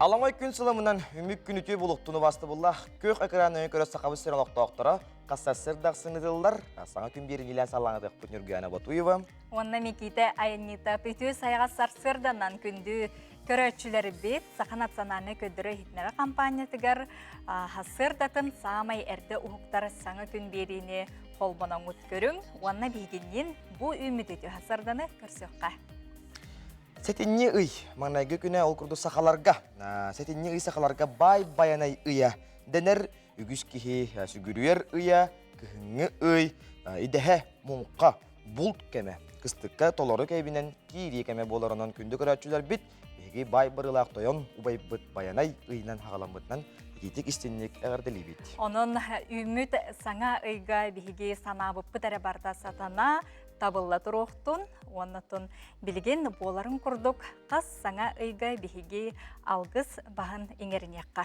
Аламай күн сыламынан үмүк күн үтүө булуктуну бастыбыллах күөх экран өйө көрө сахабыт сирин олохтоохторо хас сарсыардахсын ытыллар саҥа күн биэринилээн саллаҥатыахпыт Ньургуяна Ботуева Уонна Микиитэ Айанньыта үтүө сайаҕас сарсыарданан күндү көрөөччүлэрбит Саха национальнай көрдөрөр иһитиннэрэр хампаанньатыгар сарсыардатын саамай эрдэ уһуктар саҥа күн биэриини холбоноҥҥут көрүҥ уонна биһигинниин бу үүммүт үтүө сарсыарданы көрсүөххэ. Сэтинньи ый маҥнайгы күнэ ол курдук сахаларга сэтинньи ый сахаларга баай байанай ыйа дэнэр үгүс киһи сүгүрүйэр ыйа кыһыҥҥы ый идэһэ муҥха булт кэмэ кыстыкка толору кэйбинэн киирии кэмэ буоларынан күндү көрөөччүлэрбит биһиги баай барыылаах тойон убайбыт Байанай ыйынан хаҕаламмытынан итиитик истинник эҕэрдэлиибит. Онон үүммүт саҥа ыйга биһиги санаабыппыт эрэ барыта сатана табылла туруохтун уонна билигин буоларын курдук хас саҥа ыйга биһиги алгыс баһын иҥэриниэххэ.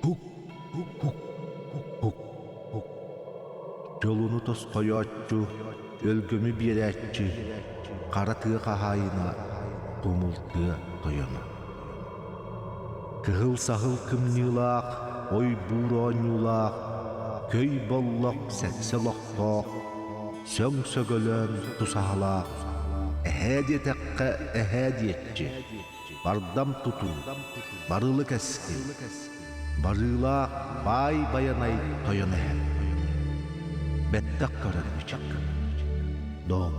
Хук, хук, хук, хук, хук. Дьолуну тосхойооччу, өлгөмү биэрээччи, хара тыа хаһаайына, тумул тыа тойоно. Кыһыл саһыл кымньыылаах, ойбуур оонньуулаах, көй боллох сэксэ олохтоох, сөҥ сөгөлөөн тусаһалаах, эһээ диэтэххэ эһээ диэччи, бардам тутуу, барылы кэскил, барыылаах баай байанай тойон эһэ. Бэттэх көрөн мичик. Дом.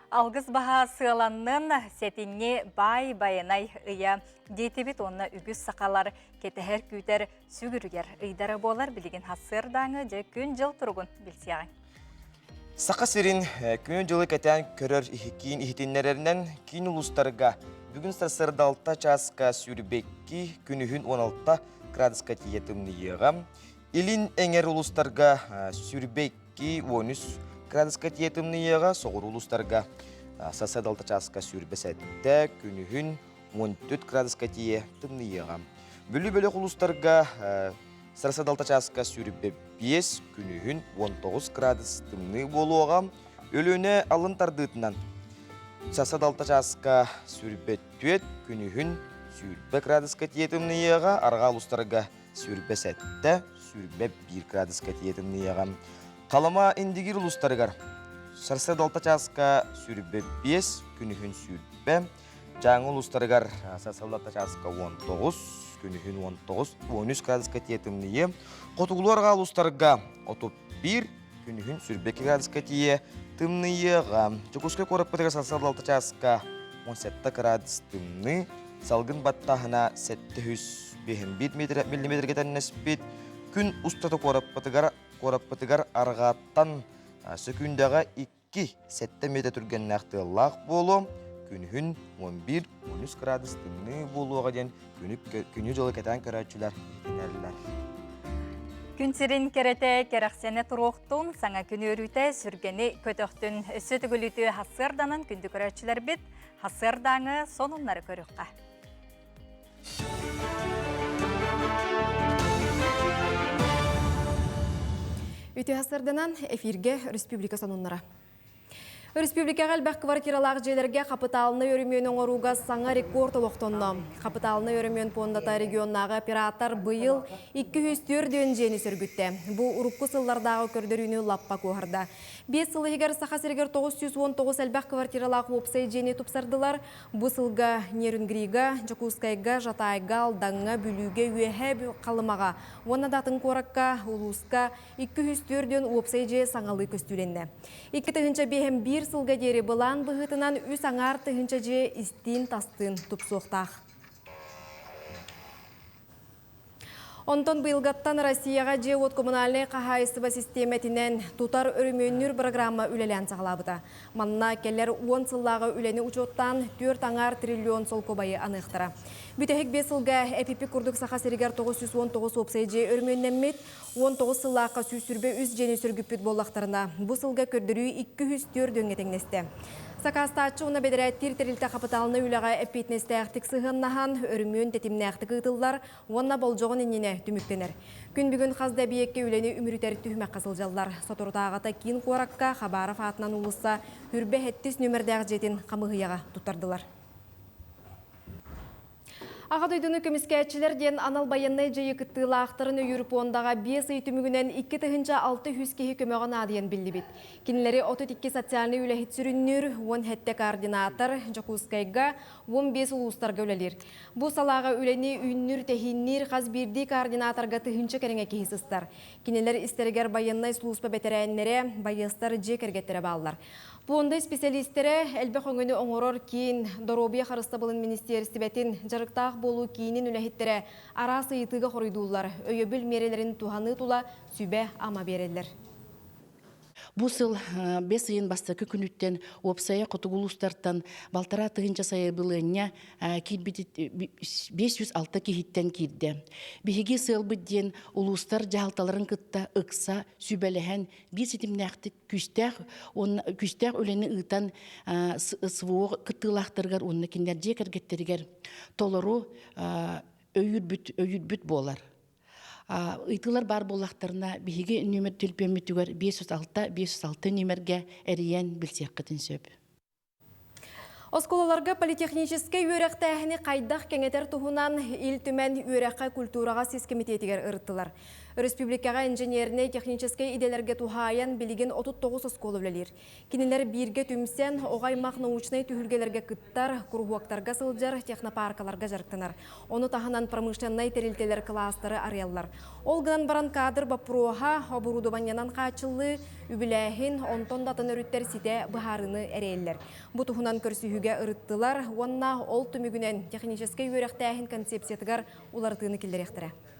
Алгыс баһа сыаланнын сэтинньи баай байанай ыйа диэтибит уонна үгүс сахалар кэтэһэр күүтэр сүгүрүгэр ыйдара буолар билигин хассыардааҥы дьэ күн-дьыл туругун билсиэҕиҥ. Саха сирин күнү-дьылы кэтээн көрөр киин иһитиннэрэринэн киин улуустарга бүгүн сарсыарда 6 чааска сүүрбэкки күнүһүн 16 градуска тиийэ тымныйыаҕа. Илин эҥэр улуустарга 22-13 градуска тиийэ тымныйыаҕа, соҕуруу улуустарга сарсыарда 6 чааска 27, күнүһүн 14 градуска тиийэ тымныйыаҕа. Бүлүү бөлөх улуустарга сарсыарда 6 чааска 25, күнүһүн 19 градус тымныы буолуоҕа. Өлүөнэ алын тардыытынан сарсыарда 6 чааска 24, күнүһүн 20 градуска тиийэ тымныйыаҕа, арҕаа улуустарга 27, 21 градуска тиийэ тымныйыаҕа. Халыма Индигир улуустарыгар сарсыарда 6 чааска 25, күнүһүн 20, Дьааҥы улуустарыгар сарсыарда 6 чааска 19, күнүһүн 19, 13 градуска тиийэ тымныйыа. Хотугулуу арҕаа улуустарга 31, күнүһүн 22 градуска тиийэ тымныйыаҕа. Дьокуускай куораппытыгар сарсыарда 6 чааска 17 градус тымныы, салгын баттааһына 751 миллиметргэ тэннэспит. Күн устата куораппытыгар куораппытыгар арҕааттан сөкүүндэҕэ 2-7 метр түргэннээх тыаллаах буолуо. Күнүһүн 11-13 градус тымныы буолуоҕа диэн күнү-дьылы кэтээн көрөөччүлэр иһитиннэрэллэр. Күн сирин кэрэтэ кэрэхсэнэ туруохтун, саҥа күн үөрүүтэ сүргэни көтөхтүн. Өссө төгүлүтү хассыарданан күндү көрөөччүлэрбит хассыардааҥы сонуннары көрүөххэ. Үтүө хассыарданан эфиргэ республика сонуннара. Өрөспүүбүлүкэҕэ элбэх квартиралаах дьиэлэргэ хапытаалынай өрөмүөнү оҥорууга саҥа рекорд олохтонно. Хапытаалынай өрөмүөн пуондата регионнааҕы оператор быйыл 204 дьиэни сөргүттэ. Бу урукку сыллардааҕы көрдөрүүнү лаппа куоһарда. Биэс сыл иһигэр Саха сиригэр 919 элбэх квартиралаах уопсай дьиэни тупсардылар. Бу сылга Нерюнгрига, Дьокуускайга, Жатайга, Алдаҥҥа, Бүлүүгэ, Үөһээ Халымаҕа уонна да атын куоракка, улууска 204 диэн уопсай дьиэ саҥалыы көстүүлэннэ. 2005 сылга диэри былаан быһыытынан үс аҥаар тыһыынча дьиэ истиин-тастыын тупсуохтаах. Онтон быйылгаттан Россияҕа дьиэ-уот коммунальнай хаһаайыстыба систиэмэтинэн тутар өрөмүөннүүр программа үлэлээн саҕалаабыта. Манна кэлэр уон сыллааҕы үлэни учуоттаан түөрт аҥаар триллион солкуобайы аныахтара. Бүтэһик 5 сылга эпипи курдук Саха сиригэр 919 уопсай дьиэ өрөмүөннэммит, 19 сыллаахха 123 дьиэни сөргүппүт буоллахтарына, бу сылга көрдөрүү 204 дөҥҥэ тэҥнэстэ. Сакаастааччы уонна бэдэрээттиир тэрилтэ хапытаалынай үлэҕэ эппиэтинэстээхтик сыһыаннаһан, өрөмүөн тэтимнээхтик ыытыллар уонна болдьоҕун иннинэ түмүктэнэр. Күн бүгүн хас да эбийиэккэ үлэни үмүрүтэр түһүмэххэ сылдьаллар. Соторутааҕыта киин куоракка Хабаров аатынан уулусса Хүрбэ сэттис нүөмэрдээх дьиэтин хамыыһыйаҕа туттардылар. Аҕа дойдуну көмүскээччилэр диэн анал байыаннай дьайыы кыттыылаахтарын өйүүр пуондаҕа биэс ый түмүгүнэн 2600 киһи көмөҕө наадыйан биллибит. Кинилэри 32 социальнай үлэһит сүрүннүүр, 17 координатор Дьокуускайга, 15 улуустарга үлэлиир. Бу салааҕа үлэни үүннүүр-тэһиинниир хас биирдии координаторга тыһыынча кэриҥэ киһи сыстар. Кинилэр истэригэр байыаннай сулууспа бэтэрээннэрэ, байыастар дьиэ кэргэттэрэ бааллар. Пуонда исписэлиистэрэ элбэх өҥөнү оҥорор киин, доруобуйа харыстабылын министиэристибэтин, дьарыктаах буолуу киинин үлэһиттэрэ араас ыйытыыга хоруйдууллар, өйөбүл миэрэлэрин туһаныы тула сүбэ-ама биэрэллэр. Бу сыл бэс ыйын бастакы күнүттэн уопсайа хотугу улуустартан балтараа тыһыынча сайабылыанньа киирбит 506 киһиттэн киирдэ. Биһиги сыалбыт диэн улуустар дьаһалталарын кытта ыкса сүбэлэһэн биир ситимнээхтик күүстээх уонна күүстээх үлэни ыытан СВО кыттыылаахтарыгар уонна кинилэр дьиэ кэргэттэригэр толору өйүүрбүт өйүүрбүт буолар. Ыйтыылар баар буоллахтарына биһиги нүөмэр төлөпүөммүтүгэр 506 506 нүөмэргэ эрийэн билсиэххитин сөп. Оскуолаларга политехническэй үөрэхтээһини хайдах кэҥэтэр туһунан Ил Түмэн үөрэххэ культураҕа сис кэмитиэтигэр ырыттылар. Өрөспүүбүлүкэҕэ инженернэй техническэй идэлэргэ туһаайан билигин 39 оскуола үлэлиир. Кинилэр бииргэ түмсэн, оҕо аймах научнай түһүлгэлэргэ кыттар, куруһуоктарга сылдьар, технопаркаларга дьарыктанар. Ону таһынан промышленнай тэрилтэлэр кылаастары арыйаллар. Ол гынан баран кадр боппуруоһа, оборудованиенан хааччыллыы, үбүлээһин, онтон да атын өрүттэр ситэ быһаарыыны эрэйэллэр. Бу туһунан көрсүһүүгэ ырыттылар уонна ол түмүгүнэн техническэй үөрэхтээһин концепциятыгар уларытыыны киллэриэхтэрэ.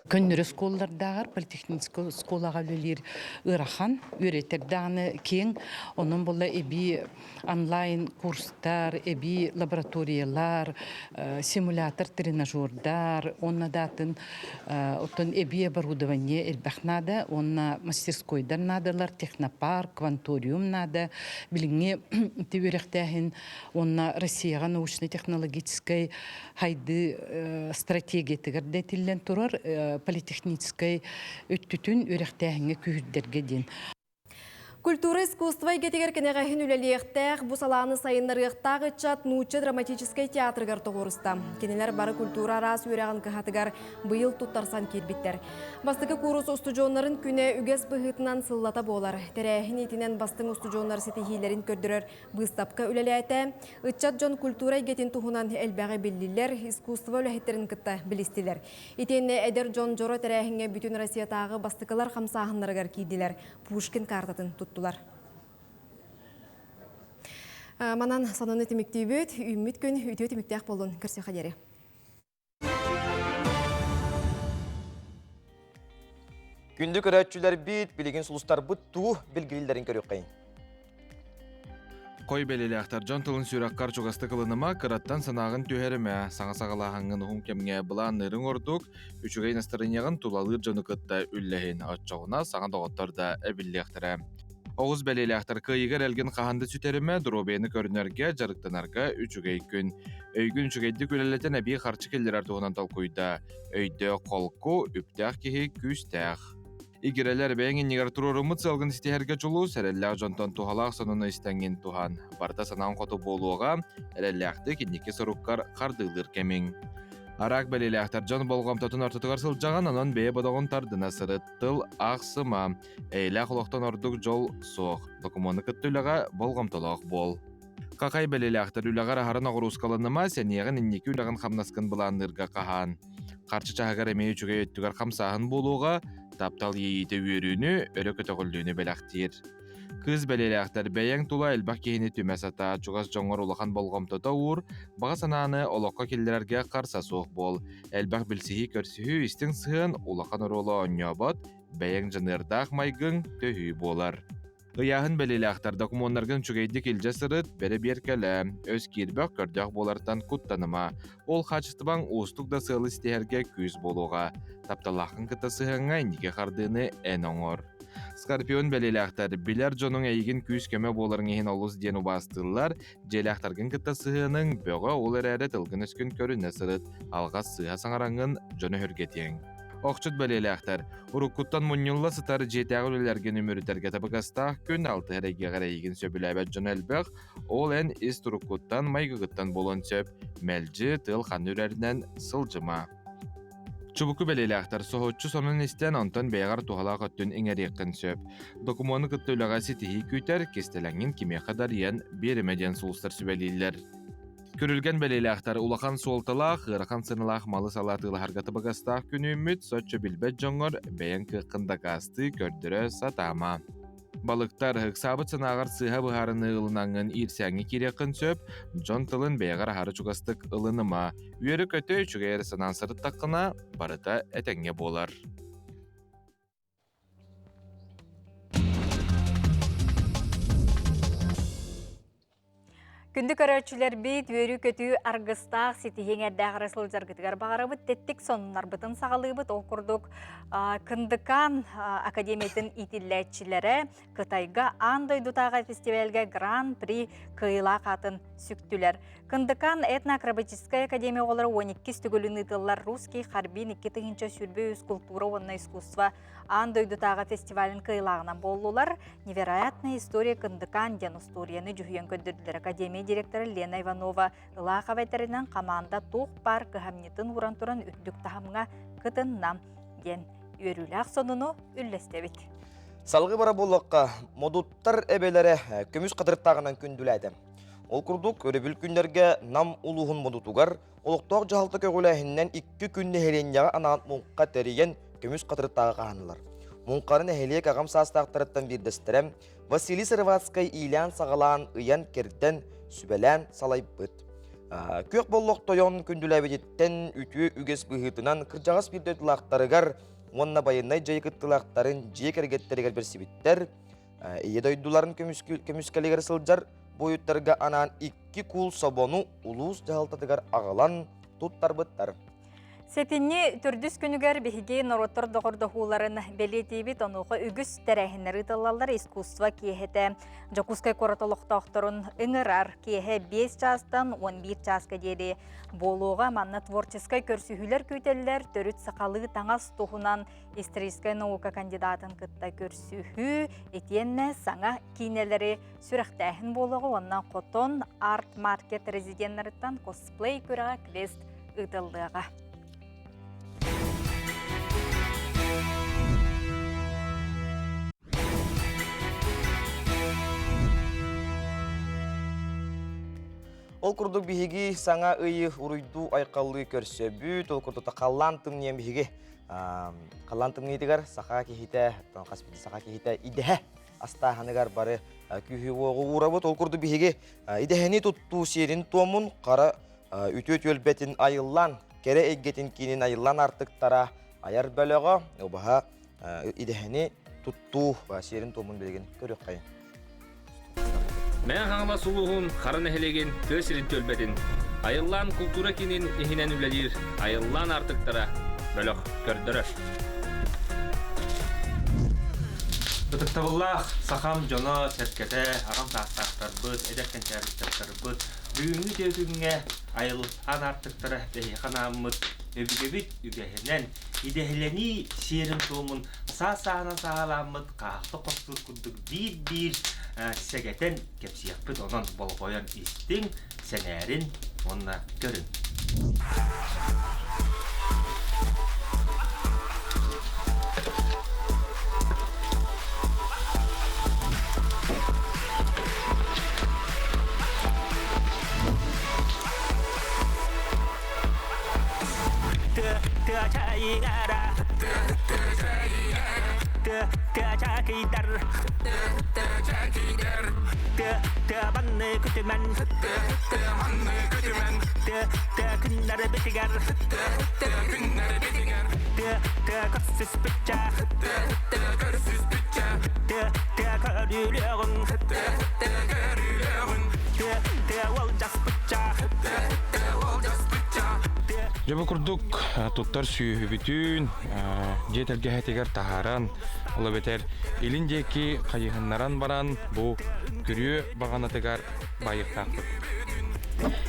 Көннөрү оскуолалардааҕар политехническай оскуолаҕа үлэлиир ыарахан, үөрэтэр даҕаны киэҥ. Онон буолла эбии онлайн курстар, эбии лабораториялар, симулятор тренажердар уонна да атын оттон эбии оборудование элбэх наада уонна мастерскойдар наадалар, технопарк, кванториум наада. Билиҥҥи ити үөрэхтээһин уонна Россияҕа научно-технологическай хайдыы стратегиятыгар да этиллэн турар политехническай өттүтүн үөрэхтээһиҥҥэ күүһүрдэргэ диэн. Культура искусство эйгэтигэр кэнэҕэһин үлэлиэхтээх, бу салааны сайыннарыахтаах ыччат нуучча драматическай театрыгар тоҕуоруста. Кинилэр бары культура араас үөрэҕин кыһатыгар быйыл туттарсан киирбиттэр. Бастакы куурус устудьуоннарын күнэ үгэс быһыытынан сыллата буолар. Тэрээһин иитинэн бастыҥ устудьуоннар ситиһиилэрин көрдөрөр быыстапка үлэлээтэ. Ыччат дьон культура эйгэтин туһунан элбэҕи биллилэр, искусство үлэһиттэрин кытта билистилэр. Итиэннэ эдэр дьон дьоро тэрээһиҥҥэ бүтүн Россиятааҕы бастакылар хамсааһыннарыгар киирдилэр, Пушкин картатын туттулар. Манан сонуну түмүктүүбүт. Үүммүт күн үтүө түмүктээх буоллун. Көрсүөххэ диэри. Күндү көрөөччүлэрбит, билигин сулустарбыт туу билгилиллэрин көрүөххэйин. Хой бэлиэлээхтэр дьон тылын сүрэххэр чугастык ылыныма, кыраттан санааҕын түһэримэ, саҥа саҕалааһыҥҥын уһун кэмҥэ былаанныырыҥ ордук, үчүгэй настарыанньаҕын тулалыыр дьону кытта үллэһин, оччоҕуна саҥа доҕоттор да эбиллиэхтэрэ. Оҕус бэлиэлээхтэр кыайыгар эрэлгин хаһан да сүтэримэ, доруобуйаны көрүнэргэ, дьарыктанарга үчүгэй күн. Өйгүн үчүгэйдик үлэлэтэн эбии харчы киллэрэр туһунан толкуйда. Өйдөөх холку, үптээх киһи күүстээх. Игирэлэр бэйэҥ иннигэр туруоруммут сыалгын ситиһэргэ дьулус, эрэллээх дьонтон туһалаах сонуну истэҥҥин туһан. Барыта санааҥ хоту буолуоҕа, эрэллээхтик инники соруккар хардыылыыр кэмиҥ. Араак бэлиэлээхтэр дьон болҕомтотун ортотугар сылдьаҕын, онон бэйэ бодоҕун тардына сырыт, тыл ахсыма. Эйэлээх олохтон ордук дьол суох. Докумуону кытта үлэҕэ болҕомтолоох буол. Хахай бэлиэлээхтэр үлэҕэр аһара ноҕуруускаланыма, сэниэҕин инники үлэҕин-хамнаскын былаанныырга хаһаан. Харчы чаһыгар эмиэ үчүгэй өттүгэр хамсааһын буолуоҕа, таптал иэйиитэ үөрүүнү, өрө көтөҕүллүүнү бэлэхтиир. Кыыс бэлиэлээхтэр бэйэҥ тула элбэх киһини түмэ сатаа, чугас дьоҥҥор улахан болҕомтото уур, баҕа санааны олоххо киллэрэргэ харса суох буол. Элбэх билсиһии-көрсүһүү, истиҥ сыһыан улахан оруолу оонньообот, бэйэҥ дьаныардаах майгыҥ төһүү буолар. Ыйааһын бэлиэлээхтэр докумуоннаргын үчүгэйдик илдьэ сырыт, бэрэбиэркэлээ, өс киирбэх көрдөөх буолартан куттаныма. Ол хаачыстыбаҥ уустук да сыалы ситиһэргэ күүс буолуоҕа. Тапталлааххын кытта сыһыаҥҥа инники хардыыны эн оҥор. Скорпион бэлиэлээхтэр билэр дьонуҥ эйигин күүс-көмө буоларыҥ иһин олус диэн убаастыыллар, дьиэлээхтэргин кытта сыһыаныҥ бөҕө ол эрээри тылгын-өскүн көрүнэ сырыт, алҕас сыыһа саҥараҥҥын дьону өһүргэтиэҥ. Охчут бэлиэлээхтэр уруккуттан мунньулла сытар дьиэтээҕи үлэлэргин үмүрүтэргэ табыгастаах күн алтыһар эйгэҕэр эйигин сөбүлээбэт дьон элбэх, ол эн ис туруккуттан, майгыгыттан буолуон сөп, мэлдьи тыал ханна үрэринэн сылдьыма. Чубуку бэлиэлээхтэр соһуччу сонун истэн, онтон бэйэҕэр туһалаах өттүн иҥэриэххин сөп. Докумуону кытта үлэҕэ ситиһии күүтэр, кистэлэҥҥин кимиэхэ да арыйан биэримэ диэн сулустар сүбэлииллэр. Күрүлгэн бэлиэлээхтэр улахан суолталаах, ыарахан сыаналаах малы-салы атыылаһарга табыгастаах күн үүммүт, соччо билбэт дьоҥҥор бэйэҥ кыаххын дакаастыы, көрдөрө сатаама. Балыктар, ыксаабыт санааҕар сыыһа быһаарыныы ылынаҥҥын иирсээҥҥэ киириэххин сөп, дьон тылын бэйэҕэр аһары чугастык ылыныма. Үөрэ-көтө үчүгэй эрэ санаан сырыттаххына, барыта этэҥҥэ буолар. Күндү көрөөччүлэрбит, үөрүү-көтүү аргыстаах ситиһиҥ эрдээх эрэ сылдьаргытыгар баҕарабыт. Тэттик сонуннарбытын саҕалыыбыт. Ол курдук Кындыкаан академиятын иитиллээччилэрэ Кытайга аан дойдутааҕы фестивальга Гран-при кыайыылаах аатын сүктүлэр. Кындыкаан этно-акробатическай академия оҕолоро 12 төгүлүн ыытыллар Русский Харбин 2023 култуура уонна искусство аан дойдутааҕы фестивалын кыайыылааҕынан буоллулар. Невероятная история Кындыкаан диэн устуоруйаны дьүһүйэн көрдөрдүлэр. Академия директора Лена Иванова Ылаахова этэринэн хамаанда туох баар кыһамньытын ууран туран үрдүк таһымҥа кытынна диэн үөрүүлээх сонуну үллэстэбит. Салгыы бара буоллахха, модуттар эбэлэрэ көмүс хатырыктааҕынан күндүлээтэ. Ол курдук, өрөбүл күннэргэ Нам улууһун модутугар Олохтоох дьаһалта көҕүлээһининэн икки күн нэһилиэнньэҕэ анаан муҥха тэрийэн көмүс хатырыктааҕы хаһаннылар. Муҥханы нэһилиэк аҕам саастаахтарыттан биирдэстэрэ Василий Сыроватскай иилээн-саҕалаан, ыйан-кэрдэн, сүбэлээн салайбыт. Күөх Боллох тойон күндүлээбититтэн үтүө үгэс быһыытынан кырдьаҕас биир дойдулаахтарыгар уонна байыаннай дьайыы кыттыылаахтарын дьиэ кэргэттэригэр бэрсибиттэр. Ийэ дойдуларын көмүскэлигэр сылдьар буойуттарга анаан икки куул собону улуус дьаһалтатыгар аҕалан туттарбыттар. Сэтинньи төрдүс күнүгэр биһиги норуоттар доҕордоһууларын бэлиэтиибит. Онуоха үгүс тэрээһиннэр ыытыллаллар. Искусство киэһэтэ Дьокуускай куорат олохтоохторун ыҥырар. Киэһэ 5 чаастан 11 чааска диэри буолуоҕа. Манна творческай көрсүһүүлэр күүтэллэр. Төрүт сахалыы таҥас туһунан историческай наука кандидатын кытта көрсүһүү, итиэннэ саҥа киинэлэри сүрэхтээһин буолуоҕа уонна Хотон арт-маркет резиденнарыттан косплей күрэҕэ квест ыытыллыаҕа. Ол курдук биһиги саҥа ыйы уруйдуу айхаллыы көрсөбүт, ол курдук халлаан тымныйан биһиги халлаан тымныытыгар саха киһитэ, хас биирдии саха киһитэ идэһэ астааһыныгар бары күүһү-уоҕу уурабыт. Ол курдук биһиги идэһэни туттуу сиэрин-туомун хара үтүө түөлбэтин айыллан, кэрэ эйгэтин киинин айыллан артыктара айар бөлөҕө убаһа идэһэни туттуу сиэрин-туомун билигин көрүөххэйин. Мэҥэ Хаҥалас улууһун Хара нэһилиэгин тыа сирин түөлбэтин Айыллаан култуура киинин иһинэн үлэлиир Айыллаан аартыктара бөлөх көрдөрөр. Ытыктабыллаах сахам дьоно, сэргэтэ, аҕам саастаахтарбыт, эдэр кэнчээриттэрбит бүгүҥҥү үтүө күҥҥэ Айыллаан аартыктара эһиэхэ анааммыт өбүгэбит үгэһинэн идэһэлэнии сиэрин-туомун саас-сааһынан сааһылааммыт хаахта хостуур курдук биир-биир сэгэтэн кэпсиэхпит, онон болҕойон истиҥ, сэҥээрин уонна көрүҥ. көрүүлүөҕүҥ Көрүүлүөҕүҥ Тыа тыа уолдьаспычча Тыа уолдьаспычча Дьэ бу курдук туттар сүөһүбүтүн дьиэ тэлгэһэтигэр таһааран, ол эбэтэр илин диэки хайыһыннаран баран бу күрүө баҕанатыгар байыахтаахпыт.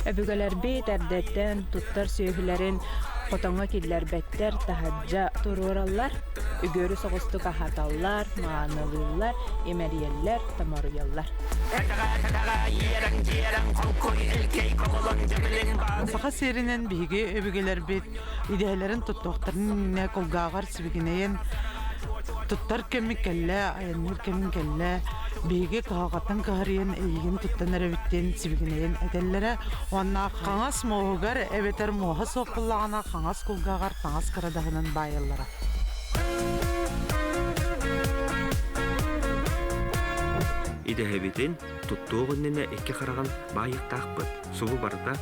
Өбүгэлэрбит эрдэттэн туттар сүөһүлэрин хотоҥҥо киллэрбэттэр, таһырдьа туруораллар, үгүөрү соҕустук аһаталлар, маанылыыллар, имэрийэллэр, томоруйаллар. Саха сиэринэн биһиги өбүгэлэрбит идэһэлэрин туттуохтарын иннинэ кулгааҕар сибигинэйэн туттар кэммит кэллэ, айанныыр кэмим кэллэ, биһиги кыһалҕаттан кыһарыйан эйигин туттан эрэбит диэн сибигинэйэн этэллэрэ уонна хаҥас муоһугар эбэтэр муоһа суох буоллаҕына хаҥас кулгааҕар таҥас кырадаһынан баайаллара. Идэһэбитин туттуох иннинэ икки хараҕын баайыахтаахпыт. Субу барыта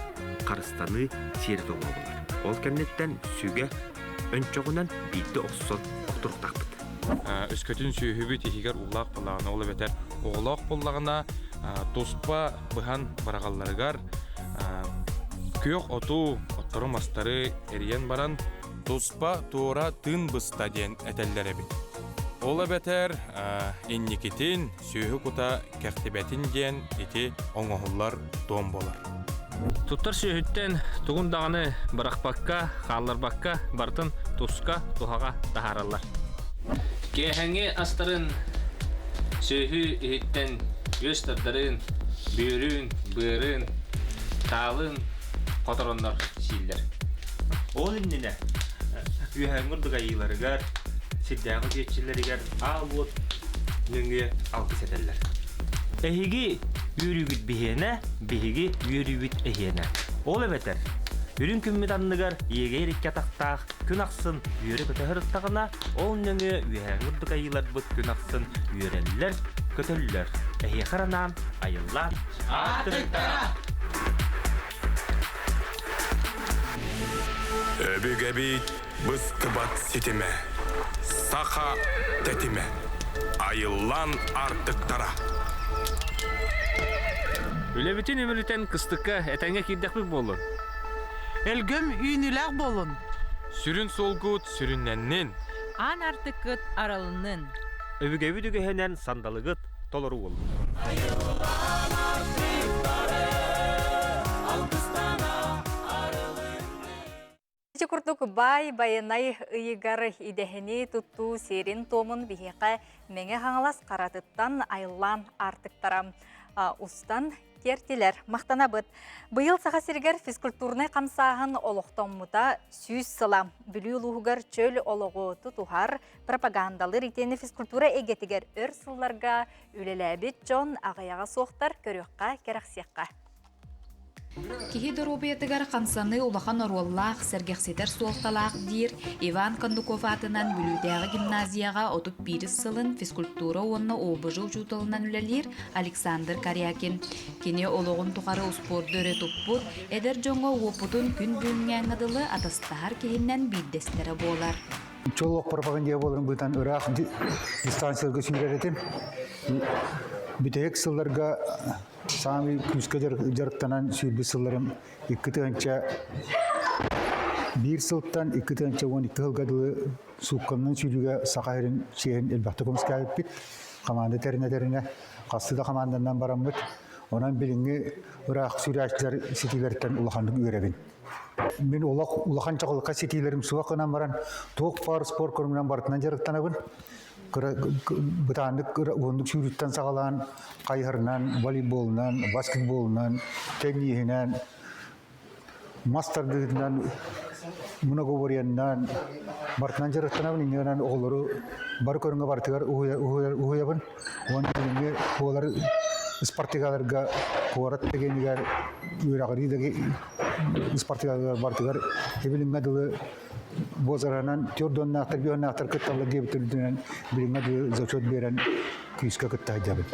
харыстаныы сиэрэ-туома буолар. Ол кэнниттэн сүгэ өнчөҕүнэн биирдэ охсон охторуохтаахпыт. Өскөтүн сүөһүбүт иһигэр уулаах буоллаҕына, ол эбэтэр оҕолоох буоллаҕына, туспа быһан быраҕалларыгар күөх оту, оттору-мастары эрийэн баран туспа туора тыын быста диэн этэллэр эбит. Ол эбэтэр инникитин сүөһү кута кэхтибэтин диэн ити оҥоһуллар туом буолар. Туттар сүөһүттэн тугун даҕаны бырахпакка, хаалларбакка барытын туска, туһаҕа таһаараллар. Киэһэҥҥи астарын сүөһү иһиттэн үөс тардарын, бүөрүн, быарын, таалын хотороннор сииллэр. Ол иннинэ үөһээҥҥи ордук айыыларыгар, сирдээҕи диэччилэригэр аал уот нөҥүө алгыс этэллэр. Эһиги үөрүүгүт биһиэнэ, биһиги үөрүүбүт эһиэнэ. Ол эбэтэр, үрүҥ күммүт анныгар иэгэйэр икки атахтаах күн ахсын үөрэ-көтө сырыттаҕына, ол нөҥүө үөһээҥҥи ордук айыыларбыт күн ахсын үөрэллэр, көтөллөр. Эһиэхэ анаан айыллаан Аатыктара! Өбүгэбит быстыбат ситимэ, саха тэтимэ, айыллан артыктара. Үлэбитин үмүрүтэн кыстыкка этэҥҥэ киирдэхпит буоллун. Өлгөм үүнүүлээх буолун. Сүрүн суолгут сүрүннэннин. Аан артыккыт аралыннын. Өбүгэбит үгэһинэн сандалыгыт толору буоллун. Ити курдук баай байанай ыйыгар идэһини туттуу сиэрин-туомун биһиэхэ Мэҥэ Хаҥалас Харатыттан айыллаан аартыктара устан тиэртилэр. Махтанабыт. Быйыл Саха сиригэр физкультурнай хамсааһын олохтоммута 100 сыла. Бүлүү улууһугар чөл олоҕу тутуһар, пропагандалыыр итиэннэ физкультура эйгэтигэр өр сылларга үлэлээбит дьон аҕыйаҕа суохтар көрүөххэ, кэрэхсиэххэ. Киһи доруобуйатыгар хамсаныы улахан оруоллаах, сэргэхситэр суолталаах диир Иван Кондуков аатынан Бүлүүтээҕи гимназияҕа 31 сылын физкультура уонна ОБЖ учууталынан үлэлиир Александр Корякин. Кини олоҕун тухары успуорду өрө туппут, эдэр дьоҥҥо уопутун күн бүгүҥҥээҥҥэ дылы атастаһар киһиннэн биирдэстэрэ буолар. Чоллох пропагандия буоларын быытан ыраах дистанцияларга сүүрэр этим. Бүтэһик сылларга саамай күүскэ дьарыктанан сүүрбүт сылларым 2001 сылтан 2012 сылга дылы суукканан сүүрүүгэ Саха сирин чиэһин элбэхтик көмүскээбиппит. Команда тэринэ-тэринэ хасты да команданан бараммыт. Онон билиҥҥи ыраах сүүрээччилэр ситиилэриттэн улаханнык үөрэбин. Мин олох улахан чаҕылхай ситиилэрим суох гынан баран, туох баар спорт көрүҥүнэн барытынан дьарыктанабын. Кыра бытааннык уһуннук сүүрүүттэн саҕалаан хайыһарынан, волейболунан, баскетболунан, тенниһинэн, мас тардыытынан, многоборьенынан барытынан дьарыктанабын. Инньэ гынан оҕолору бары көрүҥҥэ барытыгар уһуйабын. Уонна билиҥҥи буолар спартакиаларга куорат дэгэнигэр үөрэҕирии да спартакиаларга барытыгар билиҥҥэ дылы буозаранан түөрт уоннаахтар кытталлар диэбит үрдүнэн билиҥҥэ дылы зачет биэрэн күүскэ кытта сылдьабын.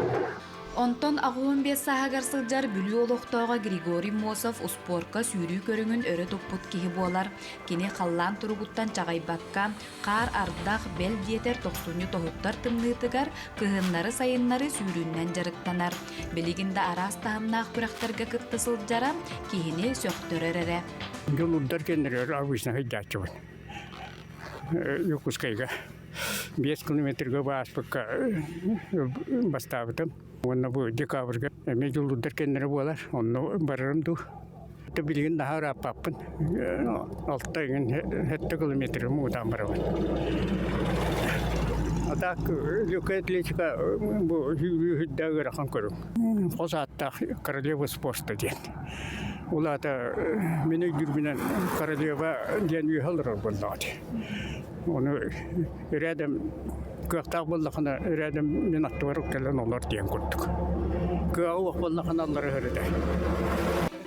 Онтон 85 сааһыгар сылдьар Бүлүү олохтооҕо Григорий Мосов успуорка сүүрүү көрүҥүн өрө туппут киһи буолар. Кини халлаан туругуттан чаҕыйбакка, хаар-ардах, бэл диэтэр тохсунньу тоһуттар тымныытыгар кыһыннары-сайыннары сүүрүүннэн дьарыктанар. Билигин да араас таһымнаах күрэхтэргэ кытта сылдьара киһини сөхтөрөр эрэ. Дьулурдар кэннилэр обычно сылдьааччыбын. Якутскайга 5 километрга бааспыкка бастаабытым. Уонна бу декабрьга эмиэ дьулурдар кэннилэрэ буолар. Онно барарым дуу. Билигин наһаа ырааппаппын. Алта иҥин сэттэ километры муҥутаан барабын. А так легкая атлетика бу сүүрүү ыарахан көрүҥ. Хос ааттаах королева спорта диэн. Ол аата мин өйдүүрбүнэн королева диэн үөһэ олорор буоллаҕа дии. Ону рядом кыахтаах буоллахына рядом мин аттыбар кэлэн олор диэн курдук. Кыаҕа уох буоллахына аллара ыһар этэ.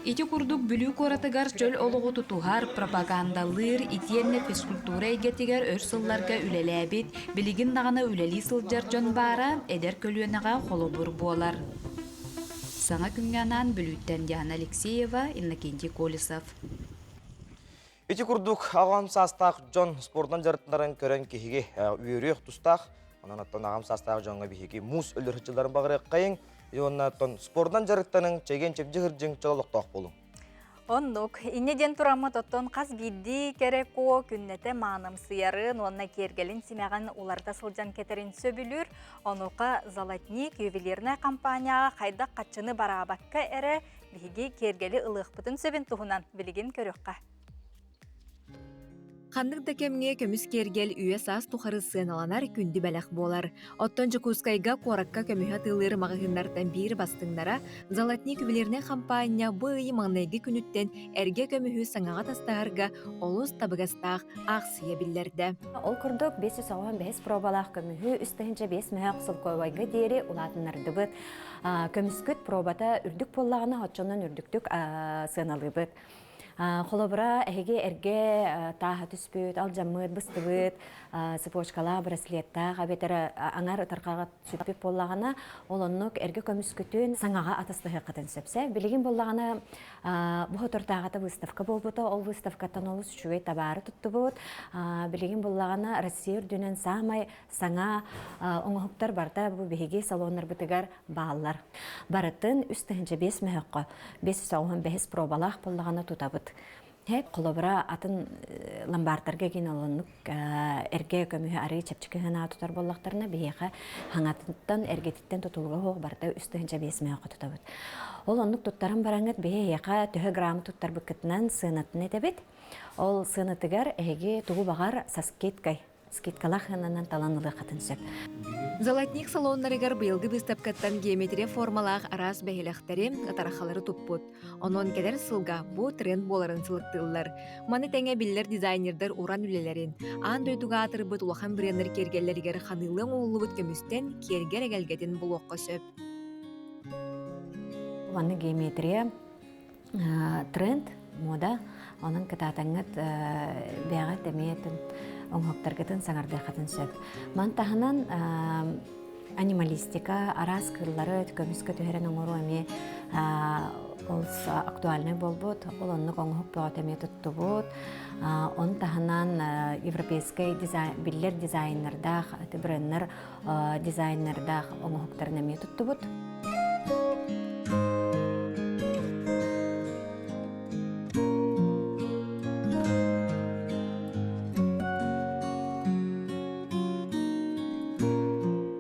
Ити курдук Бүлүү куоратыгар чөл олоҕу тутуһар, пропагандалыыр, итиэннэ физкультура эйгэтигэр өр сылларга үлэлээбит, билигин даҕаны үлэлии сылдьар дьон баара эдэр көлүөнэҕэ холобур буолар. Саҥа күҥҥэ анаан Бүлүүттэн Диана Алексеева, Иннокентий Колесов. Ити курдук аҕам саастаах дьон спордунан дьарыктанарын көрөн киһиги үөрүөх тустаах. Онон оттон аҕам саастаах дьоҥҥо биһиги муус өлөрүччүлэрин баҕарыаххайыҥ. Уонна оттон спордунан дьарыктаныҥ, чэгиэн чэбдик сылдьыҥ, чөл олохтоох буолуҥ. Оннук. Инньэ диэн тураммыт оттон хас биирдии кэрэ куо күннэтэ маанымсыйарын уонна киэргэлин симэҕин уларыта сылдьан кэтэрин сөбүлүүр. Онуоха Золотник ювелирная компанияҕа хайдах хаччыны бараабакка эрэ биһиги киэргэли ылыахпытын сөбүн туһунан билигин көрүөххэ. Ханнык да кэмҥэ көмүс киэргэл үйэ-саас тухары сыаналанар күндү бэлэх буолар. Оттон Дьокуускайга куоракка көмүһү атыылыыр маҕаһыыннартан биир бастыҥнара «Золотник» ювелирнай хампаанньа бу ыйы маҥнайгы күнүттэн эргэ көмүһү саҥаҕа тастаһарга олус табыгастаах аахсыйа биллэрдэ. Ол курдук, 595 пробалаах көмүһү 3,5 мөһөөх солкуобайга диэри улаатыннардыбыт. Көмүскүт пробата үрдүк буоллаҕына, оччонон үрдүктүк сыаналыыбыт. Холобура, эһиги эргэ тааһа түспүт, алдьаммыт, быстыбыт, цепочкалаах, браслеттаах, эбэтэр аҥар ытарҕаҕа сүппүт буоллаҕына, ол оннук эргэ көмүскүтүн саҥаҕа атастаһыаххытын сөп. Билигин буоллаҕына, бу соторутааҕыта выставка буолбута, ол выставкаттан олус үчүгэй табаары туттубут. Билигин буоллаҕына, Россия үрдүнэн саамай саҥа оҥоһуктар барыта бу биһиги салоннарбытыгар бааллар. Барытын 3,5 мөһөххө 595 пробалаах буоллаҕына тутабыт. Хэп холобура атын ломбардтарга кин олоннук эргэ көмүһү арыы чэпчэки гына тутар буоллахтарына биһиэхэ хаҥатыттан эргэтиттэн тутулуга суох барыта 3,5 мөһөххө тутабыт. Ол оннук туттаран бараҥыт биһиэхэ төһө грамм туттарбыккытынан сыанатын этэбит. Ол сыанатыгар эһиги тугу баҕар со скидкой скидкалаах сыананан талан ылыаххытын сөп. Золотник салоннарыгар быйылгы быыстапкаттан геометрия формалаах араас бэһилэхтэри, ытарахалары туппут. Онон кэлэр сылга бу тренд буоларын сылыктыыллар. Маны тэҥэ биллэр дизайнердар уран үлэлэрин, аан дойдуга аатырбыт улахан брендер киэргэллэригэр ханыылыы оҥоһуллубут көмүстэн киэргэл эгэлгэтин булуохха сөп. Манна геометрия тренд, мода, онон кытаатаҥҥыт бэйэҕит эмиэ оҥоһуктаргытын саҥардыаххытын сөп. Ман таһынан анималистика, араас кыыллары көмүскэ түһэрэн оҥоруу эмиэ ол актуальнай буолбут, ол оннук оҥоһук бөҕөтө эмиэ туттубут. Он таһынан европейскай дизайн, биллэр дизайнердаах, бренднер дизайнердаах оҥоһуктарын эмиэ туттубут.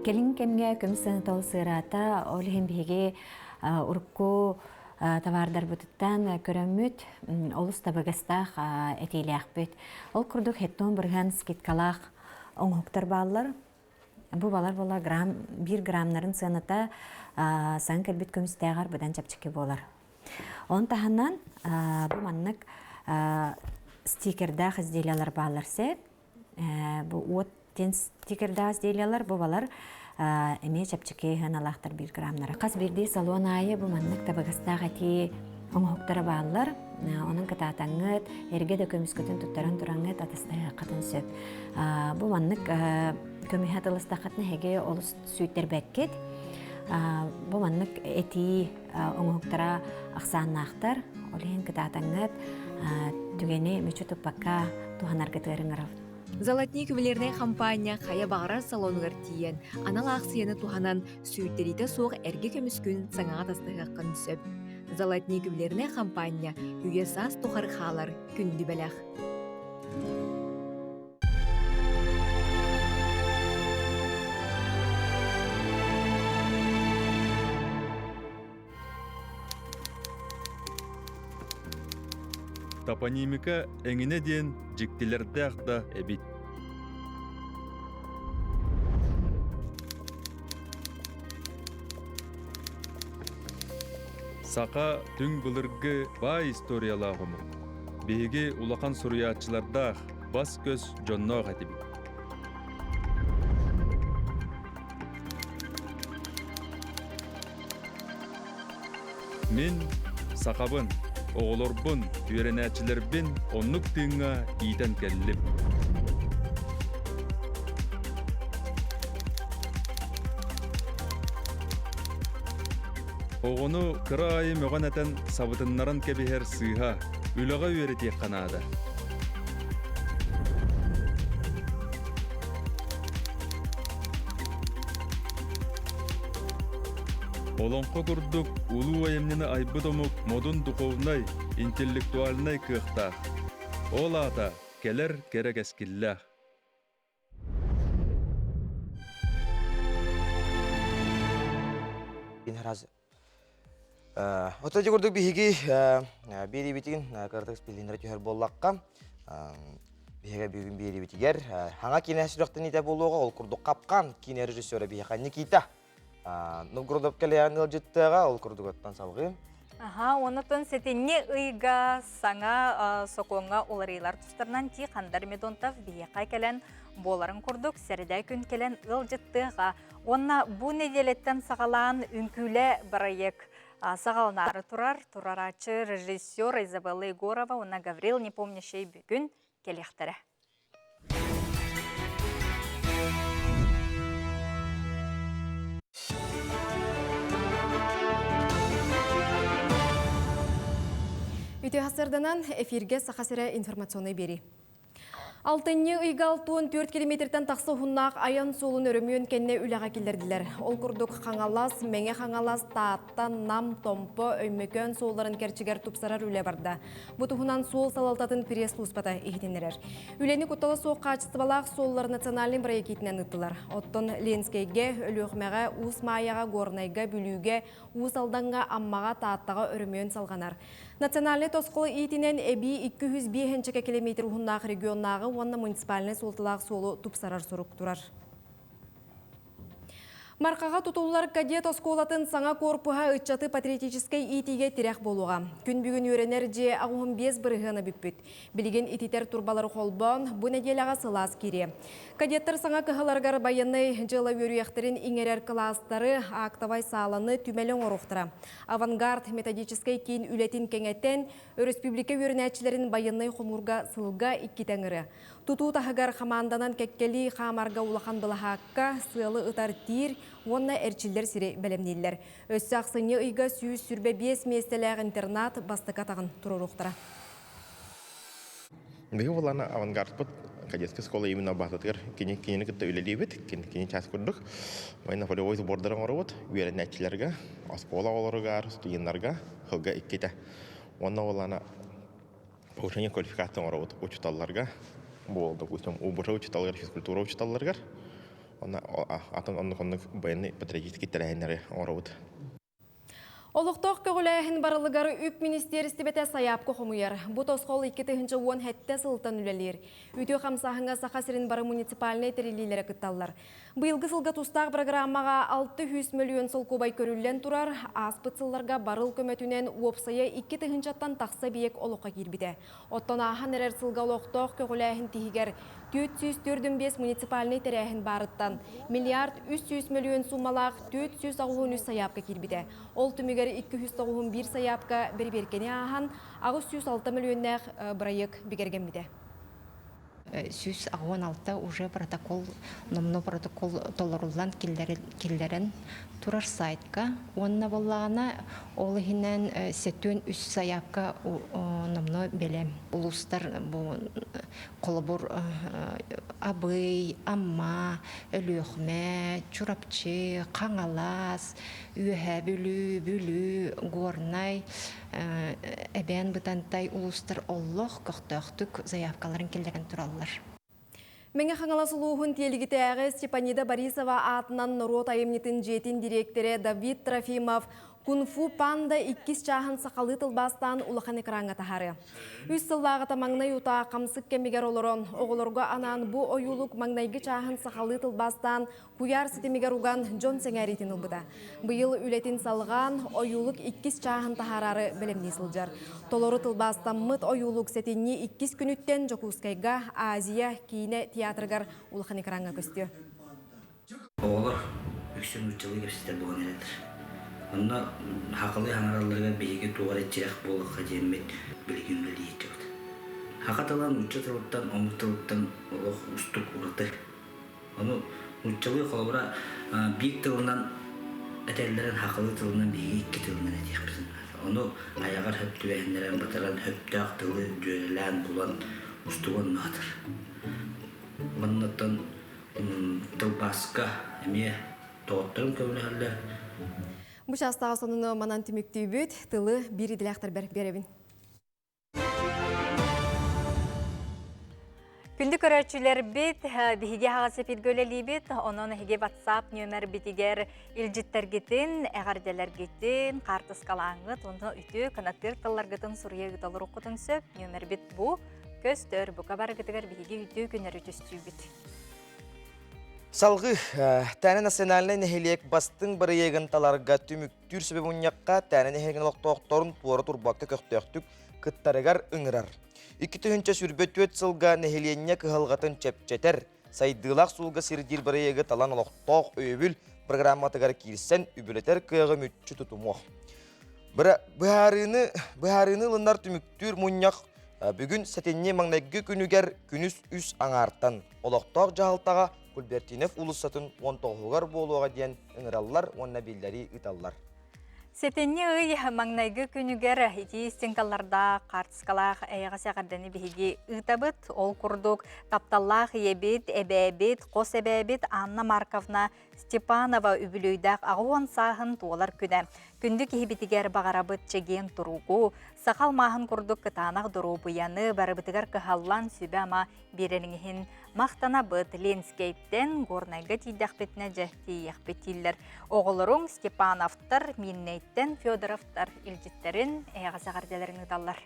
Кэлин кэмҥэ көмүс сыанатал сыараата, ол иһин биһиги урукку табаардарбытыттан көрөммүт олус табыгастаах этиилээхпит. Ол курдук хеттон бырыһан скидкалаах оҥоһуктар бааллар. Бу балар буола грамм, биир граммнарын сыаната саҥа кэлбит көмүстээҕэр быдан чэпчэки буолар. Он таһынан бу маннык стикердаах изделиялар бааллар сеп. Бу уот диэн стикердаах изделиялар бу балар эмиэ чэпчэки сыаналаахтар биир граммнара. Хас биирдии салон аайы бу маннык табыгастаах этии оҥоһуктара бааллар. Онон кытаатаҥҥыт, эргэ да көмүскүтүн туттаран тураҥҥыт атастаһыаххытын сөп. Бу маннык көмүһэ атыластаххытына эһиги олус сүүйтэрбэккит. Бу маннык этии оҥоһуктара ахсааннаахтар. Ол иһин кытаатаҥҥыт түгэни мүччү туппакка туһанаргытыгар ыҥырабыт. Золотник ювелирнай хампаанньа хайа баҕарар салонугар тиийэн, анал аахсыйаны туһанан, сүүйтэриитэ суох эргэ көмүскүн саҥаҕа тастаһыаххын сөп. Золотник ювелирнай хампаанньа үйэ-саас тухары хаалар күндү бэлэх. Топонимика эҥинэ диэн дьиктилэрдээх да эбит. Саха түҥ былыргы баай историялаах омук. Биһиги улахан суруйааччылардаах, бас-көс дьонноох этибит. Мин сахабын, оҕолорбун, үөрэнээччилэрбин оннук тыыҥҥа иитэн кэллим. Оҕону кыра аайы мөҕөн-этэн сабытыннаран кэбиһэр сыыһа, үлэҕэ үөрэтиэххэ наада. Олоҥхо курдук улуу айымньыны айбыт омук модун духовнай, интеллектуальнай кыахтаах. Ол аата кэлэр кэрэ кэскиллээх. Ото ити курдук биһиги биэриибитин кыратык билиннэрэ түһэр буоллахха, биһиги бүгүн биэриибитигэр хаҥа киинэ сүрэхтэниитэ буолуоҕа, ол курдук Хапкан киинэ режиссера биһиэхэ Никита Новгородов кэлэйэн ыалдьыттыаҕа, ол курдук оттон салҕыы. Аха, онутун сэтинньи ыйга саҥа сокуоҥҥа уларыйыылар тустарынан Тихандар Медонтов биһиэхэ кэлэн буоларын курдук сэрэдэ күн кэлэн ыалдьыттыаҕа. Уонна бу нэдиэлэттэн саҕалаан үҥкүүлэ бырайыак саҕаланаары турар турарааччы режиссер Изабелла Егорова уонна Гаврил Непомнящий бүгүн кэлиэхтэрэ. Үтүө сарданан эфиргэ Саха сирэ информационнай биэрии. Алтынньы ыйга 64 километртэн тахса уһуннаах айан суолун өрөмүөн кэннэ үлэҕэ киллэрдилэр. Ол курдук Хаҥалас, Мэҥэ Хаҥалас, Таатта, Нам, Томпо, Өймөкөөн суолларын кэрчигэр тупсарар үлэ барда. Бу туһунан суол салалтатын пресс-службата иһитиннэрэр. Үлэни куттала суох хаачыстыбалаах суоллар национальнай бырайыак ыыттылар. Оттон Ленскэйгэ, Өлүөхүмэҕэ, Уус Маайаҕа, Горнайга, Бүлүүгэ, Уус Алдаҥҥа, Аммаҕа, Тааттаҕа өрөмүөн салҕанар. Национальнай тосхол иитинэн эбии 205 километр уһуннаах регионнааҕы уонна муниципальнай суолталаах суолу тупсарар сорук турар. Мархаҕа тутуллар кадет оскуолатын саҥа корпуһа ыччаты патриотическай иитиигэ тирэх буолуоҕа. Күн бүгүн үөрэнэр дьиэ 85 бырыһыана бүппүт. Билигин ититэр турбалары холбоон, бу нэдиэлэҕэ сылаас киириэ. Кадеттар саҥа кыһаларыгар байыаннай дьыала үөрүйэхтэрин иҥэрэр кылаастары, актовай сааланы, түмэли оҥоруохтара. Авангард методическай киин үлэтин кэҥэтэн, өрөспүүбүлүкэ үөрэнээччилэрин байыаннай хомуурга сылга иккитэ ыҥырыа. Тутуу таһыгар хамаанданан кэккэлии хаамарга улахан былаһаакка, сыалы ытар тиир уонна эрчиллэр сири бэлэмнииллэр. Өссө ахсынньы ыйга 125 миэстэлээх интернат бастакы атаҕын туруоруохтара. Биһиги буоллаҕына авангардпыт кадетскай школа именно баазатыгар кини кинини кытта үлэлиибит, кини час курдук. Военно-полевой сбордары оҥоробут үөрэнээччилэргэ, оскуола оҕолоругар, студеннарга сылга иккитэ. Уонна буоллаҕына повышение квалификации оҥоробут учууталларга, бу допустим, УБШ учууталыгар, физкультура учууталларыгар. Уонна атын оннук-оннук военный патриотический тэрээһиннэри оҥоробут. Олохтоох көҕүлээһин барылыгар үп министиэристибэтэ сайаапка хомуйар. Бу тосхол 2017 сылтан үлэлиир. Үтүө хамсааһыҥҥа Саха сирин бары муниципальнай тэриллиилэрэ кытталлар. Быйылгы сылга тустаах программаҕа 600 мөлүйүөн солкуобай көрүллэн турар. Ааспыт сылларга барыл көмөтүнэн уопсайа 2 тыһыынчаттан тахса эбийиэк олоххо киирбитэ. Оттон ааһан эрэр сылга олохтоох көҕүлээһин тиһигэр 445 муниципальнай тэрээһин баарыттан миллиард 300 мөлүйүөн суумалаах 483 сайаапка киирбитэ. Ол түмүгэр 291 сайаапка бэрэбиэркэни ааһан, 806 мөлүйүөннээх бырайыак бигэргэммитэ. 186 уже протокол, номно протокол толоруллан киллэрэн турар сайтка. Уонна буоллаҕына, ол иһинэн сетүн үс сайаапка номно бэлэм. Улуустар бу холобур Абый, Амма, Өлүөхүмэ, Чурапчы, Хаҥалас, Үөһээ Бүлүү, Бүлүү, Горнай, Эбээн Бытантай улуустар олох көхтөөхтүк заявкаларын киллэрэн тураллар. Мэҥэ Хаҥалас улууһун Тиэлигитээҕи Степанида Борисова аатынан норуот айымньытын дьиэтин дириэктэрэ Давид Трофимов Кунг-фу панда иккис чааһын сахалыы тылбаастаан улахан экраҥҥа таһаарыа. Үс сыллааҕыта маҥнай утаа хамсык кэмигэр олорон, оҕолорго анаан бу ойуулук маҥнайгы чааһын сахалыы тылбаастаан куйаар ситимигэр уган дьон сэҥээриитин ылбыта. Быйыл үлэтин салҕаан, ойуулук иккис чааһын таһаараары бэлэмнии сылдьар. Толору тылбаастаммыт ойуулук сэтинньи иккис күнүттэн Дьокуускайга Азия киинэ театрыгар улахан экраҥҥа көстүө. Оҕолор үксүн нууччалыы кэпсэтэр буолан эрэллэр. Онно сахалыы саҥаралларыгар биһиги туох эрэ тирэх буолуохха диэммит билигин үлэлии сылдьабыт. Саха тыла нуучча тылыттан, омук тылыттан олох уустук ураты. Ону нууччалыы холобура биир тылынан этэллэрин сахалыы тылынан биһиги икки тылынан этиэхпитин наада. Ону айаҕар сөп түбэһиннэрэн батаран сөптөөх тылы дьүөрэлээн булан устугу онно сытар. Маннаттан тылбааска эмиэ доҕотторум көмөлөһөллөр. Бу чаастааҕы сонуну манан түмүктүүбүт. Тылы биир идэлээхтэрбэр биэрэбин. Күндү көрөөччүлэрбит, биһиги аһаҕас эфиргэ үлэлиибит. Онон эһиги WhatsApp нүөмэрбитигэр илдьиттэргитин, эҕэрдэлэргитин, хаартыскалааҥҥыт, онно үтүө кынаттыыр тылларгытын суруйа ыыталларыккытын сөп. Нүөмэрбит бу. Көстөр, бука барыгытыгар биһиги үтүө күннэри түстүүбүт. Салгыы Тээнэ национальнай нэһилиэк бастыҥ бырайыагын таларга түмүктүүр сүбэ мунньахха Тээнэ нэһилиэгин олохтоохторун туора турбакка көхтөөхтүк кыттарыгар ыҥырар. 2024 сылга нэһилиэнньэ кыһалҕатын чэпчэтэр, сайдыылаах суолга сирдиир бырайыагы талан олохтоох өйөбүл программатыгар киирсэн үбүлэтэр кыаҕы мүччү тутумуох. Быһаарыыны, быһаарыыны ылынар түмүктүүр мунньах бүгүн сэтинньи маҥнайгы күнүгэр күнүс үс аҥаартан олохтоох дьаһалтаҕа Кульбертинов уулуссатын 19-угар буолуоҕа диэн ыҥыраллар уонна биллэрии ыыталлар. Сэтинньи ый маҥнайгы күнүгэр итии истиҥ-таллардаах, хаартыскалаах эйэҕэс эҕэрдэни биһиги ыытабыт. Ол курдук, тапталлаах ийэбит, эбээбит, хос эбээбит Анна Марковна Степанова үбүлүөйдээх 80 сааһын туолар күнэ. Күндү киһибитигэр баҕарабыт чэгиэн туругу, саха алмааһын курдук кытаанах доруобуйаны барыбытыгар кыһаллан сүбэ-ама биэрэриҥ иһин махтанабыт. Ленскэйтэн Горнайга тиийдэхпитинэ дьэ тиийиэхпит дииллэр. Оҕолоруҥ Степановтар, Мииннэйтэн Федоровтар илдьиттэрин эһэҕэс эҕэрдэлэрин ыыталлар.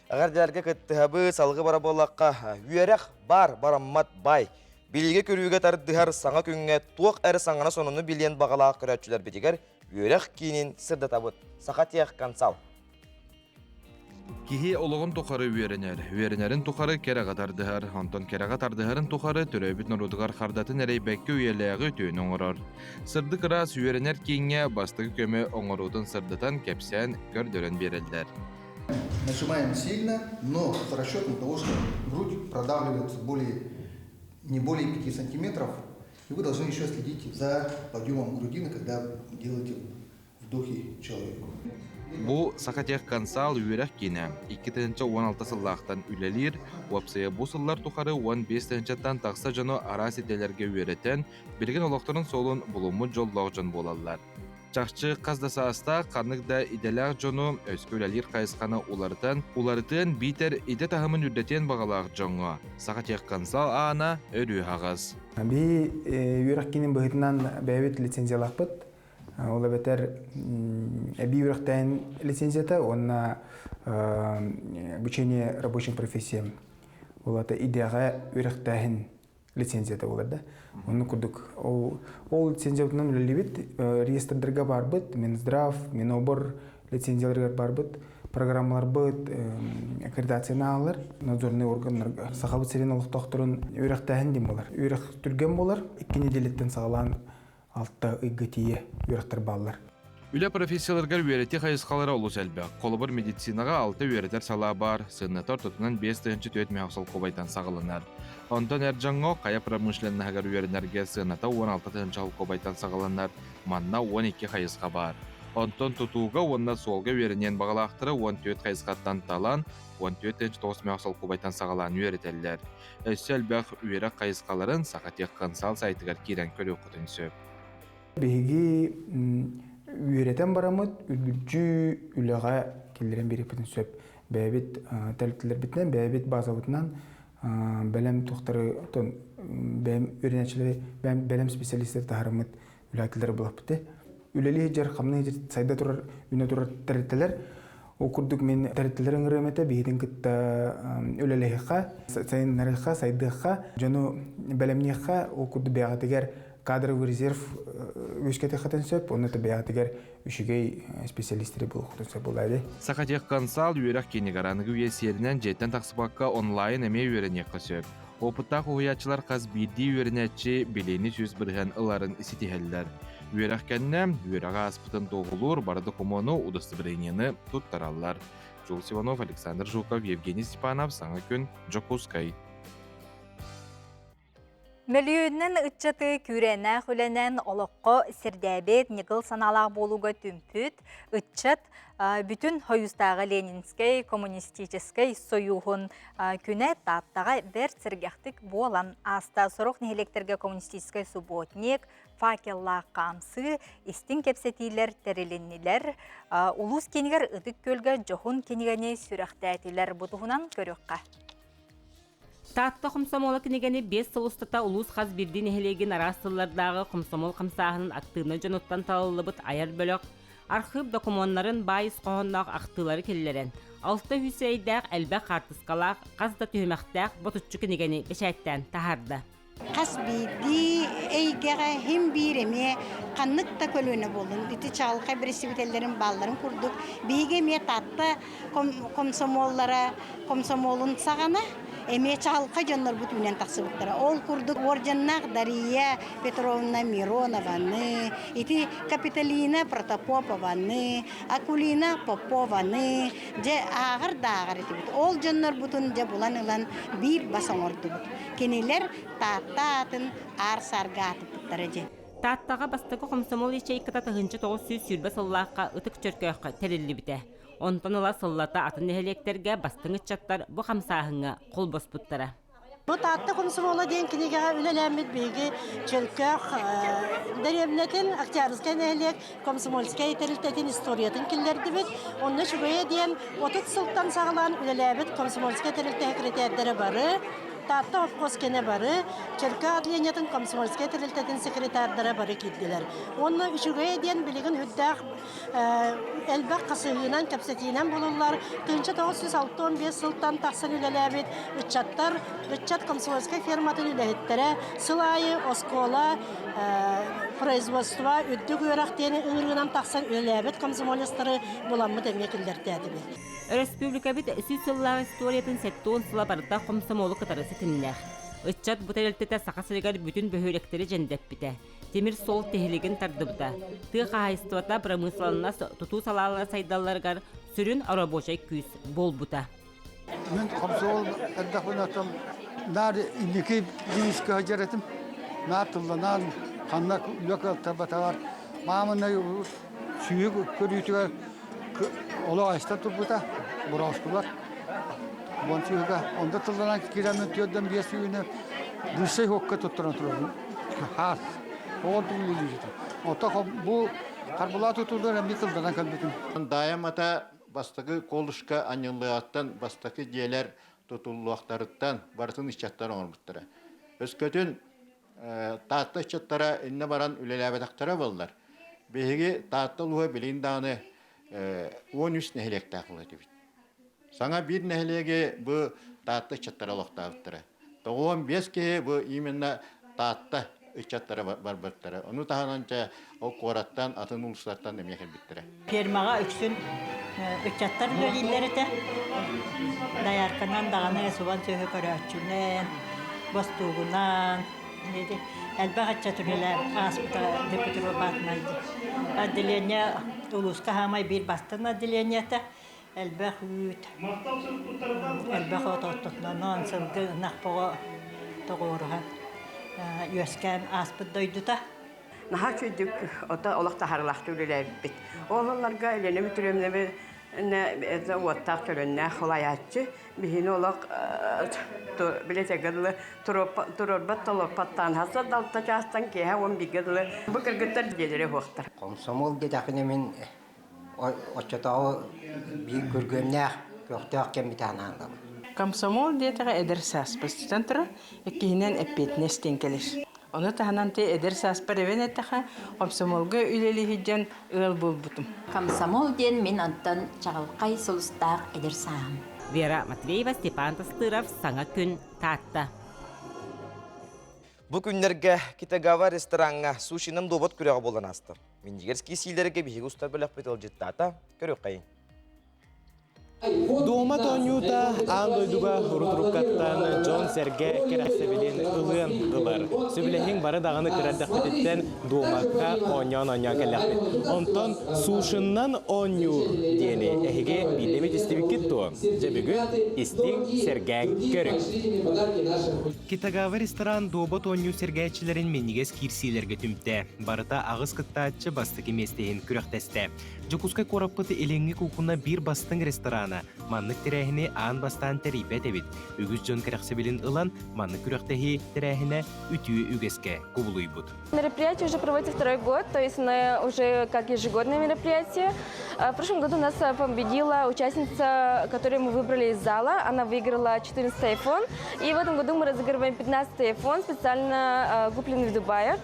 Эҕэрдэлэргэ кыттыһабыт, салгыы бара буоллахха, үөрэх бар, бараммат бай. Билиигэ-көрүүгэ тардыһар саҥа күҥҥэ туох эрэ саҥаны сонуну билиэн баҕалаах көрөөччүлэрбитигэр үөрэх киинин сырдатабыт. Саха Техконсал. Киһи олоҕун тухары үөрэнэр, үөрэнэрин тухары кэрэҕэ тардыһар, онтон кэрэҕэ тардыһарын тухары төрөөбүт норуотугар хардатын эрэйбэккэ үйэлээҕи үтүөнү оҥорор. Сырдык ыраас үөрэнэр кииҥҥэ бастакы көмө оҥоруутун сырдатан, кэпсээн, көрдөрөн биэрэллэр. Нажимаем сильно, но с расчетом того, что грудь продавливается более, не более 5 сантиметров, и вы должны еще следить за подъемом грудины, когда делаете вдохи человеку. Бу Сахатехконсал үөрэх киинэ 2016 сыллаахтан үлэлиир, уопсайа бу сыллар тухары 15 тыһыынчаттан тахса дьону араас идэлэргэ үөрэтэн, билигин олохторун суолун булуммут дьоллоох дьон буолаллар. Чахчы хас да саастаах ханнык да идэлээх дьону өскө үлэлиир хайысханы уларытан, уларытыан биитэр идэ таһымын үрдэтиэн баҕалаах дьоҥҥо Сахатехконсал аана өрүү аһаҕас. Биһи үөрэх киинин быһыытынан бэйэбит лицензиялаахпыт. Ол эбэтэр эбии үөрэхтээһин лицензията уонна обучение рабочим профессиям. Ол аата идэҕэ үөрэхтээһин лицензията буолар да. Оннук курдук ол, ол лицензиябытынан үлэлиибит. Реестрдарга барбыт, Минздрав, Минобор лицензияларыгар барбыт. Программаларбыт аккредитацияны аалар, надзорный органнарга Сахабыт сирин олохтоохторун үөрэхтээһин диэн буолар. Үөрэх түргэн буолар. Икки нэдиэлэттэн саҕалаан алта ыйга тиийэ үөрэхтэр бааллар. Үлэ профессияларыгар үөрэтии хайысхалара олус элбэх. Холобур, медицинаҕа алта үөрэтэр салаа баар, сыаната ортотунан 5400 мөһөх солкуобайтан саҕаланар. Онтон эр дьоҥҥо хайа промышленноһыгар үөрэнэргэ сыаната 16 тыһыынча солкуобайтан саҕаланар, манна 12 хайысха баар. Онтон тутууга уонна суолга үөрэниэн баҕалаахтара 14 хайысхаттан талан, 14 тыһыынча 9 мөһөх солкуобайтан саҕалаан үөрэтэллэр. Өссө элбэх үөрэх хайысхаларын Сахатехконсал сайтыгар киирэн көрүөххүтүн сөп. Биһиги үөрэтэн бараммыт үргүлдьү үлэҕэ киллэрэн биэриэхпитин сөп. Бэйэбит тэрилтэлэрбитинэн, бэйэбит базабытынан бэлэм туохтары, бэйэм үөрэнээччилэри, бэлэм специалистары таһаарыммыт үлэһиттэлэри булаппыт. Үлэлии сылдьар, хамныы сылдьар, сайда турар, үүнэ турар тэрилтэлэр. Ол курдук мин тэрилтэлэр ыҥырыам этэ, биһигин кытта үлэлэһиэххэ, сайыннарыахха, сайдыахха, дьону бэлэмниэххэ, ол курдук бэйэҕитигэр кадровый резерв үөскэтиэххитин сөп, онно бэйэҕитигэр үчүгэй специалистэри булуоххутун сөп буолаа Сахатехконсал үөрэх киинигэр аныгы үйэ сиэринэн дьиэттэн тахсыбакка онлайн эмиэ үөрэниэххэ сөп. Опыттаах уһуйааччылар хас биирдии үөрэнээччи билиини 100% ыларын ситиһэллэр. Үөрэх кэннэ үөрэҕи ааспытын туоһулуур бары докумуону, удостоверениены туттараллар. Жулс Иванов, Александр Жуков, Евгений Степанов, Саҥа күн, Дьокуускай. Мөлүйүөнүнэн ыччаты күүрээннээх үлэнэн олоххо сирдээбит, ньыгыл санаалаах буолууга түмпүт ыччат бүтүн Хойуустааҕы Ленинскэй коммунистическай сойууһун күнэ Тааттаҕа бэрт сэргэхтик буолан ааста. Сорох нэһилиэктэргэ коммунистическай субботник, факеллаах хаамсыы, истиҥ кэпсэтиилэр тэрилиннилэр. Улуус киинигэр Ытык Күөлгэ дьоһун кинигэни сүрэхтээтилэр. Бу туһунан көрүөххэ. Таатта хомсомуола кинигэни 5 сыл устата улуус хас биирдии нэһилиэгин араас сыллардааҕы хомсомуол хамсааһынын актыыбынай дьонуттан талыллыбыт айар бөлөх архыып докумуоннарын баай ис хоһоонноох ахтыылары киллэрэн, 600 эйдээх элбэх хаартыскалаах хас да түһүмэхтээх ботуччу кинигэни бэчээттээн таһаарда. Хас биирдии эйгэҕэ иһин биир эмиэ ханнык да көлүөнэ буоллун, ити чаҕылхай бэрэстэбиитэллэрин баалларын курдук, биһиги эмиэ Таатта комсомоллара комсомолун саҕана эмиэ чаҕылхай дьоннорбут үүнэн тахсыбыттара. Ол курдук орденнаах Дария Петровна Миронованы, ити Капитолина Протопопованы, Акулина Попованы дьэ ааҕар да ааҕар этибит. Ол дьоннорбутун дьэ булан ылан биир бас оҥордубут. Кинилэр Таатта аатын аар-саарга аатыппыттара дьэ. Тааттаҕа бастакы хомсомуол ячейката 1920 сыллаахха Ытык Чөркөөххө тэриллибитэ. Онтон ыла сыллата атын нэһилиэктэргэ бастыҥ ыччаттар бу хамсааһыҥҥа холбоспуттара. Бу Таатта комсомола диэн кинигэҕэ үлэлээммит биһиги Чөркөөх дэриэбинэтин Октябрьскай нэһилиэк комсомольскай тэрилтэтин историятын киллэрдибит. Онно үчүгэйэ диэн 30 сылтан саҕалаан үлэлээбит комсомольскай тэрилтэ секретэрдэрэ бары Таатта совхоз кэнэ бары, Чөркө отделениетын комсомольскай тэрилтэтин секретардара бары киирдилэр. Уонна үчүгэйэ диэн билигин үрдээх элбэх хасыһыынан, кэпсэтиинэн булуллар. 1965 сылтан тахсан үлэлээбит ыччаттар, ыччат комсомольскай ферматын үлэһиттэрэ сыл аайы оскуола, производство, үрдүк үөрэх диэн ыҥырыынан тахсан үлэлээбит комсомолецтары буламмыт эмиэ киллэртээтибит. Өрөспүүбүлүкэбит 100 сыллаах историятын 70 сыла барыта хомсомуолу кытары ситимнээх. Ыччат бу тэрилтэтэ Саха сиригэр бүтүн бөһүөлэктэри дьэндэппитэ, тимир суол тиһилигин тардыбыта, тыа хаһаайыстыбата бырамыысыланнас тутуу салаалара сайдалларыгар сүрүн оробуочай күүс буолбута. Мин хомсомол эрдэхпинэ оттон наар инники девизка сылдьар этим. Наар тылланан, ханна үлэ кыалтарбатаҕар маамынай сүүһүк көрүүтүгэр олох айстан турбута, борооспулар. Уон сүүһүгэ онда тылланан киирэммин түөрдэн биэс сүүһүнү бысшай хуокка туттаран турабын. Хаас. Оҕон туллулууту. Оттон бу Харбалаа тутуулар эмиэ тылланан кэлбитим. Даайам ата бастакы колышка анньыллыаҕыттан бастакы дьиэлэр тутуллуохтарыттан барытын ыччаттар оҥорбуттара. Өскөтүн Таатта ыччаттара иннэ баран үлэлээбэтэхтэрэ буоллар, биһиги Таатта улууһа билигин даҕаны 13 нэһилиэктээх буолуо этибит. Саҥа биир нэһилиэги бу Таатта ыччаттара олохтообуттара. 95 киһи бу именно Таатта ыччаттара барбыттара. Ону таһынан чэ ол куораттан, атын улуустартан эмиэ кэлбиттэрэ. Фермаҕа үксүн ыччаттар үлэлииллэр этэ. Доярканан даҕаны субан сүөһү көрөөччүнэн, бостуугунан. Элбэх ыччат үлэлээн ааспыта Петров аатынан отделение улууска хаамай биир бастыҥ отделениета элбэх үүт, элбэх от оттотунан сылгы ынах боҕо тоҕуоруһан үөскээн ааспыт дойдута. Наһаа үчүгүйдүк ото олох таһаарыылаахтык үлэлээбиппит. Ол ылларга Елена Петровна уоттаах төлөннөөх халайааччы биһини олох билэтэргэ дылы туруорбат толорпаттаан хаса далта чаастан киэһэ уон бииргэ дылы бу кыргыттар дьиэлэрэ уһуохтар. Комсомол диэтэхпинэ мин оччотооҕу биир күргүөмнээх, көхтөөх кэммит анаан ылабын. Комсомол диэтэҕэ эдэр сааспытыттан турар, иккиһинэн эппиэтинэс диэн кэлэр. Ону таһынан ти эдэр сааспар эбэн эттэхэ, комсомолга үлэлии сылдьан ыал буолбутум. Комсомол диэн мин онтон чаҕылхай сулустаах эдэр сааһым. Вера Матвеева, Степан Тастыров, Саҥа күн, Таатта. Бу күннэргэ Китагава рестораҥҥа сушинан дуобат күрэҕэ буолан ааста. Минньигэс киисиилэргэ биһиги устар бөлөхпүт ыалдьыттаата. Көрүөххэйиҥ. Дуома тоонньуута аан дойдуга урут-уруккаттан дьон-сэргэ кэрэхсэбилин ылыан ылар. Сөбүлэһиҥ бары даҕаны кыра эрдэхпититтэн дуомакка оонньоон-оонньоон кэллэхпит. Онтон сушиннан оонньуур диэни эһиги биирдэ эмит истибиккит дуо? Дьэ бүгүн истиҥ, сэргээҥ, көрүҥ. Китагава ресторан дуобат оонньуу сэргээччилэрин минньигэс киирсиилэргэ түмтэ. Барыта аҕыс кыттааччы бастакы миэстэ иһин күрэхтэстэ. Дьокуускай куораппыт Илиҥҥи куукуна биир бастыҥ ресторана маннык тэрээһини аан бастаан тэрийбэт эбит. Үгүс дьон кэрэхсэбилин ылан, маннык күрэхтэһии тэрээһинэ үтүө үгэскэ кубулуйбут. Мероприятие уже проводится второй год, то есть мы уже как ежегодное мероприятие. В прошлом году нас победила участница, которую мы выбрали из зала. Она выиграла 14 iPhone. И в этом году мы разыгрываем 15 iPhone, специально купленный в Дубае.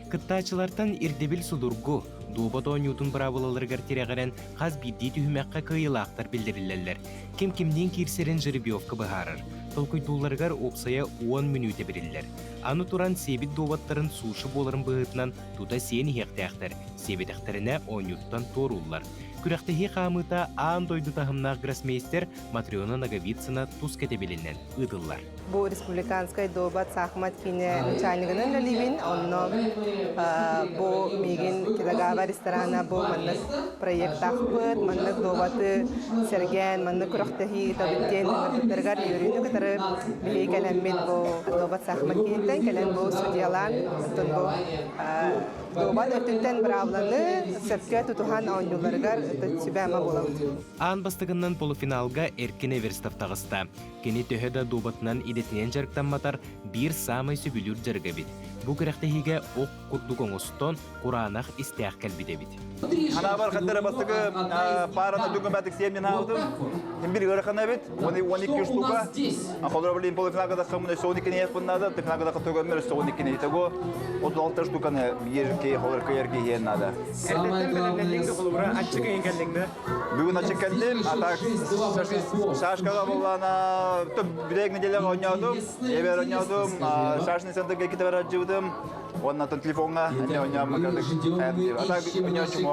Кыттааччылартан ирдэбил судургу, дуобат оонньуутун быраабылаларыгар тирэҕирэн хас биирдии түһүмэххэ кыайыылаахтар биллэриллэллэр. Ким кимниин киирсэрин жеребьевка быһаарар. Толкуйдуулларыгар уопсайа 10 мүнүүтэ бэриллэр. Аны туран сиэбит дуобаттарын суши буоларын быһыытынан тута сиэн иһиэхтээхтэр, сиэбэтэхтэринэ оонньууттан туорууллар. Күрэхтэһии хаамыыта аан дойду таһымнаах гроссмейстер Матрена Ноговицына тус кэтэбилинэн ыытыллар. Бу республиканскай дуобат саахымат киинэ начальнигынан үлэлиибин. Онно бу миигин Кидагава ресторана бу маннык проектаахпыт, маннык дуобаты сэргээн, маннык күрэхтэһии ыытабыт диэн ыҥырбыттарыгар үөрүүнү кытары биһиги кэлэммит бу дуобат саахымат кииниттэн кэлэн бу судьуйалаан, оттон бу дуобат өттүттэн быраабыланы сөпкө тутуһан оонньууларыгар сүбэ-ама буолабыт. Аан бастакыннан полуфиналга Эркин Эверстов таҕыста. Кини төһө да дуобатынан идэтинэн дьарыктамматар, биир саамай сөбүлүүр дьарыга эбит. Бу күрэхтэһиигэ ох курдук оҥостон, кураанах истээх кэлбит эбит. Ханаабар хаттара бастакы параны дүкүмәтик сиэмнин аабытым. Бир ыарахан эбит, 12 штука. Холор блин полуфиналга тахсаммын өссө 12 ехпын надо, финалга тахса төгөммөр өссө 12 Итого 36 штуканы биир кей холор кыйар киһиэн надо. Эрдэттэн бэлэмнэнниҥ да холобура аччык ыйын кэллиҥ да? Бүгүн ачык кэллим, а так шашкаға боллана бүтэк неделяға ойнаудым, эбер ойнаудым, шашный центрге кетіп бара жатыбытым, оннан телефонға әне ойнаам а так ойнаучум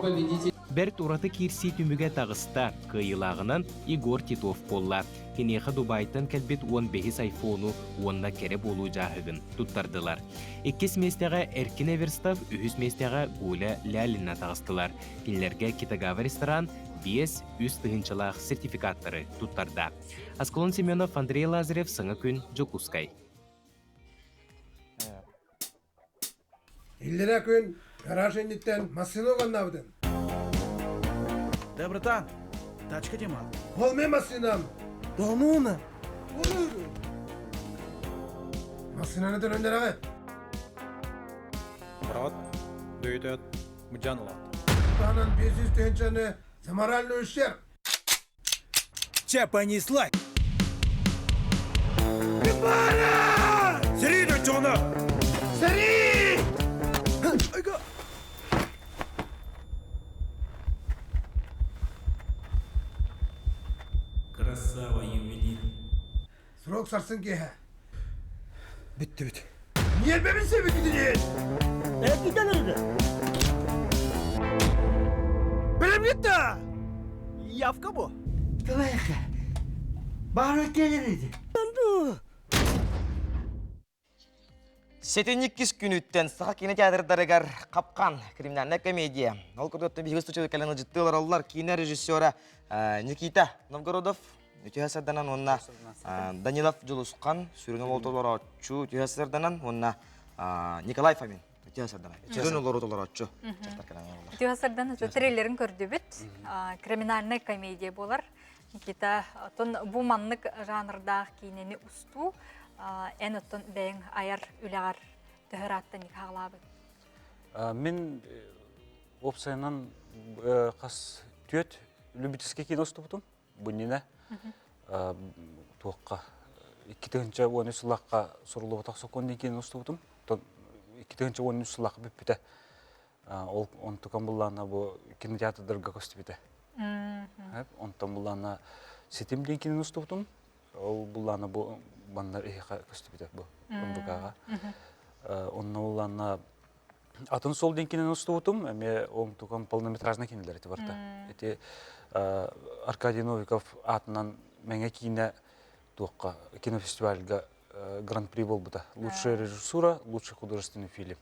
Бэрт ураты киирсии түмүгэ таҕыста. Кыайыылааҕынан Егор Титов буолла. Киниэхэ Дубайтан кэлбит 15 айфону уонна кэрэ буолуу дьааһыгын туттардылар. Иккис миэстэҕэ Эркин Эверстов, үһүс миэстэҕэ Гуля Лялина таҕыстылар. Кинилэргэ Китагава ресторан 5-3 тыһыынчалаах сертификаттары туттарда. Аскалон Семенов, Андрей Лазарев, Саҥа күн, Дьокуускай. Иллэрээ күн гараж инниттэн массыына уганнаабытын. Да, братан, тачка темал. Ол мен массыынам. Да ну на. Массыынаны төлөннөрэҕит. Брат, дөйдөт, Мыдьан улаат. Таһынан 500 тыһыынчаны за моральный ущерб. Чэ, понеслась! Сэрии дочоҕуна! Сэрии! Красава, ювелир. Срок сарсын киэһэ. Бүттүбүт. Ньиэрбэбин сиэбиккитинин! Эрдитен өрүдэ. Бэлэмҥит да? Явка бу. Тылайха. Баара келер edi. Сэтинньи иккис күнүттэн Саха киинэ театрдарыгар Хапкан криминальная комедия. Ол курдук биһиги студияда кэлэн ыдьыттыы олороллор киинэ режиссера Никита Новгородов, үтүө сарданан уонна Данилов Дьулусхан сүрүн олоотолорооччу үтүө сарданан уонна Николай Фомин үтүө сарданан сүрүн олоотолорооччу. Үтүө сардан трейлерин көрдүбүт. Криминальная комедия болар. Никита, оттон бу маннык жанрдаах киинэни устуу эн оттон бэйэҥ айар үлэҕэр төһө ырааттан хаалаабыт? Мин уопсайынан хас түөт любительский кино устубутум. Бу иннинэ туохха 2013 сыллаахха суруллубатах сокуон диэн киинэ устубутум. 2013 сыллаахха бүппүтэ. Ол онтукан буллаана бу кинотеатрдарга көстүбүтэ. Онтон буллаана ситим диэн кинини устубутум. Ол буллаана бу манна эһиэхэ көстүбүтэ бу МВК-ҕа. Онно буллаана атын сол диэн кинини устубутум. Эмиэ онтукан полнометражный кинилэр ити барыта. Ити Аркадий Новиков аатынан Мэҥэ киинэ туохха кинофестивальга гран-при буолбута. Лучшая режиссура, лучший художественный фильм.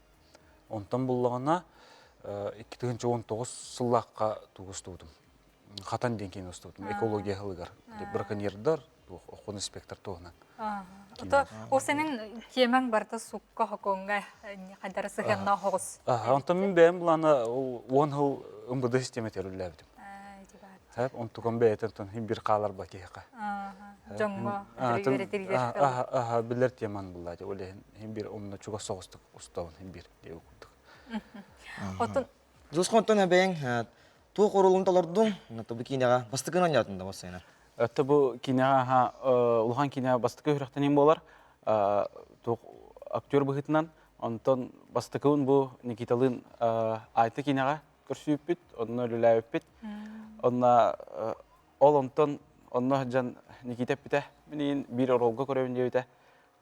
Онтон буллаҕына 2019 сыллаахха тугу устубутум. Хатан диэн киинэ устубутум. Экология сылыгар. Браконьердар, охун инспектор туһунан. Ото ол сенин темаң барыта сукка хокуҥҥа хайдара сыһыаннаах хоҕус. Онтон мин бэйэм булаана 10 сыл МВД систиэмэтигэр үлэлээбитим. Хэп онтукам бэйэтин тон хин бир хаалар ба киһиэхэ. Дьоҥҥо үөрэтиллэр. Аха билэр теман булла ол хин бир онно чугас соҕустук устабын хин бир диэ курдук. Оттон Дьусхон эбэйэҥ туох оруолун толордуҥ? Бу киинэҕэ бастакы оонньоотун да бассайна. Өттө бу киинэҕэ улахан киинэҕэ бастакы үрэхтэнин буолар. Туох актер быһыытынан. Онтон бастакыбын бу Никиталыын Айта киинэҕэ көрсүүппүт, онно үлэлээбиппит. Онно ол онтон онно дьон Никита эппитэ, мин биир оруолга көрөбүн диэбитэ.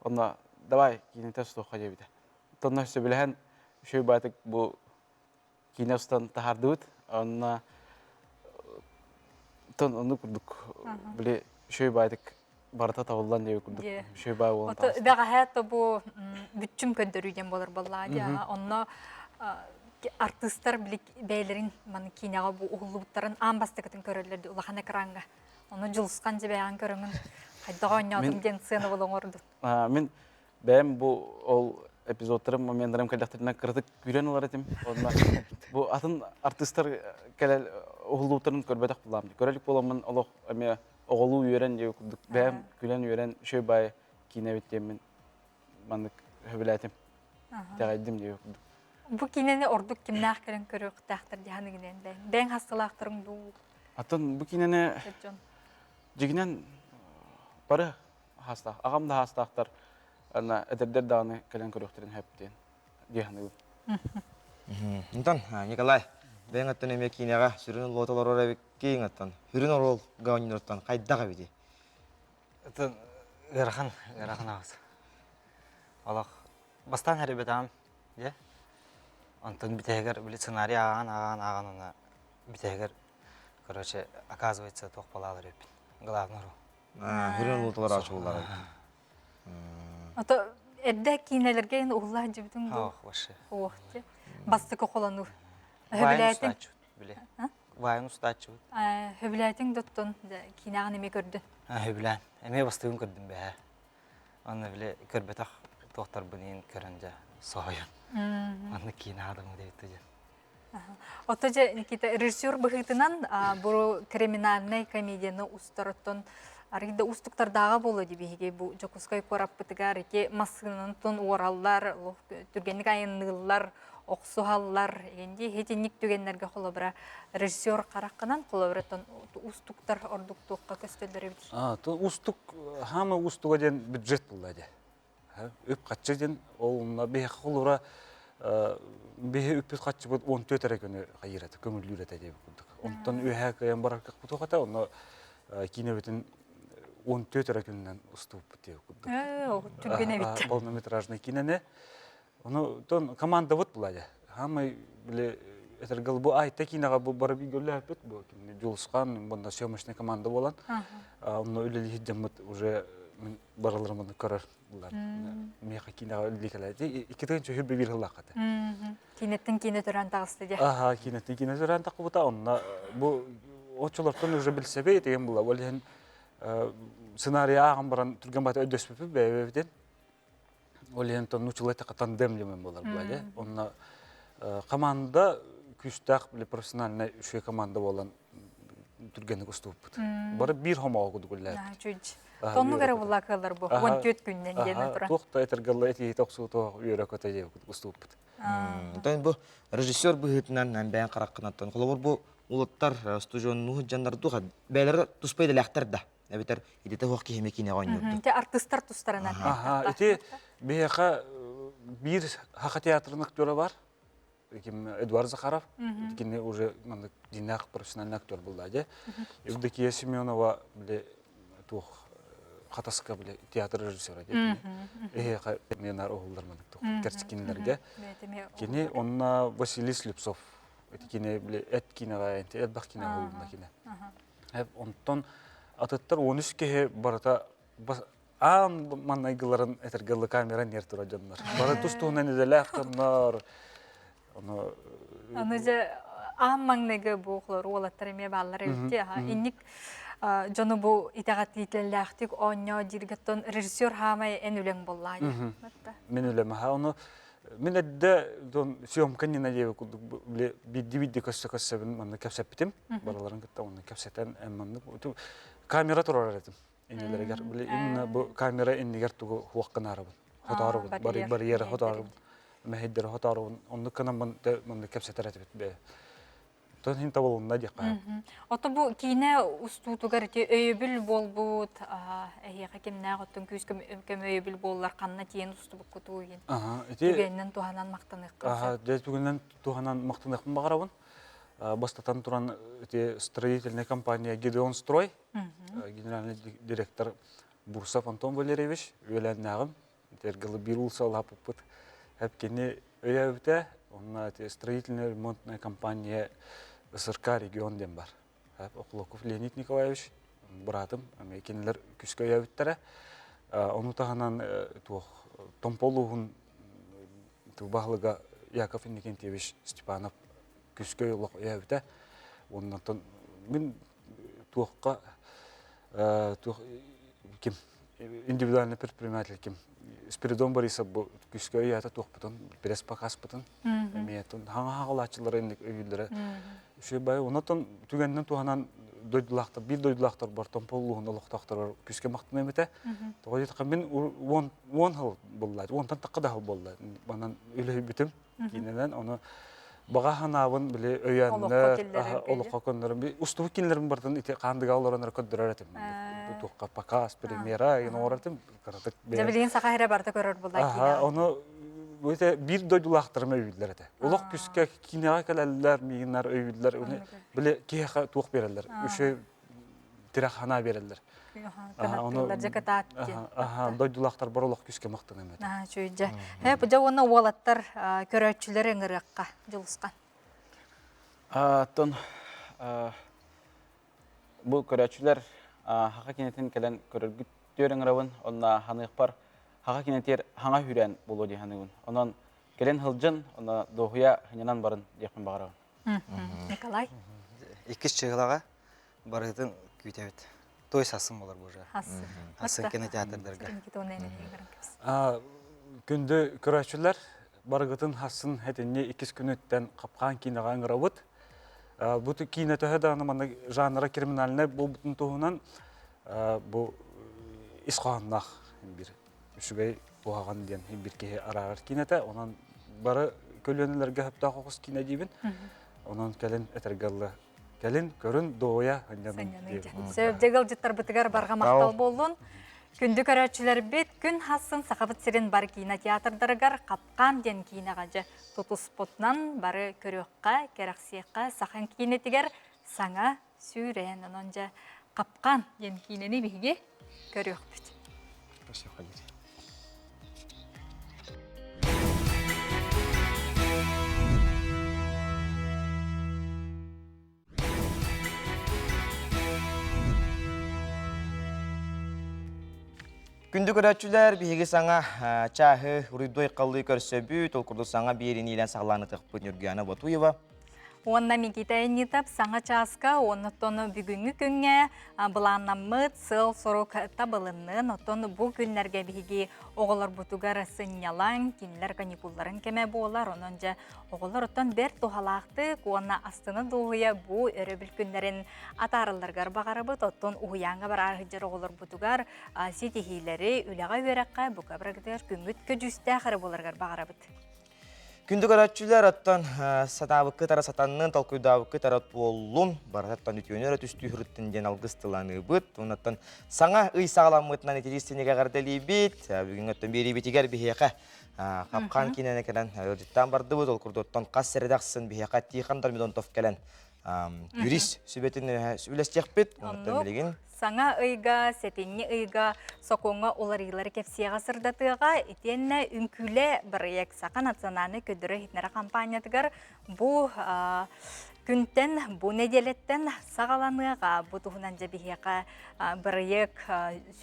Онно давай киинэтэ устуохха диэбитэ. Онно сөбүлэһэн үчүгэй баатык бу киинэ устан таһаардыбыт. Онно тон ону курдук били үчүгэй баатык барыта табыллан диэби курдук үчүгэй баа буолан таҕыста. Бэҕэһээ то бу бүччүм көрдөрүү диэн буолар буоллаа дии. Онно артыыстар били бэйэлэрин маны киинэҕэ бу уһуллубуттарын аан бастакытын көрөллөр дии улахан экраҥҥа. Ону Дьулусхан дьэбээҕин көрөҥүн хайдах оонньоотум диэн сыана була оҥордун. Мин бэйэм бу ол эпизодтарым, моменттарым кэллэхтэринэ кыратык күүрэн ылар этим. Онно бу атын артыыстар кэлэл уһуллубуттарын көрбөтөх булаам. Көрө илик буоламмын олох эмиэ оҕолуу үөрэн диэбит курдук бэйэм күлэн үөрэн үчүгэй баайы киинэбит диэммин маннык сөбүлээтим. Итэҕэйдим диэбит курдук. Бу киинэни ордук кимнээх кэлэн көрүөхтээхтэр дии саныгын бэйэҥ? Бэйэҥ хастылаахтарыҥ дуу? Атын бу киинэни дьигинэн бары хаастаах, аҕам да хаастаахтар ана эдэрдэр даҕаны кэлэн көрүөхтэрин сөп диэн дии саныыбын. Онтон Николай, бэйэҥ өттүн эмиэ киинэҕэ сүрүн луота олорор эбиккин оттон сүрүн оруолга оонньууртан хайдах эбитий? Атын ыарахан, ыарахан аҕыс. Олох бастаан хэрибэтаҕым дьэ. Онтон бүтэһигэр били сценарий ааҕан ааҕан ааҕан уонна бүтэһигэр короче оказывается туох балаалар эбиппин главный роль. Хүрүн луоталар ачуулар. Ото эрдэ киинэлэргэ ин уһулла сылдьыбытыҥ дуу? Ох, вообще. Ох, дьэ. Бастакы холонуу. Вайн Сөбүлээтиҥ? устааччыбыт, били. Вайн устааччыбыт. Сөбүлээтиҥ доттон киинэҕин эмиэ көрдүн. Сөбүлээн. Эмиэ бастыгын көрдүм бэһэ. Онно били көрбөтөх туохтарбын иин көрөн дьэ соһуйан. Маннык киинэ аадамы диэбит дьэ. Ото дьэ Никита режиссер быһыытынан бу криминальнай комедияны устар оттон арыый да уустуктардааҕа буолуо дии биһиги бу Дьокуускай куораппытыгар ити массыынаны уораллар, түргэнник айанныыллар, охсуһаллар дии итинник түгэннэргэ холобура режиссер хараххынан холобура уустуктар ордук туохха көстөллөр эбит. Уустук хаама уустуга диэн бюджет булла дии. Үп-харчы диэн ол онно биһиэхэ холура биһи үппүт-харчыбыт 14 эрэ күнү хайыыр этэ, көҥүллүүр этэ диэбит курдук. Онтон үөһээ кыайан барар кыахпыт этэ, онно киинэбитин 14 эрэ күнүнэн устубуппут диэбит курдук. Түргэн эбит. Полнометражный киинэни. Ону тон командабыт була Хамай били этэргэл бу айта киинэҕэ бу бары бииргэ бу Дьулусхан бунда съемочный команда буолан онно үлэлиир дьоммут уже Мин барыларым көрөр булар. Миэхэ киинэҕэ үллии кэлээти. Икки тыһыынча үһү биир сыллаахха этэ. Киинэттэн киинэ төрөөн таҕыста дии. Аха, киинэттэн киинэ төрөөн таххыбыта. Онно бу оччолортон уже билсэбэй деген була. Ол иһин сценарий ааҕан баран түргэн бата өйдөспүппүт бэйэбитин. Ол иһин нууччалыы эттэххэ тандем диэн буолар буолла. Онно команда күүстээх профессиональнай үчүгэй команда буолан түргэнник устубуппут. Бары биир хомоҕо курдук үлэлээбит. Тоннук эрэ булла кыаллар бу. 14 күннэн диэн туран. Туох да этэргэлла этиһи охсууту үөрэ көтө диэн устубуппут. Онтон бу режиссер быһыытынан бэйэн хараххынаттан холобур бу улуттар студионнуу дьаннар духа бэйэлэрэ туспа идэлээхтэр да эбэтэр идэтэ суох киһими киинэҕэ оонньуурду. Ити артыыстар тустарынан. Аха, ити биһиэхэ биир Саха театрын актера бар. Ким Эдуард Захаров. Кини уже маннык дьиҥнээх профессиональный актер буолла дии. Евдокия Семенова били туох Хатаска били театр режиссера дии. Эһиэхэ менар уһуллар маннык туох кэрчикиннэргэ. Кини онно Василий Слепцов ити кини били эт киинэҕэ элбэх киинэ уһулунна кини. Онтон атыттар 13 киһи барыта аан маннайгыларын этэргэ дылы камера нер тура дьоннор. Бары тус-туһунан идэлээх дьоннор. Ону Аны дьэ аан маҥнайгы бу уолаттар эмиэ бааллар эбит Инник дьону бу итэҕэтиитэллээхтик оонньоо дииргэттон режиссер хаамай эн үлэҥ буоллаа. Мин үлэм аха ону Мин эрдэ дон съемка не надею курдук бидди-бидди көссө-көссөбүн манна кэпсэппитим. Барыларын кытта онно кэпсэтэн маннык камера турар этим. Иннилэригэр били именно бу камера иннигэр тугу хуохканаарабын. Хотоорубун, барьера хотоорубун, мэһэйдэри хотоорубун. Оннук гынан манна кэпсэтэр этибит бэйэ. Тон хин табылынна диэххэ. Ото бу киинэ устуутугар ити өйөбүл буолбут, эһиэхэ кимнээх оттон күүс көмө өйөбүл буоллар ханна тиийэн устубуккутуу иһин. Түгэнинэн туһанан махтаныаххын Аха, дьэ түгэнинэн туһанан махтаныахпын баҕарабын. Бастатан туран ити строительная компания Гедеон Строй, генеральный директор Бурсов Антон Валерьевич үөлээннээҕим Эргылы биир уулусса Эп кини өйөөбүтэ, онно ити строительная ремонтная компания СРК регион диэн бар. Охлоков Леонид Николаевич, быраатым, эмиэ кинилэр күүскэ өйөөбүттэрэ. Ону таһынан туох Томпо улууһун баһылыга Яков Иннокентьевич Степанов күүскэ олох өйөөбүтэ. Оннотон мин туохха туох ким индивидуальный предприниматель ким Спиридон Борисов бу күүскэ өйөөтө туохпутун пресс покаспытын эмиэ хаҥа хаҕалааччылары инник өйүүллэрэ үчүгэй бай онотон түгэнинэн туһанан дойдулаахтар биир дойдулаахтар бар Томпо улууһун олохтоохторор күүскэ махтаныам этэ тоҕо диэтэххэ мин уон сыл буолла уонтан тахха да сыл буолла манан үлэһийбитим киинэнэн ону баҕа санаабын били өйөөннөр олоххо көннөрөн устубут кинилэрин барытын ити хаандыга олорон эрэ көрдөрөр этим туохха показ премьера игин оҥорор этим кыратык Дьэ билигин саха эрэ барыта көрөр буолла киинэҕэ ону бу биир дойдулаахтарым өйүүллэр этэ олох күскэ киинэҕэ кэлэллэр миигиннэр өйүүллэр били киһиэхэ туох биэрэллэр үчүгэй тирэх санаа биэрэллэр. Ону дьэ Аха, дойдулаахтарбар олох күүскэ махтаныам этэ. Чүйдьэ. Э, бу дьэ уонна уолаттар көрөөччүлэр ыҥырыахха Дьулусхан. Оттон бу көрөөччүлэр хаха кинэтин кэлэн көрөргүт түөр ыҥырабын, онно ханыахпар хаха кинэтиэр хаҥа үүрэн буолуо дии саныыбын. Онон кэлэн сылдьын, онно дуоһуйа сынньанан барын диэхпин баҕарабын. Николай? Иккис чыгылаҕа барытын күүтэбит. Той сасын болар бу уже. Асын кинотеатрдарга. Күндү көрөөччүлэр, барыгытын хассын этинни иккис күнүттэн Хапкаан киинэҕэ ыҥырабыт. Бу киинэ төһө даҕаны манна жанра криминальнай буолбутун туһунан бу ис хоһоонноох биир үчүгэй куһаҕан диэн биир киһи араарар киинэтэ. Онон бары көлүөнэлэргэ сөптөөх оҕус киинэ диибин. Онон кэлин этэргэ дылы Кэлин көрүн дуоя ынньанын Сөп дьыгылдьыттарбытыгар барҕа махтал буоллун. Күндү көрөөччүлэрбит күн хассын Сахабыт сирин бар кинотеатрдарыгар Хапкаан диэн киинэҕэ дьэ тутуспутунан бары көрүөххэ, кэрэхсиэххэ сахан киинэтигэр саҥа сүүрээн онон дьэ Хапкаан диэн киинэни биһиги көрүөхпүт. Күндү көрөөччүлэр, биһиги саҥа чааһы уруйдуой-халлыы көрсөбүт, ол курдук саҥа биэриниилэн саҕалаанытыахпыт Ньургуяна Ботуева. Уонна Никита Эннитов саҥа чааска, оннуттан бүгүҥҥү күҥҥэ былааннаммыт сыал-сорук табылыннын. Оттон бу күннэргэ биһиги оҕолорбутугар сынньалаҥ, кинилэр каникулларын кэмэ буолар. Онон дьэ оҕолор оттон бэрт туһалаахтык уонна астына дуоһуйа бу өрөбүл күннэрин атааралларыгар баҕарабыт. Оттон уһуйааҥҥа бараары сылдьар оҕолорбутугар ситиһиилэри үлэҕэ-үөрэххэ бука барыгытыгар күҥҥүт көдьүүстээх эрэ буоларыгар баҕарабыт. Күндү көрөөччүлэр, оттон сатаабыккыт ара сатаннын, толкуйдаабыккыт ара туоллун, барытыттан үтүөнү эрэ түстүүһүрүттэн диэн алгыс тыланыыбыт. Оннуттан саҥа ый саҕаламмытынан итирии синигэ эҕэрдэлиибит. Бүгүҥҥү оттон биэриибитигэр биһиэхэ Хапкаан киинэни кэлэн ыалдьыттаан бардыбыт. Ол курдук оттон хас сэрэдэхсин биһиэхэ Тихон Дормидонтов кэлэн юрист сүбэтин үлэстиэхпит. Оннуттан билигин Саҥа ыйга, сэтинньи ыйга сокуоҥҥа уларыйыылары кэпсиэҕэ сырдатыаҕа итиэннэ үҥкүүлэ бырайыак Саха национальнай көрдөрөр-иһитиннэрэр хампаанньатыгар бу күнтэн, бу нэдиэлэттэн саҕаланыаҕа. Бу туһунан дьэ биһиэхэ бырайыак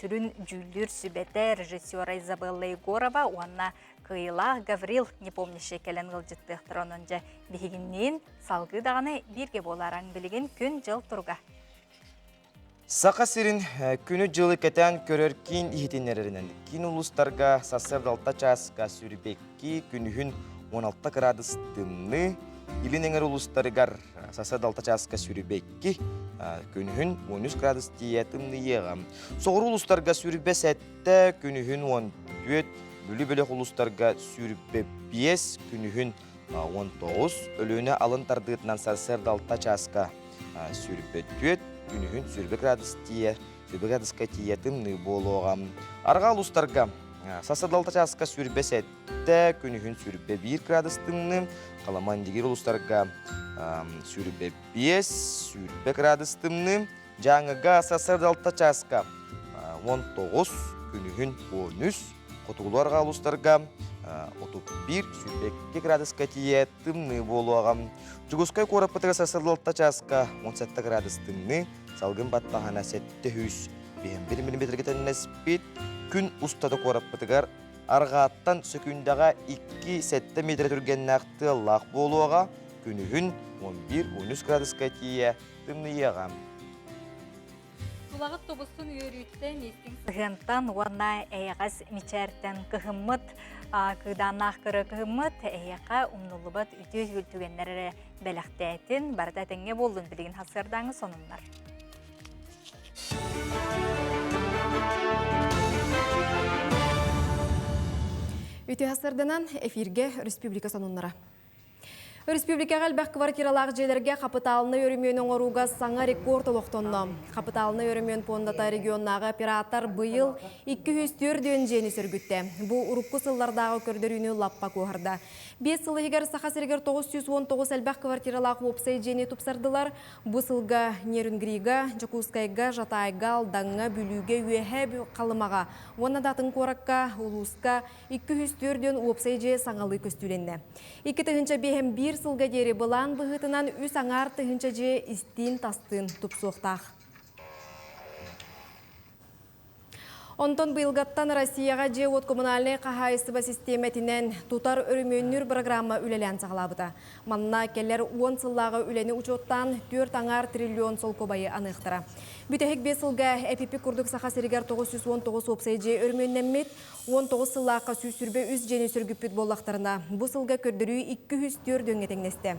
сүрүн дьүүллүүр сүбэтэ режиссера Изабелла Егорова уонна кыайыылаах Гаврил Непомнящий кэлэн ыалдьыттыахтара. Онон дьэ биһигинниин салгыы даҕаны бииргэ буолааран билигин күн-дьыл туруга. Саха сирин күнү-дьылы кэтээн көрөр киин иһитиннэрэринэн, киин улуустарга сарсыарда 6 чааска сүүрбэкки, күнүһүн 16 кыраадыс тымныы, илин эҥэр улуустарыгар сарсыарда 6 чааска сүүрбэкки, күнүһүн 13 градус тиийэ тымныйыаҕа. Соҕуруу улуустарга сүүрбэ сэттэ, күнүһүн 14, Бүлүү бөлөх улуустарга 25, күнүһүн 19, Өлүөнэ алын тардыытынан сарсыарда 6 чааска 24, күнүһүн 20 градус тиийэ, 20 градуска тиийэ тымныы буолуоҕа. Арҕаа улуустарга сарсыарда 6 чааска 27, күнүһүн 21 градус тымныы, Халаман-Дигир улуустарга 25, 20 градус тымныы, Дьааҥыга сарсыарда 6 чааска 19, күнүһүн 13, хотугулуу арҕаа улуустарга 31, 22 градуска тиийэ тымныы буолуоҕа. Дьокуускай куораппытыгар сарсыарда 6 чааска 17 градус тымныы, салгын баттаһана 700 биһэн миллиметргэ тэннэспит. Күн устата куораппытыгар арҕааттан сөкүүндэҕэ 2-7 метр түргэннээх тыаллаах буолуоҕа. Күнүһүн 11-13 градуска тиийэ тымныйыаҕа. Тулаҕыт тобустун үөрүүттэн, истиҥ сыһыантан уонна эйэҕэс мичээртэн кыһыммыт, кыыдааннаах кыра кыһыммыт эһиэхэ умнуллубат үтүө түгэннэр эрэ бэлэхтээтин, барыта этэҥҥэ буоллун билигин сарсыардааҥы сонуннар. Үтүө сарсыарданан эфиргэ республика сонуннара. Өрөспүүбүлүкэҕэ элбэх квартиралаах дьиэлэргэ хапытаалынай өрөмүөнү оҥорууга саҥа рекорд олохтонно. Хапытаалынай өрөмүөн пуондата регионнааҕы оператор быйыл 204 дьиэни сөргүттэ. Бу урукку сыллардааҕы көрдөрүүнү лаппа куоһарда. Биэс сыл иһигэр Саха сиригэр 919 элбэх квартиралаах уопсай дьиэни тупсардылар. Бу сылга Нерюнгрига, Дьокуускайга, Жатайга, Алдаҥҥа, Бүлүүгэ, Үөһээ Халымаҕа уонна да атын куоракка, улууска 204 уопсай дьиэ саҥалыы көстүүлэннэ. 2005 сылга диэри былаан быһыытынан үс аҥаар тыһыынча дьиэ истиин-тастыын тупсуохтаах. Онтон быйылгаттан Россияҕа дьиэ-уот коммунальнай хаһаайыстыба систиэмэтинэн тутар өрөмүөннүүр программа үлэлээн саҕалаабыта. Манна кэлэр уон сыллааҕы үлэни учуоттаан түөрт аҥаар триллион солкуобайы аныахтара. Бүтэһик биэс сылга эпипи курдук Саха сиригэр 919 уопсай дьиэ өрөмүөннэммит, 19 сыллаахха 123 дьиэни сөргүппүт буоллахтарына, бу сылга көрдөрүү 204 өҥҥө тэҥнэстэ.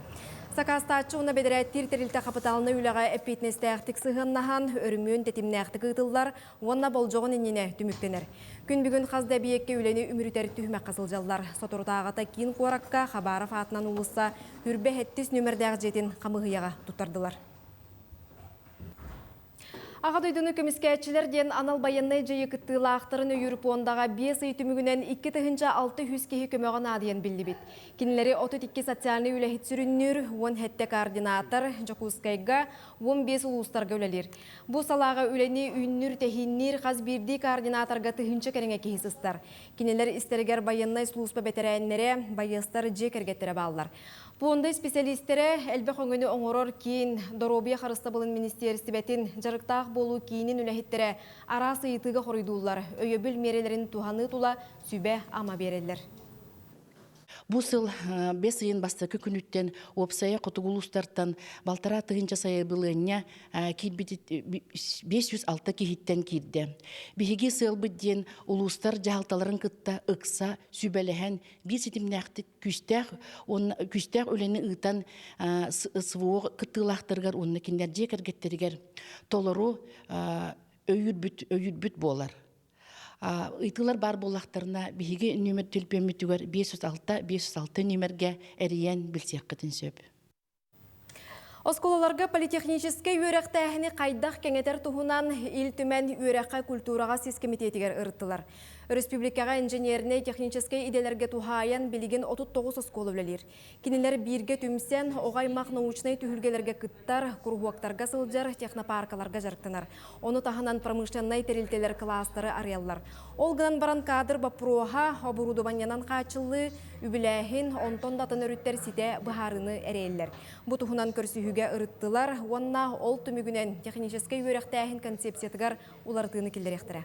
Сакаастааччы уонна бэдэрээттиир тэрилтэ хапытаалынай үлэҕэ эппиэтинэстээхтик сыһыаннаһан, өрөмүөн тэтимнээхтик ыытыллар уонна болдьоҕун иннинэ түмүктэнэр. Күн бүгүн хас да эбийиэккэ үлэни үмүрүтэр түһүмэххэ сылдьаллар. Соторутааҕыта киин куоракка Хабаров аатынан уулусса Үрбэ сэттис нүөмэрдээх дьиэтин хамыыһыйаҕа туттардылар. Аҕа дойдуну көмүскээччилэр диэн анал байыаннай дьайыы кыттыылаахтарын өйүүр пуондаҕа биэс ый түмүгүнэн 2600 киһи көмөҕө наадыйан биллибит. Кинилэри 32 социальнай үлэһит сүрүннүүр, 17 координатор Дьокуускайга, 15 улуустарга үлэлиир. Бу салааҕа үлэни үүннүүр-тэһиинниир хас биирдии координаторга тыһыынча кэриҥэ киһи сыстар. Кинилэр истэригэр байыаннай сулууспа бэтэрээннэрэ, байыастар дьиэ кэргэттэрэ бааллар. Пуонда исписэлиистэрэ элбэх өҥөнү оҥорор киин, доруобуйа харыстабылын министиэристибэтин, дьарыктаах буолуу киинин үлэһиттэрэ араас ыйытыыга хоруйдууллар, өйөбүл миэрэлэрин туһаныы тула сүбэ-ама биэрэллэр. Бу сыл бэс ыйын бастакы күнүттэн уопсайа хотугу улуустартан балтараа тыһыынча сайабылыанньа киирбит 506 киһиттэн киирдэ. Биһиги сыалбыт диэн улуустар дьаһалталарын кытта ыкса сүбэлэһэн биир ситимнээхтик күүстээх уонна күүстээх үлэни ыытан СВО кыттыылаахтарыгар уонна кинилэр дьиэ кэргэттэригэр толору өйүүрбүт өйүүрбүт буолар. Ыйтыылар баар буоллахтарына биһиги нүөмэр төлөпүөммүтүгэр 506 506 нүөмэргэ эрийэн билсиэххитин сөп. Оскуолаларга политехническэй үөрэхтээһини хайдах кэҥэтэр туһунан Ил Түмэн үөрэххэ культураҕа сис кэмитиэтигэр ырыттылар. Өрөспүүбүлүкэҕэ инженернэй техническэй идэлэргэ туһаайан билигин 39 оскуола үлэлиир. Кинилэр бииргэ түмсэн, оҕо аймах научнай түһүлгэлэргэ кыттар, куруһуоктарга сылдьар, технопаркаларга дьарыктанар. Ону таһынан промышленнай тэрилтэлэр кылаастары арыйаллар. Ол гынан баран кадр боппуруоһа, оборудованиенан хааччыллыы, үбүлээһин, онтон да атын өрүттэр ситэ быһаарыыны эрэйэллэр. Бу туһунан көрсүһүүгэ ырыттылар уонна ол түмүгүнэн техническэй үөрэхтээһин концепциятыгар уларытыыны киллэриэхтэрэ.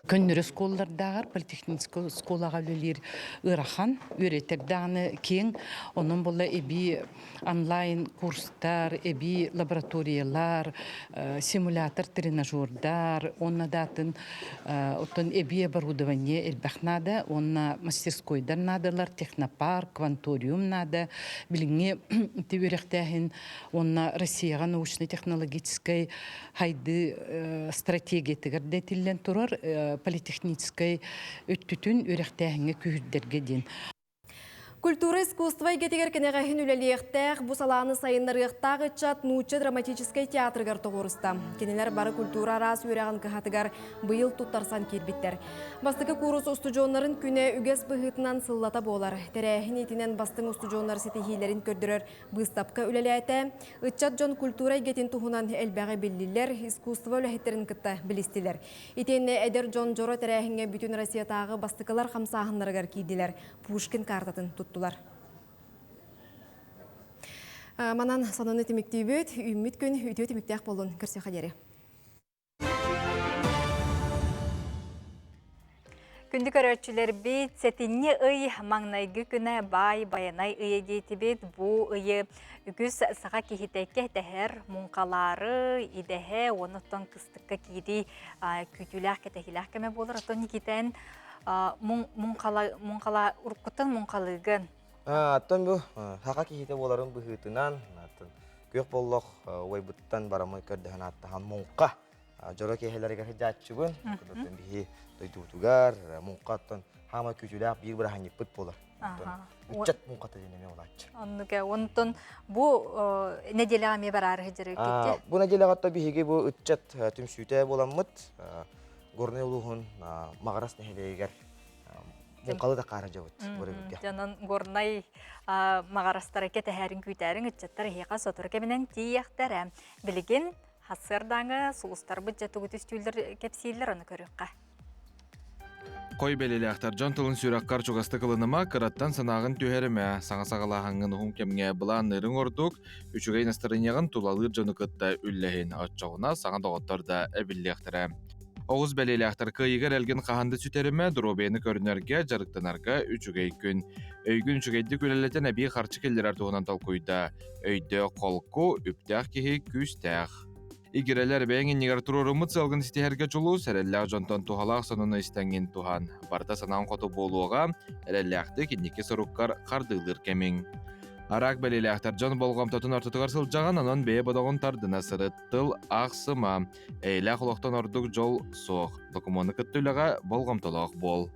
Көннөрү оскуолалардааҕар политехническай оскуолаҕа үлэлиир ыарахан, үөрэтэр даҕаны киэҥ. Онон буолла эбии онлайн курстар, эбии лабораториялар, симулятор тренажердар, уонна да атын оттон эбии оборудование элбэх наада уонна мастерскойдар наадалар, технопарк, кванториум наада. Билиҥҥи ити үөрэхтээһин уонна Россияҕа научно-технологическай хайдыы стратегиятыгар да этиллэн турар политехническай өттүтүн үөрэхтээһиҥҥэ күүһүрдэргэ диэн. Культура искусство эйгэтигэр кэнэҕэһин үлэлиэхтээх, бу салааны сайыннарыахтаах ыччат нуучча драматическай театрыгар тоҕуоруста. Кинилэр бары культура араас үөрэҕин кыһатыгар быйыл туттарсан киирбиттэр. Бастакы куурус устудьуоннарын күнэ үгэс быһыытынан сыллата буолар. Тэрээһин иитинэн бастыҥ устудьуоннар ситиһиилэрин көрдөрөр Быыстапка үлэлээтэ. Ыччат дьон культура эйгэтин туһунан элбэҕи биллилэр, искусство үлэһиттэрин кытта билистилэр. Итиэннэ эдэр дьон дьоро тэрээһиҥҥэ бүтүн Россиятааҕы бастакылар хамсааһыннарыгар киирдилэр, Пушкин картатын туттулар. Манан сонуну түмүктүүбүт. Үүммүт күн үтүө түмүктээх буоллун. Көрсүөххэ диэри. Күндү көрөөччүлэрбит, сэтинньи ый маҥнайгы күнэ баай байанай ыйа диэтибит. Бу ыйы үгүс саха киһитэ кэтэһэр, муҥхалаары, идэһэ, уонна оттон кыстыкка киирии күүтүүлээх, кэтэһиилээх кэмэ буолар. Оттон Никитэн муҥхала, муҥхала, уруккуттан муҥхалыыгын. Оттон бу саха киһитэ буоларын быһыытынан, күөх боллох уойбуттан барамы көрдөһөн ааттаһан муҥха дьоро киэһэлэригэр сылдьааччыбын. Биһи дойдубутугар муҥха оттон хаама күүтүүлээх биир бырааһынньыкпыт буолар. Ыччат муҥхата диэн эмиэ буолааччы. Оннук онтон бу нэдиэлэҕэ эмиэ бараары сылдьар эбиккит Бу нэдиэлэҕэ то биһиги бу ыччат түмсүүтэ буоламмыт Горнай улууһун Маҕарас нэһилиэгэр Муҥхалы да хаара дьабыт көрөбүлгэ. Дьонон Горнай маҕарастара кэтэһэрин күүтээриҥ ыччаттар эһиэхэ сотору кэминэн тиийиэхтэрэ. Билигин хасыардааҥы сулустарбыт дьэ тугу түстүүллэр кэпсииллэр ону көрүөххэ. Хой бэлиэлээхтэр дьон тылын сүрэххэр чугастык ылыныма, кыраттан санааҕын түһэримэ, саҥа саҕалааһыҥҥын уһун кэмҥэ былаанныырыҥ ордук, үчүгэй настарыанньаҕын тулалыыр дьону кытта үллэһин, оччоҕуна саҥа доҕоттор да эбиллиэхтэрэ. Оҕус бэлиэлээхтэр кыайыыга эрэлгин хаһан да сүтэримэ, доруобуйаны көрүнэргэ, дьарыктанарга үчүгэй күн. Өйгүн үчүгэйдик үлэлэтэн эбии харчы киллэрэр туһунан толкуйда. Өйдөөх, холку, үптээх киһи күүстээх. Игирэлэр бэйэҥ иннигэр туруоруммут сыалгын ситиһэргэ дьулус, эрэллээх дьонтон туһалаах сонуну истэҥҥин туһан. Барыта санааҥ хоту буолуоҕа, эрэллээхтик инники соруккар хардыылыыр кэмиҥ. Араак бэлиэлээхтэр дьон болҕомтотун ортотугар сылдьаҕын, онон бэйэ бодоҕун тардына сырыт. Тыл аахсыма. Эйэлээх олохтон ордук дьол суох. Докумуону кытта үлэҕэ болҕомтолоох буол.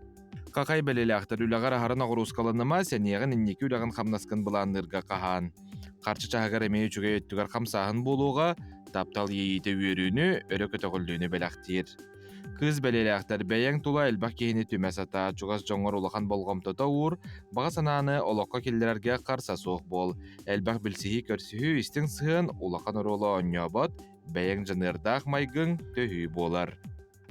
Хахай бэлиэлээхтэр үлэҕэр аһара ноҕуруускаланыма, сэниэҕин инники үлэҕин хамнаскын былаанныырга хаһаан. Харчы чаһыгар эмиэ үчүгэй өттүгэр хамсааһын буолуоҕа, таптал иэйиитэ үөрүүнү, өрө көтөҕүллүүнү бэлэхтиир. Кыыс бэлиэлээхтэр бэйэҥ тула элбэх киһини түмэ сатаа, чугас дьоҥҥор улахан болҕомтото уур, баҕа санааны олоххо киллэрэргэ харса суох буол. Элбэх билсиһии-көрсүһүү, истиҥ сыһыан улахан оруолу оонньообот, бэйэҥ дьаныардаах майгыҥ төһүү буолар.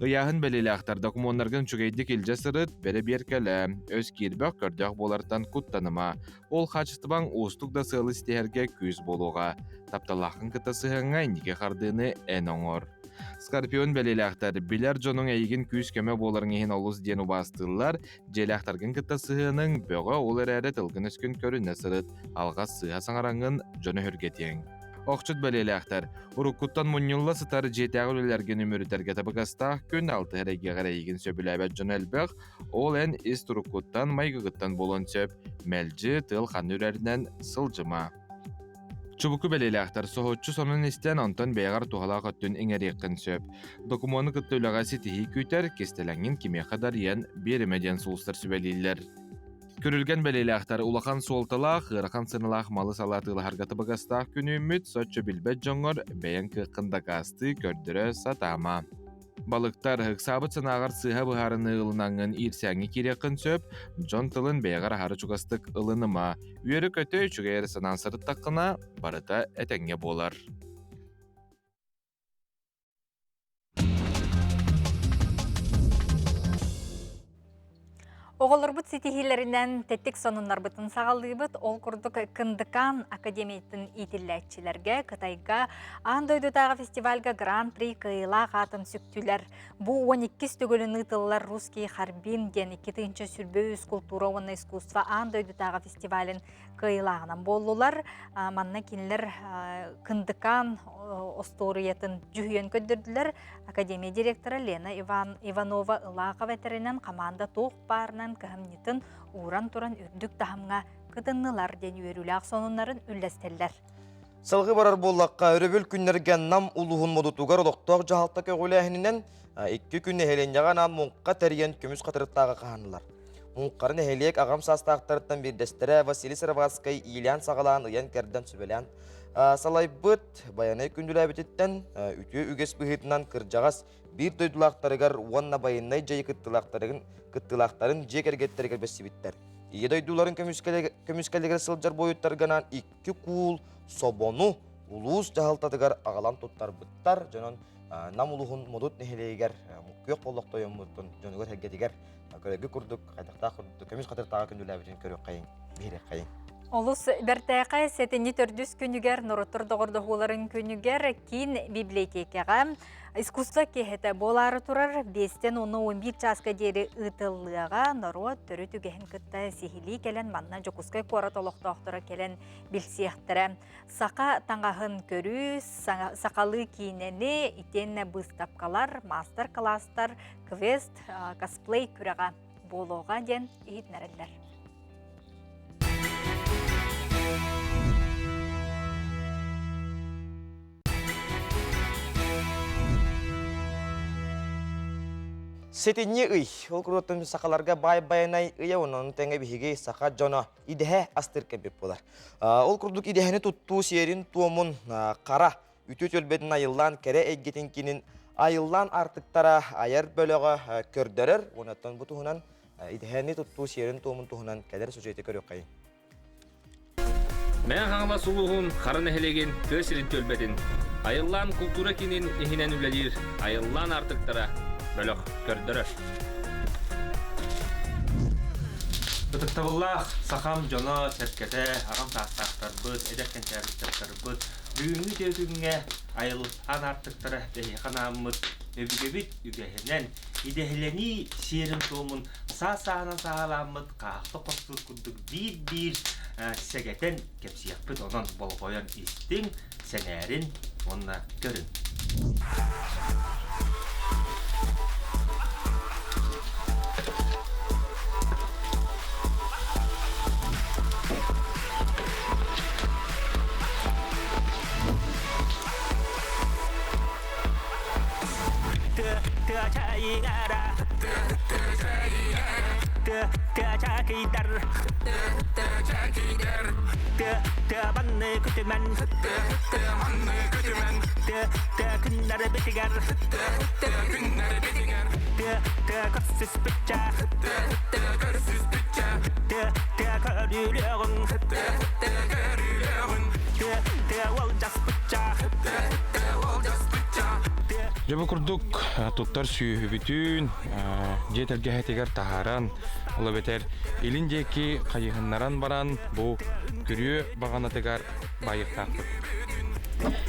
Ыйааһын бэлиэлээхтэр докумуоннаргын үчүгэйдик илдьэ сырыт, бэрэбиэркэлээ, өс киирбэх көрдөөх буолартан куттаныма. Ол хаачыстыбаҥ уустук да сыалы ситиһэргэ күүс буолуоҕа. Тапталлааххын кытта сыһыаҥҥа инники хардыыны эн оҥор. Скорпион бэлиэлээхтэр билэр дьонуҥ эйигин күүс-көмө буоларыҥ иһин олус диэн убаастыыллар, дьиэлээхтэргин кытта сыһыаныҥ бөҕө ол эрээри тылгын-өскүн көрүнэ сырыт, алҕас сыыһа саҥараҥҥын дьону өһүргэтиэҥ. Охчут бэлиэлээхтэр уруккуттан мунньулла сытар дьиэтээҕи үлэлэргин үмүрүтэргэ табыгастаах күн алтыһар эйгэҕэр эйигин сөбүлээбэт дьон элбэх, ол эн ис туруккуттан, майгыгыттан буолуон сөп, мэлдьи тыал ханна үрэринэн сылдьыма. Чубуку бэлиэлээхтэр соһуччу сонун истэн, онтон бэйэҕэр туһалаах өттүн иҥэриэххин сөп. Докумуону кытта үлэҕэ ситиһии күүтэр, кистэлэҥҥин кимиэхэ да арыйан биэримэ диэн сулустар сүбэлииллэр. Күрүлгэн бэлиэлээхтэр улахан суолталаах, ыарахан сыаналаах малы-салы атыылаһарга табыгастаах күн үүммүт, соччо билбэт дьоҥҥор бэйэҥ кыаххын дакаастыы, көрдөрө сатаама. Балыктар, ыксаабыт санааҕар сыыһа быһаарыныы ылынаҥҥын иирсээҥҥэ киириэххин сөп, дьон тылын бэйэҕэр аһары чугастык ылыныма. Үөрэ-көтө үчүгэй эрэ санаан сырыттаххына, барыта этэҥҥэ буолар. Оҕолорбут ситиһиилэринэн тэттик сонуннарбытын саҕалыыбыт. Ол курдук Кындыкаан академиятын иитиллээччилэргэ Кытайга аан дойдутааҕы фестивальга Гран-при кыайыылаах аатын сүктүлэр. Бу 12 төгүлүн ыытыллар Русский Харбин диэн 2023 култуура уонна искусство аан дойдутааҕы фестивалын кыайыылааҕынан буоллулар. Манна кинилэр Кындыкаан остуоруйатын дьүһүйэн көрдөрдүлэр. Академия директора Лена Иван Иванова Ылаахова этэринэн хамаанда туох баарынан кыһамньытын ууран туран үрдүк таһымҥа кытыннылар диэн үөрүүлээх сонуннарын үллэстэллэр. Салгыы барар буоллахха, өрөбүл күннэргэ Нам улууһун модутугар олохтоох дьаһалта көҕүлээһининэн икки күн нэһилиэнньэҕэ анаан муҥха тэрийэн көмүс хатырыктааҕы хаһаннылар. Муҥхары нэһилиэк аҕам саастаахтарыттан биирдэстэрэ Василий Сыроватскай иилээн-саҕалаан, ыйан-кэрдэн сүбэлээн салайбыт Байанай күндүлээбититтэн үтүө үгэс быһыытынан кырдьаҕас биир дойдулаахтарыгар уонна байыннай дьайыы кыттыылаахтарын кыттыылаахтарын дьиэ кэргэттэригэр бэссибиттэр. Ийэ дойдуларын көмүскэлигэр сылдьар буойуттарга икки куул собону улуус дьаһалтатыгар аҕалан туттарбыттар. Дьонон Нам улууһун Модут нэһилиэгэр күөх боллох тойоммутун дьонугар-сэргэтигэр көрөргө курдук хайдахтаах курдук көмүс хатыртааҕы күндүлээбитин көрүөххэйиҥ, биһириэххэйиҥ. Олус бэртээхэй сэтинньи төрдүс күнүгэр норуоттар доҕордоһууларын күнүгэр киин библиотекаҕа искусство киэһэтэ буолаары турар биэстэн уонна он биир чааска диэри ыытыллыаҕа норуот төрүт үгэһин кытта сиһилии кэлэн манна Дьокуускай куорат олохтоохторо кэлэн билсиэхтэрэ. Саха таҥаһын көрүү, сахалыы киинэни итиэннэ быыстапкалар, маастар-кылаастар, квест, косплей күрэҕэ буолуоҕа диэн иһитиннэрэллэр. Сэтинньи ый. Ол курдук сахаларга баай-байанай ыйа онон тэҥэ биһиги саха дьоно идэһэ астыыр кэлбит буолар. Ол курдук идэһэни туттуу сиэрин-туомун хара үтүө түөлбэтин айыллаан кэрэ эйгэтин кинин айыллаан артыктара айар бөлөҕө көрдөрөр. Онон бу туһунан идэһэни туттуу сиэрин-туомун туһунан кэлэр сюжети көрүөххэйиҥ. Мэҥэ Хаҥалас улууһун Хара нэһилиэгин тыа сирин түөлбэтин Айыллаан култуура киинин иһинэн үлэлиир Айыллаан аартыктара бөлөх көрдөрөр. Ытыктабыллаах сахам дьоно, сэргэтэ, аҕам саастаахтарбыт, эдэр кэнчээриттэрбит бүгүҥҥү үтүө күҥҥэ айылҕан аартыктара эһиэхэ анааммыт өбүгэбит үгэһинэн идэһэлэнии сиэрин-туомун саас-сааһынан сааһылааммыт хаахта хостуур курдук биир-биир сэгэтэн кэпсиэхпит, онон болҕойон истиҥ, сэҥээрин уонна көрүҥ. Дьэ бу курдук туттар сүөһүбүтүн дьиэ тэлгэһэтигэр таһааран, ол эбэтэр илин диэки хайыһыннаран баран бу күрүө баҕанатыгар баайыахтаахпыт.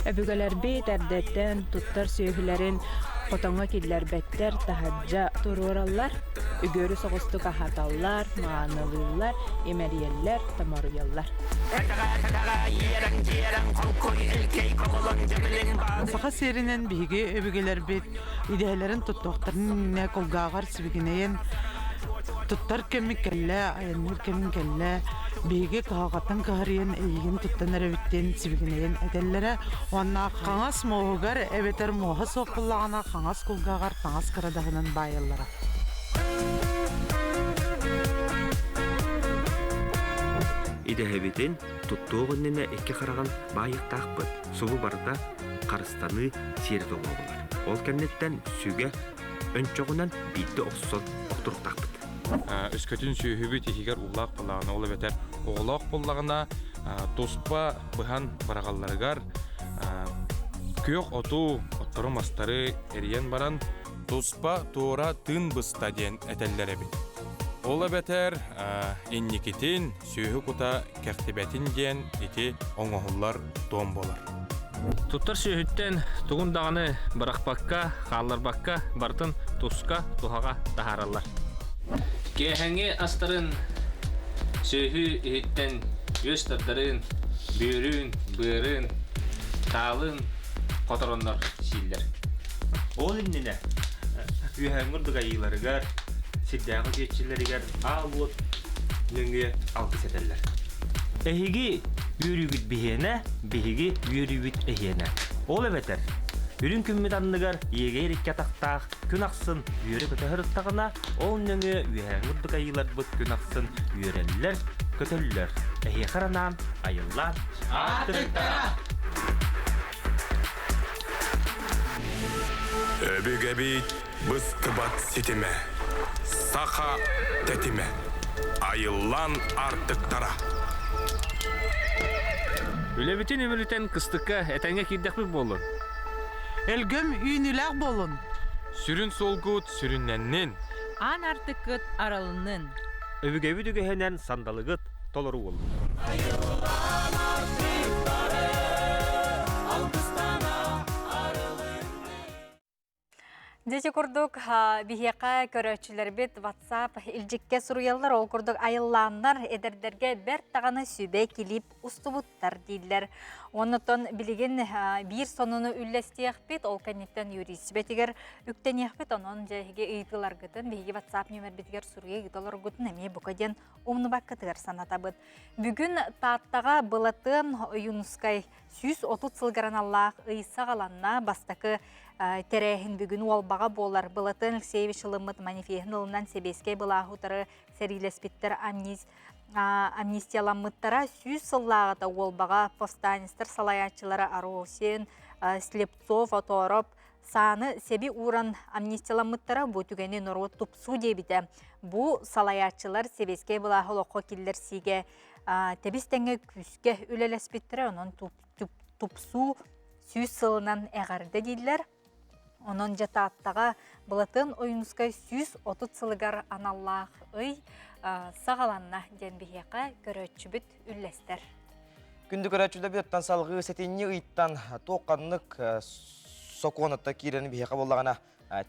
Өбүгэлэрбит эрдэттэн туттар сүөһүлэрин хотоҥҥо киллэрбэттэр, таһырдьа туруораллар, үгүөрү соҕустук аһаталлар, маанылыыллар, имэрийэллэр, томоруйаллар. Саха сиэринэн биһиги өбүгэлэрбит идэһэлэрин туттуохтарын иннинэ кулгааҕар сибигинэйэн туттар кэммит кэллэ, айанныыр кэмим кэллэ, биһиги кыһалҕаттан кыһарыйан эйигин туттан эрэбит диэн сибигинэйэн этэллэрэ уонна хаҥас муоһугар эбэтэр муоһа суох буоллаҕына хаҥас кулгааҕар таҥас кырадаһынан баайаллара. Идэһэбитин туттуох иннинэ икки хараҕын баайыахтаахпыт. Субу барыта харыстаныы сиэрэ буолар. Ол кэнниттэн сүгэ өнчөҕүнэн биирдэ охсон охторуохтаахпыт. Өскөтүн сүөһүбүт иһигэр уулаах буоллаҕына, ол эбэтэр оҕолоох буоллаҕына, туспа быһан быраҕалларыгар күөх оту, оттору-мастары эрийэн баран туспа туора тыын быста диэн этэллэр эбит. Ол эбэтэр инникитин сүөһү кута кэхтибэтин диэн ити оҥоһуллар туом буолар. Туттар сүөһүттэн тугун даҕаны бырахпакка, хаалларбакка барытын туска, туһаҕа таһаараллар. Киэһэҥҥи астарын сүөһү иһиттэн үөс тардарын, бүөрүн, быарын, таалын хотороннор сииллэр. Ол иннинэ үөһээҥҥи ордук айыыларыгар, сирдээҕи диэччилэригэр аал уот нөҥүө алгыс этэллэр. Эһиги үөрүүгүт биһиэнэ, биһиги үөрүүбүт эһиэнэ. Ол эбэтэр, үрүҥ күммүт анныгар иэгэйэр икки атахтаах күн ахсын үөрэ-көтө сырыттаҕына, ол нөҥүө үөһээҥҥи ордук айыыларбыт күн ахсын үөрэллэр, көтөллөр. Эһиэхэ анаан айыллаан Аартыктара! Өбүгэбит быстыбат ситимэ, саха тэтимэ, айыллан артыктара. Үлэбитин үмүрүтэн кыстыкка этэҥҥэ киирдэхпит буоллун. Өлгөм үүнүүлээх буолун. Сүрүн суолгут сүрүннэннин. Аан артыккыт арылыннын. Өбүгэбит үгэһинэн сандалыгыт толору буоллун. Дьэ курдук биһиэхэ көрөөччүлэрбит WhatsApp илдьиккэ суруйаллар, ол курдук айыллааннар эдэрдэргэ бэрт даҕаны сүбэ килип устубуттар дииллэр. Оннуттан билигин биир сонуну үллэстиэхпит, ол кэнниттэн юрист сүбэтигэр үктэниэхпит, онон дьэ эһиги ыйытыыларгытын биһиги WhatsApp нүөмэрбитигэр суруйа ыыталаргытын эмиэ бука диэн умнубаккытыгар санатабыт. Бүгүн Тааттаҕа Былатыан Ойуунускай 130 сылгар аналлаах ый саҕаланна. Бастакы тэрээһин бүгүн Уолбаҕа буолар. Былатыан Алексеевич ылыммыт манифеһын ылынан сэбиэскэй былааһы утары сэриилэспиттэр амнистияламмыттара 100 сыллааҕыта Уолбаҕа повстанецтар салайааччылара Аросин, Слепцов, Отоороп, Сааны сэби ууран амнистияламмыттара бу түгэни норуот тупсуу диэбитэ. Бу салайааччылар сэбиэскэй былааһы олоххо киллэрсиигэ тэбис-тэҥҥэ күүскэ үлэлэспиттэрэ, онон тупсуу сүүс сылынан эҕэрдэ дииллэр. Онон дьэ Тааттаҕа Былатыан Ойуунускай 130 сылыгар аналлаах ый саҕаланна диэн биһиэхэ көрөөччүбүт үллэстэр. Күндү көрөөччүлэрбит салҕыы сэтинньи ыйтан туох ханнык сокуонатта киирэн биһиэхэ буоллаҕына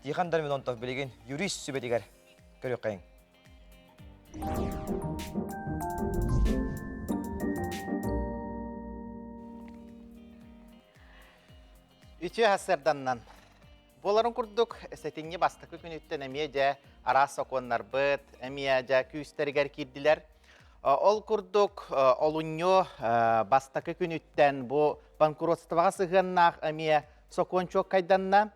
Тихон Дарминонтов билигин юрист сүбэтигэр көрүөххэйиҥ. Үтүө сарсыарданнан. Буоларын курдук, сэтинньи бастакы күнүттэн эмиэ дьэ араас сокуоннарбыт, эмиэ дьэ күүстэригэр киирдилэр. Ол курдук, олунньу бастакы күнүттэн бу банкротствоҕа сыһыаннаах эмиэ сокуон чуоккайданна.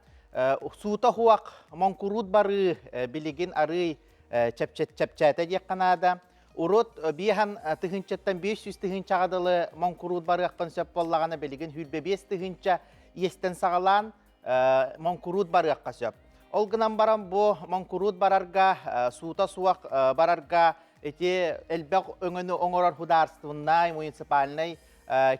Суута хуах моҥкуруут барыы билигин арыый чэпчээтэ диэххэ наада. Урут биэһэн тыһыынчаттан 500 тыһыынчаҕа дылы моҥкуруут барыаххын сөп буоллаҕына, билигин 25 тыһыынча иэстэн саҕалаан моҥкуруут барыахха сөп. Ол гынан баран бу моҥкуруут барарга, суута суох барарга ити элбэх өҥөнү оҥорор художественнай, муниципальнай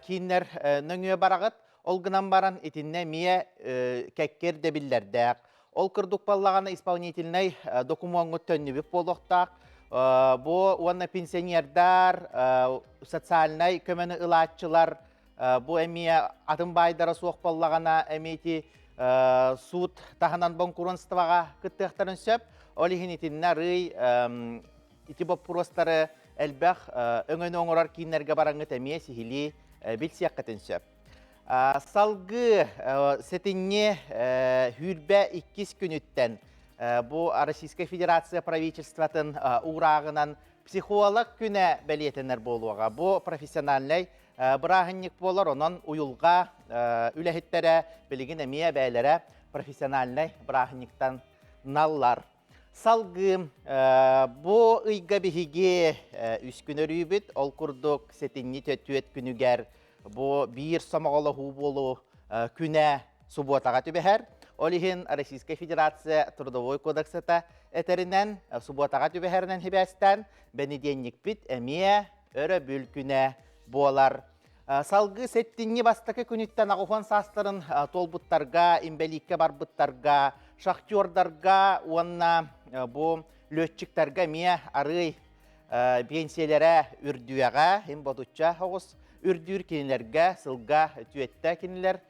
кииннэр нөҥүө бараҕыт. Ол гынан баран итиннэ эмиэ кэккэ ирдэбиллэрдээх. Ол курдук буоллаҕына исполнительнай докумуоҥҥут төннүбүт буолуохтаах. Бу уонна пенсионердар, социальнай көмөнү ылааччылар бу эмиэ атын баайдара суох буоллаҕына эмиэ ити суут таһынан бонкуруонствоҕа кыттыахтарын сөп. Ол иһин итиннэ арыый ити боппуруостары элбэх өҥөнү оҥорор кииннэргэ бараҥҥыт эмиэ сиһилии билсиэххитин сөп. Салгыы сэтинньи сүүрбэ иккис күнүттэн бу Российскай Федерация правительствотын уурааҕынан психолог күнэ бэлиэтэнэр буолуоҕа. Бу профессиональнай бырааһынньык буолар, онон уйулҕа үлэһиттэрэ билигин эмиэ бэйэлэрэ профессиональнай бырааһынньыктан наллар. Салгыы бу ыйга биһиги үс күн өрүүбүт. Ол курдук сэтинньи түөт күнүгэр бу биир сомоҕолоһуу буолуу күнэ субуотаҕа түбэһэр. Ол иһин Российскай Федерация Трудовой кодексата этэринэн субуотаҕа түбэһэринэн сибээстээн бэнидиэнньикпит эмиэ өрөбүл күнэ буолар. Салгыы сэттинньи бастакы күнүттэн аҕыһуон саастарын туолбуттарга, инбэлииккэ барбыттарга, шахтердарга уонна бу летчиктарга эмиэ арыый биэнсийэлэрэ үрдүөҕэ, им ботучча оҕус үрдүүр кинилэргэ сылга түөттэ кинилэр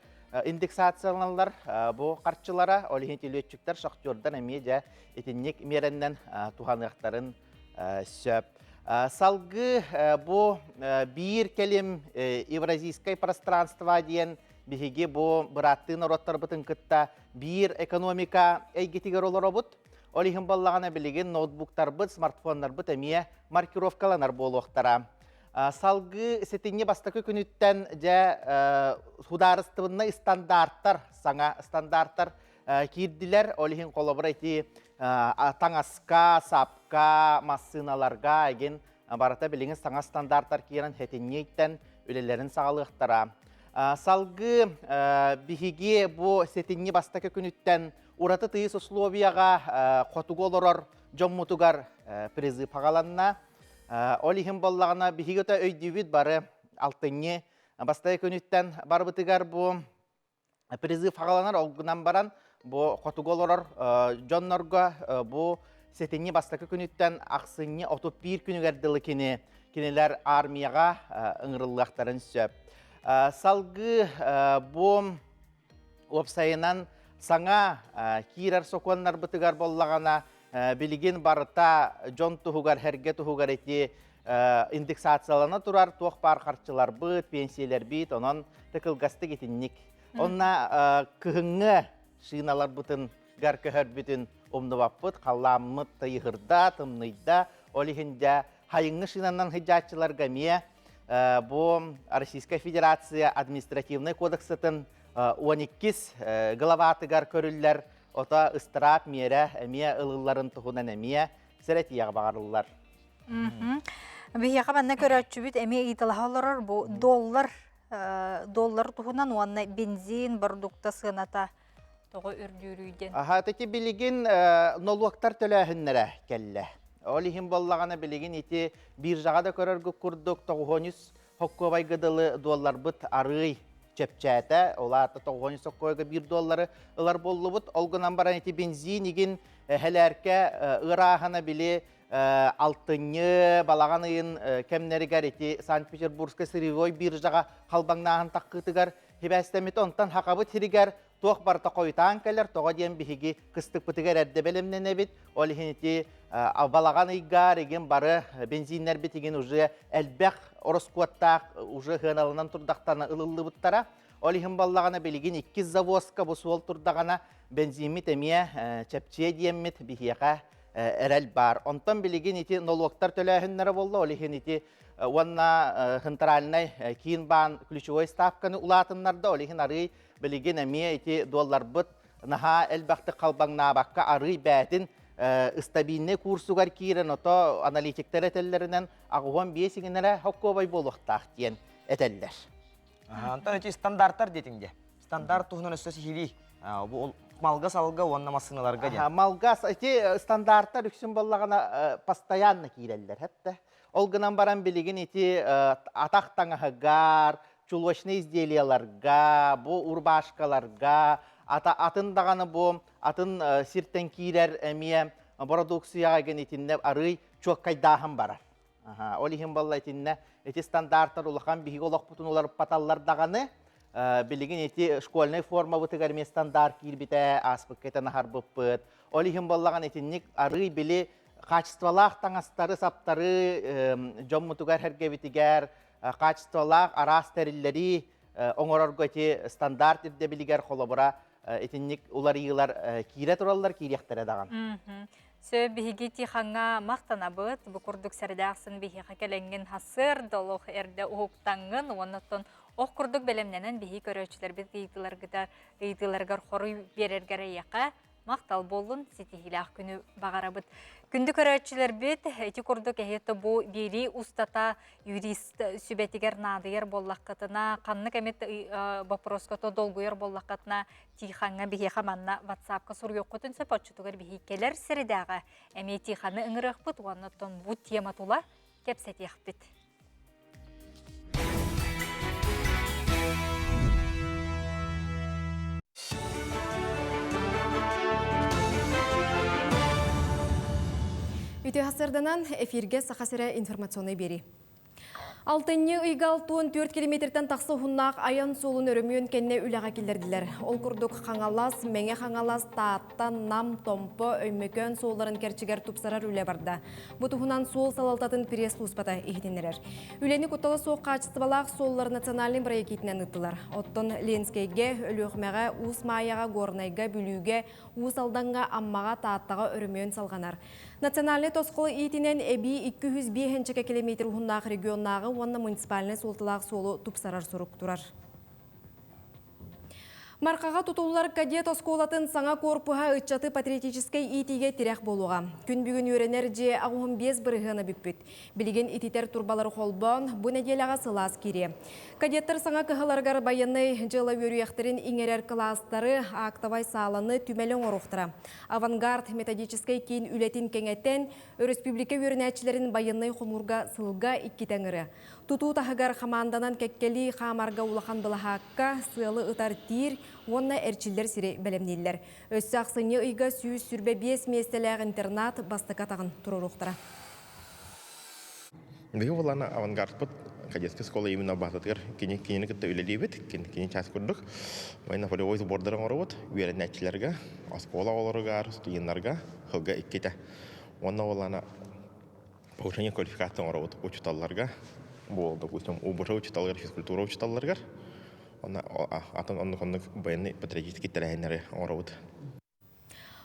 индексацияланаллар бу харчылара, ол иһин летчиктэр, шахтердар эмиэ дьэ итинник миэрэннэн туһаныахтарын сөп. Салгыы бу биир кэлим Евразийскай пространство диэн биһиги бу бырааттыы норуоттарбытын кытта биир экономика эйгэтигэр олоробут. Ол иһин буоллаҕына билигин ноутбуктарбыт, смартфоннарбыт эмиэ маркировкаланар буолуохтара. Салгыы сэтинньи бастакы күнүттэн дьэ судаарыстыбыннай стандарттар, саҥа стандарттар киирдилэр. Ол иһин холобура ити таҥаска, сапка, массыыналарга эгин барыта билигин саҥа стандарттар киирэн сэтинньиттэн үлэлэрин саҕалыахтара. Салгыы биһиги бу сэтинньи бастакы күнүттэн ураты тыйыс условияҕа хотугу олорор дьоммутугар призыв аҕаланна. Ол иһин буоллаҕына биһиги өтө өйдүүбүт бары алтынньы бастакы күнүттэн барбытыгар бу призыв хаҕаланар ол гынан баран бу хотугу олорор дьоннорго бу сэтинньи бастакы күнүттэн ахсынньы 31 күнүгэр дылы кини кинилэр армияҕа ыҥырыллыахтарын сөп. Салгыы бу уопсайынан саҥа киирэр сокуоннарбытыгар боллаҕына билигин барыта дьон туһугар, эргэ туһугар ити индексациялана турар туох баар харчыларбыт, пенсиялэрбит, онон тыкылгастык итинник. Онна кыһыҥҥы шиналарбытын гар көһөрбүтүн умнубаппыт, халлааммыт тыйыһырда, тымныйда, ол иһин дьэ хайыҥҥы шинанан сылдьааччыларга эмиэ бу Российская Федерация административнай кодексатын 12 главатыгар көрүллэр ото ыстыраап миэрэ эмиэ ылылларын туһунан эмиэ сэрэтиэҕэ баҕарыллар. Биһиэхэ манна көрөөччүбүт эмиэ ыйыталаһа олорор бу доллар доллар туһунан уонна бензин бородукта сыаната тоҕо үрдүүрүй диэн. Аха, ити билигин нолуоктар төлөөһүннэрэ кэллэ. Ол иһин буоллаҕына билигин ити биржаҕа да көрөргүт курдук тоҕуһуонүс хоккуобайга дылы дуолларбыт арыый чэпчээтэ. Ол аата тоҕуһуонүс соккуойга биир дуоллары ылар буоллубут. Ол гынан баран ити бензин игин хэлээркэ ыарааһына били алтынньы балаҕан ыйын кэмнэригэр ити Санкт-Петербургскай сырьевой биржаҕа халбаҥнааһын таххыытыгар хибээстэммит. Онтон Хахабыт сиригэр туох барыта хойутаан кэлэр, тоҕо диэн биһиги кыстыкпытыгар эрдэ бэлэмнэнэбит. Ол иһин ити балаҕан ыйга игин бары бензиннэрбит игин уже элбэх ороскуоттаах уже сыаналанан турдахтана ылыллыбыттара. Ол иһин баллаҕана билигин иккис завозка бу суол турдаҕына бензиммит эмиэ чэпчиэ диэммит биһиэхэ эрэл баар. Онтон билигин ити нолуоктар төлөөһүннэрэ буолла, ол иһин ити уонна центральнай киин баан ключевой ставканы улаатыннарда, ол иһин арыый билигин эмиэ ити дуолларбыт наһаа элбэхтик халбаҥнаабакка арыый бээтин стабильнай курсугар киирэн ото аналитиктар этэллэринэн аҕыһуон биэс иҥинэрэ хоккуобай буолуохтаах диэн этэллэр. Антон ити стандарттар диэтиҥ дии. Стандарт туһунан өссө сиһилии. Бу малга-салга уонна массыыналарга диэн. Малга ити стандарттар үксүн буоллаҕына постоянно киирэллэр хэттэ. Ол гынан баран билигин ити атах таҥаһыгар, чулочный изделияларга, бу урбашкаларга, ата атын даҕаны бу атын сиртэн киирэр эмиэ бородууксуйаҕа гэн итиннэ арый чуоккайдааһын барар. Ол иһин балла итиннэ ити стандарттар улахан биһиги олохпутун уларыппаталлар даҕаны билигин ити школьнай формабытыгар эмиэ стандарт киирбитэ ааспыкка этэн аһарбыппыт. Ол иһин баллаҕан итинник арый били качестволаах таҥастары, саптары дьоммутугар эргэбитигэр качестволаах араас тэриллэри оҥорорго ити стандарт ирдэбилигэр холобура итинник уларыйыылар киирэ тураллар, киириэхтэрэ даҕаны. Сө биһиги Тихаҥҥа махтанабыт. Бу курдук сэрдээхсин биһиэхэ кэлэҥҥин хасыр долох эрдэ уһуктаҥҥын уоннаттан ох курдук бэлэмнэнэн биһи көрөөччүлэрбит ыйытыыларгытар ыйытыыларыгар хоруй биэрэргэр эйиэхэ махтал буоллун, ситиһиилээх күнү баҕарабыт. Күндү көрөөччүлэрбит, ити курдук эһиэт бу биэрии устата юрист сүбэтигэр наадыйар буоллаххытына, ханнык эмит боппуруоска долгуйар буоллаххытына, Тихаҥҥа биһиэхэ манна WhatsApp-ка суруйуоххутун сөп, оччотугар биһи кэлэр сирэдээҕэ эмиэ Тиханы ыҥырыахпыт уонна оттон бу тема тула кэпсэтиэхпит. Үтүө сарданан эфирге Саха сирэ информационный биэрии. Алтынньы ыйга 64 километртэн тахса уһуннаах айан суолун өрөмүөн кэннэ үлэҕэ киллэрдилэр. Ол курдук Хаҥалас, Мэҥэ Хаҥалас, Таатта, Нам, Томпо, Өймөкөөн суолларын кэрчигэр тупсарар үлэ барда. Бу туһунан суол салалтатын пресс-службата иһитиннэрэр. Үлэни куттала суох хаачыстыбалаах суоллар национальнай бырайыак ыыттылар. Оттон Ленскэйгэ, Өлүөхүмэҕэ, Уус Маайаҕа, Горнайга, Бүлүүгэ, Уус Алдаҥҥа, Аммаҕа, Тааттаҕа өрөмүөн салҕанар. Национальнай тосхол иитинэн эбии 205 километр уһуннаах регионнааҕы уонна муниципальнай суолталаах суолу тупсарар сорук турар. Мархаҕа тутуллар кадет оскуолатын саҥа корпуһа ыччаты патриотическай иитиигэ тирэх буолуоҕа. Күн бүгүн үөрэнэр дьиэ 85 бырыһыана бүппүт. Билигин ититэр турбалары холбоон, бу нэдиэлэҕэ сылаас киириэ. Кадеттар саҥа кыһаларыгар байыаннай дьыала үөрүйэхтэрин иҥэрэр кылаастары, актовай сааланы, түмэли оҥоруохтара. Авангард методическай киин үлэтин кэҥэтэн, өрөспүүбүлүкэ үөрэнээччилэрин байыаннай хомуурга сылга иккитэ ыҥыры. Тутуу таһыгар хамаанданан кэккэлии хаамарга улахан былаһаакка, сыалы ытар тиир уонна эрчиллэр сири бэлэмнииллэр. Өссө ахсынньы ыйга 125 миэстэлээх интернат бастакы атаҕын туруоруохтара. Биһиги буоллаҕына авангардпыт кадетскай школа именно баазатыгар кини кинини кытта үлэлиибит, кини час курдук. Военно-полевой сбордары оҥоробут үөрэнээччилэргэ, оскуола оҕолоругар, студеннарга сылга иккитэ. Уонна буоллаҕына повышение квалификации оҥоробут учууталларга, бу допустим, УБШ учууталыгар, физкультура учууталларыгар. Онно атын оннук-оннук военный патриотический тэрээһиннэри оҥоробут.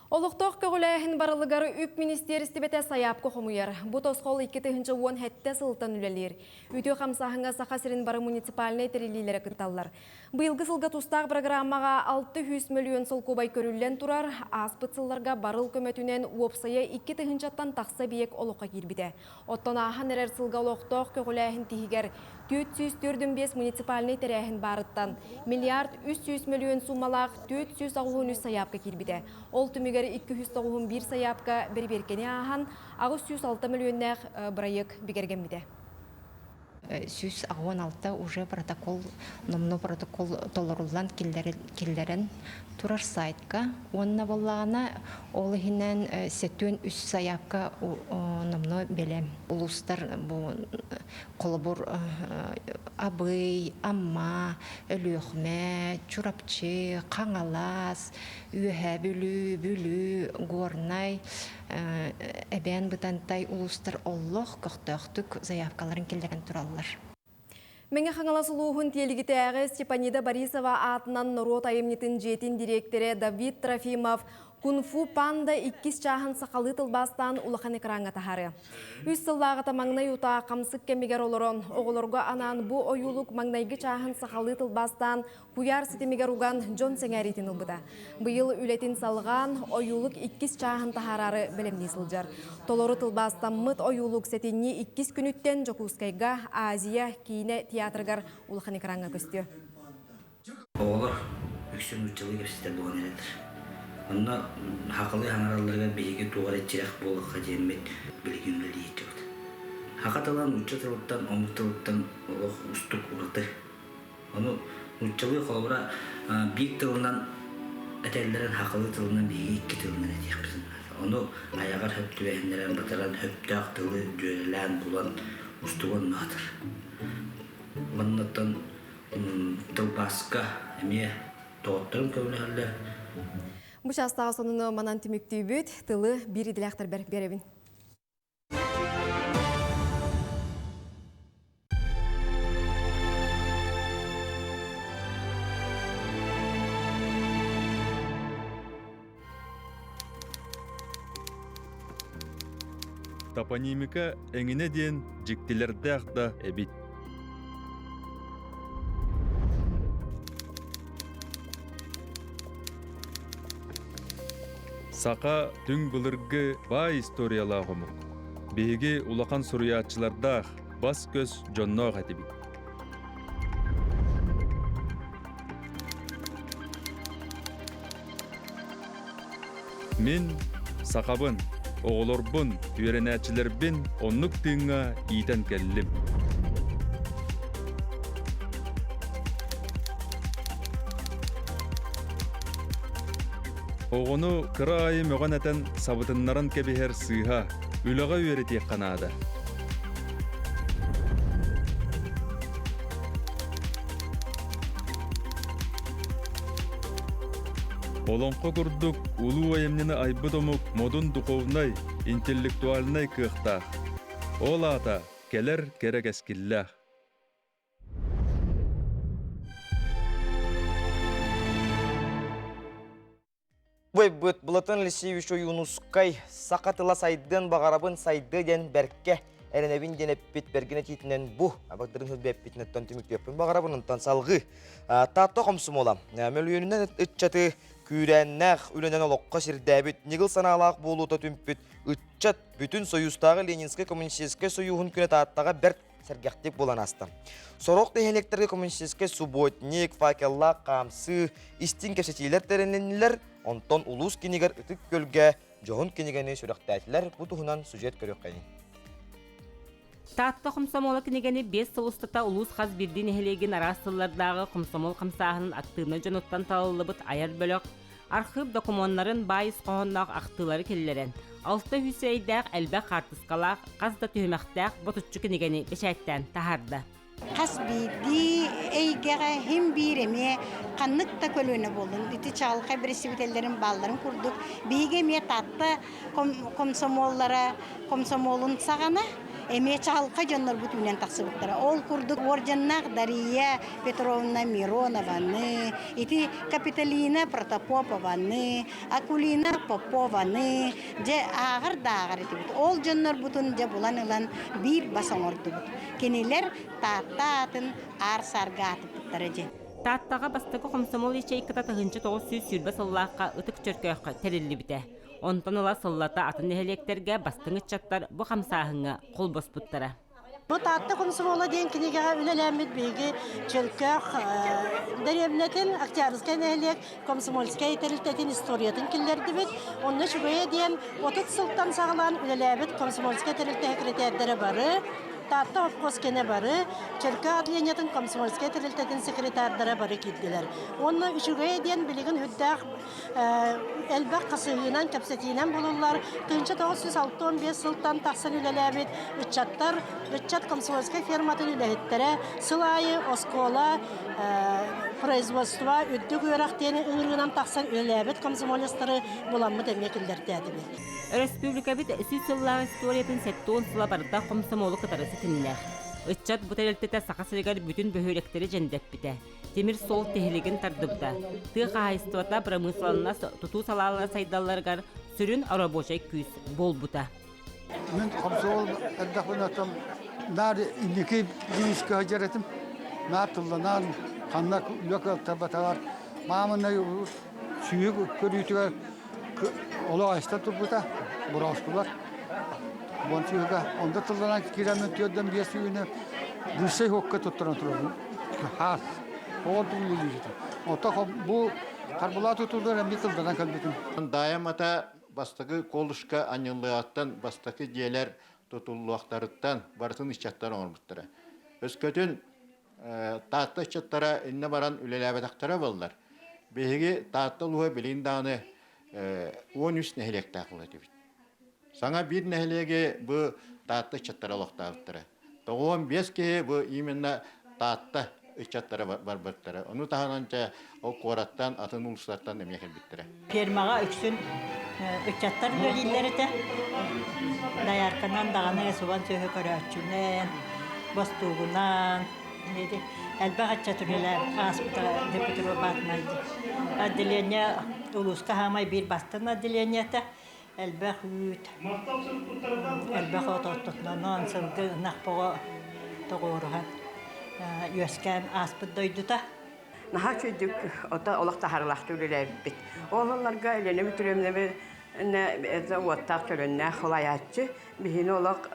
Олохтоох көҕүлээһин барылыгар үп министиэристибэтэ сайаапка хомуйар. Бу тосхол 2017 сылтан үлэлиир. Үтүө хамсааһыҥҥа Саха сирин бары муниципальнай тэриллиилэрэ кытталлар. Быйылгы сылга тустаах программаҕа 600 мөлүйүөн солкуобай көрүллэн турар. Ааспыт сылларга барыл көмөтүнэн уопсайа 2 тыһыынчаттан тахса эбийиэк олоххо киирбитэ. Оттон ааһан эрэр сылга олохтоох көҕүлээһин тиһигэр 445 муниципальнай тэрээһин баарыттан миллиард 300 мөлүйүөн суумалаах 483 сайаапка киирбитэ. Ол түмүгэр 291 сайаапка бэрэбиэркэни ааһан, 806 мөлүйүөннээх бырайыак бигэргэммитэ. 186 уже протокол номнуо протокол толоруллан киллэрэн турар сайтка уонна буоллаҕына ол иһинэн 73 сайаапка номнуо бэлэм улуустар бу холобур Абый, Амма, Өлүөхүмэ, Чурапчы, Хаҥалас, Үөһээ Бүлүү, Бүлүү, Горнай, Эбээн Бытантай улуустар олох көхтөөхтүк заявкаларын киллэрэн тураллар. Мэҥэ Хаҥалас улууһун Тиэлигитээҕи Степанида Борисова аатынан норуот айымньытын дьиэтин дириэктэрэ Давид Трофимов Кунг-фу панда иккис чааһын сахалыы тылбаастаан улахан экраҥҥа таһаарыа. Үс сыллааҕыта маҥнай утаа хамсык кэмигэр олорон, оҕолорго анаан бу ойуулук маҥнайгы чааһын сахалыы тылбаастаан куйаар ситимигэр уган дьон сэҥээриитин ылбыта. Быйыл үлэтин салҕаан, ойуулук иккис чааһын таһаараары бэлэмнии сылдьар. Толору тылбаастаммыт ойуулук сэтинньи иккис күнүттэн Дьокуускайга Азия киинэ театрыгар улахан экраҥҥа көстүө. Оҕолор үксүн нууччалыы кэпсэтэр буолан эрэллэр. Онно сахалыы саҥаралларыгар биһиги туох эрэ тирэх буолуохха диэммит билигин үлэлии сылдьабыт. Саха тыла нуучча тылыттан, омук тылыттан олох уустук ураты. Ону нууччалыы холобура биир тылынан этэллэрин хахылыы тылынан биһиги икки тылынан этиэхпитин наада. Ону айаҕар хөп түбэһиннэрэн батаран сөптөөх тылы дьүөрэлээн булан устуган наатар. Уоннаттан тылбааска эмиэ доҕотторум көмөлөһөллөр. Бу чаастааҕы сонуну манан түмүктүүбүт. Тылы биир идэлээхтэрбэр биэрэбин. Топонимика эҥинэ диэн дьиктилэрдээх да эбит. Саха түҥ былыргы баай историялаах омук. Биһиги улахан суруйааччылардаах, бас-көс дьонноох этибит. Мин сахабын, оҕолорбун, үөрэнээччилэрбин оннук тыыҥҥа иитэн кэллим. Оҕону кыра аайы мөҕөн этэн сабытыннаран кэбиһэр сыыһа, үлэҕэ үөрэтиэххэ наада. Олоҥхо курдук улуу айымньыны айбыт омук модун духовнай, интеллектуальнай кыахтаах. Ол аата кэлэр кэрэ кэскиллээх. Быйбыт Платон Алексеевич Ойуунускай саха тыла сайдыан баҕарабын сайдыа диэн бэркэ эрэнэбин диэн эппит бэргин этиитинэн бу абагдырын хөлбөппитин оттон түмүктүөхпүн баҕарабын онтон салҕыы Таатта хомсомуола мөлүйүөнүнэн ыччаты күүрээннээх үлэнэн олоххо сирдээбит ньыгыл санаалаах буолуута түмпүт ыччат бүтүн Союзтааҕы Ленинскэй коммунистическай союһун күнэ Тааттаҕа бэрт сэргэхтик буолан ааста. Сорох нэһилиэктэргэ коммунистическай субботник, факеллаах хаамсыы, истиҥ кэпсэтиилэр тэрилиннилэр, онтон улуус кинигэр Ытык Күөлгэ дьоһун кинигэни сүрэхтээтилэр. Бу туһунан сюжет көрүөххэйиҥ. Таатта хомсомуола кинигэни 5 сыл устата улуус хас биирдии нэһилиэгин араас сыллардааҕы хомсомуол хамсааһынын актыыбынай дьонуттан талыллыбыт айар бөлөх архыып докумуоннарын баай ис хоһоонноох ахтыылары киллэрэн, 600 эйдээх элбэх хаартыскалаах, хас да түһүмэхтээх ботуччу кинигэни бэчээттээн таһаарда. Хас биирдии эйгэҕэ иһин биир эмиэ ханнык да көлүөнэ буоллун, ити чаҕылхай бэрэстэбиитэллэрин баалларын курдук, биһиги эмиэ Таатта комсомоллара комсомолун саҕана эмиэ чаҕылхай дьоннорбут үүнэн тахсыбыттара. Ол курдук орденнаах Дария Петровна Миронованы, ити Капитолина Протопопованы, Акулина Попованы дьэ ааҕар да ааҕар этибит. Ол дьоннорбутун дьэ булан ылан биир бас оҥордубут. Кинилэр Таатта аатын аар-саарга аатыппыттара дьэ. Тааттаҕа бастакы хомсомуол ячейката 1920 сыллаахха Ытык Чөркөөххө тэриллибитэ. Онтон ыла сыллата атын нэһилиэктэргэ бастыҥ ыччаттар бу хамсааһыҥҥа холбоспуттара. Бу Таатта комсомола диэн кинигэҕэ үлэлээммит биһиги Чөркөөх дэриэбинэтин Октябрьскай нэһилиэк комсомольскай тэрилтэтин историятын киллэрдибит. Онно үчүгэйэ диэн 30 сылтан саҕалаан үлэлээбит комсомольскай тэрилтэ секретэрдэрэ бары, Таатта совхоз кэнэ бары, Чөркөөх отделениетын комсомольскай тэрилтэтин секретардара бары киирдилэр. Уонна үчүгэйэ диэн билигин үрдээх элбэх хасыһыынан, кэпсэтиинэн булуллар. 1965 сылтан тахсан үлэлээбит ыччаттар, ыччат комсомольскай ферматын үлэһиттэрэ сыл аайы оскуола, производство, үрдүк үөрэх диэн ыҥырыынан тахсан үлэлээбит комсомолецтары буламмыт эмиэ киллэртээтибит. Өрөспүүбүлүкэбит сүүс сыллаах историятын 70 сыла барыта хомсомуолу кытары ситимнээх. Ыччат бу тэрилтэтэ Саха сиригэр бүтүн бөһүөлэктэри дьэндэппитэ. тимир суол тиһилигин тардыбыта. Тыа хаһаайыстыбата бырамыысыланнас тутуу салаалара сайдалларыгар сүрүн оробуочай күүс буолбута. Мин хомсуол эрдэхпинэ оттон наар инники бириискэ сылдьар этим. Наар тылланан, ханна үлэ кыалтарбатаҕар маамынай сүүһүк көрүүтүгэр олох айста турбута, борооспулар. Бон сүүһүгэ онда тылланан киирэммин түөрдэн биэс сүүһүнү высшай хокка туттаран турабын. Хаас. Оҕон туллулууту. Ото бу Харбалаа тутуллар эмиэ тылданан кэлбитим. Даайам ата бастакы колышка анньыллыаҕыттан бастакы дьиэлэр тутуллуохтарыттан барытын ыччаттар оҥорбуттара. Өскөтүн Таатта ыччаттара иннэ баран үлэлээбэтэхтэрэ буоллар. Биһиги Таатта улууһа билигин даҕаны 13 нэһилиэктээх буолуо этибит. Саҥа биир нэһилиэги бу Таатта ыччаттара олохтообуттара. 95 киһи бу именно Таатта ыччаттара барбыттара. Ону таһынан чэ ол куораттан, атын улуустартан эмиэ кэлбиттэрэ. Фермаҕа үксүн ыччаттар үлэлииллэр этэ. Доярканан даҕаны субан сүөһү көрөөччүнэн, бостуугунан, элбэх ыччат үлэлээн ааспыта Петроватынан. Отделение улууска хаамай биир бастыҥ отделениета. Элбэх үүт, элбэх от оттотунан сылгы ынах боҕо тоҕуоруһан үөскээн ааспыт дойдута. Наһаа үчүгэйдик ото олох таһаарыылаахтык үлэлээбиппит. Ол ылларга Елена Петровна уоттаах төлөннөөх салайааччы биһини олох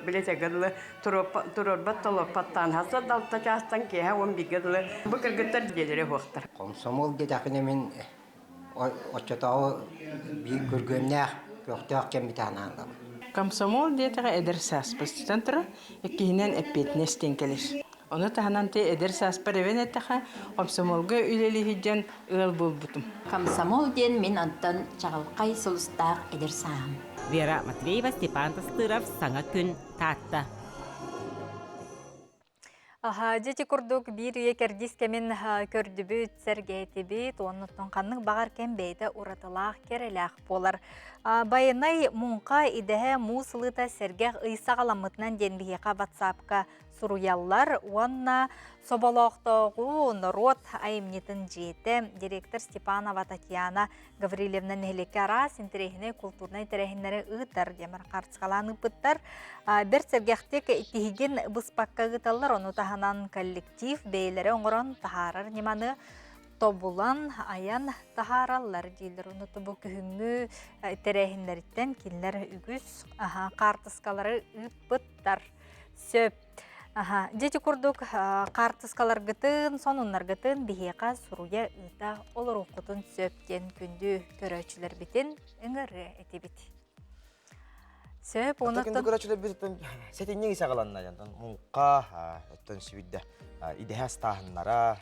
билэтэргэ дылы туруорбат толорпаттаан хаса далта чаастан киэһэ 11-гэ дылы бу кыргыттар дьиэлэрэ уһуохтар. Комсомол диэтэхпинэ мин оччотооҕу биир күргүөмнээх, көхтөөх кэммит анаан Комсомол диэтэҕэ эдэр сааспыстан турар, иккиһинэн эппиэтинэс диэн кэлэр. Ону таһынан ти эдэр сааспар эбэн эттэхэ, комсомолга үлэлии сылдьан ыал буолбутум. Комсомол диэн мин онтон чаҕылхай сулустаах эдэр сааһым. Вера Матвеева, Степан Тастыров, Саҥа күн, Таатта. Аха, дьити курдук биир үйэ кэрдиис кэмин көрдүбүт, сэргээтибит, уоннуттан ханнык баҕар кэм бэйэтэ уратылаах, кэрэлээх буолар. Байанай муҥха идэһэ муус ылыыта сэргэх ый саҕаламмытынан диэн биһиэхэ ватсапка суруйаллар уонна Соболоохтооҕу норуот айымньытын дьиэтэ директор Степанова Татьяна Гаврильевна нэһилиэккэ араас интэриэһинэй култуурнай тэрээһиннэри ыытар диэн харчылаан ыыппыттар. Бэрт сэргэхтик тиһигин быспакка ыыталлар, ону таһынан коллектив бэйэлэрэ оҥорон таһаарар ньыманы тобулан айан таһаараллар дииллэр. Ону бу күһүҥҥү тэрээһиннэриттэн кинилэр үгүс хаартыскалары ыыппыттар. Сөп. Аха, дьити курдук хаартыскаларгытын, сонуннаргытын биһиэхэ суруйа ыыта олоруоххутун сөп диэн күндү көрөөччүлэрбитин ыҥырыа этибит. Сөп, онон күндү көрөөччүлэрбитин сэтинньи саҕаланна дьонтон муҥха, оттон сүүйдэ идэһэ астааһыннара,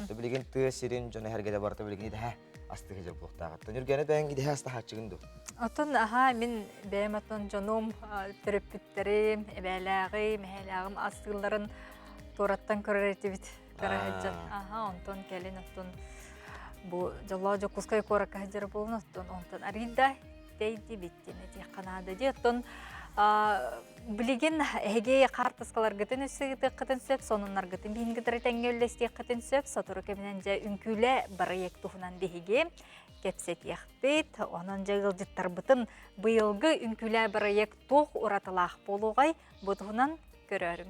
билигин тыа сирин дьоно эһэргэтэ барыта билигин идэһэ астыһы дьыл буолуохтаах. Нүргэни бэйэҥ идэһэ астаһааччыгын дуу? Оттон аһаа мин бэйэм оттон дьонум, төрөппүттэрим, эбээлээҕим, эһээлээҕим астыылларын туораттан көрөр этибит. Көрө сылдьан. Аха, онтон кэлин оттон бу дьоллоох Дьокуускай куоракка сылдьар буолан оттон онтон арыйда тэйдибит диэн этиэххэ наада дии. Оттон билигин эһиги хаартыскаларгытын өссө ыытыаххытын сөп, сонуннаргытын биһин кытары тэҥҥэ үллэстиэххитин сөп. Сотору кэминэн дьэ үҥкүүлэ бырайыак туһунан биһиги кэпсэтиэхпит. Онон дьэ ыалдьыттарбытын быйылгы үҥкүүлэ бырайыак туох уратылаах буолуоҕай бу туһунан көрөөрүҥ.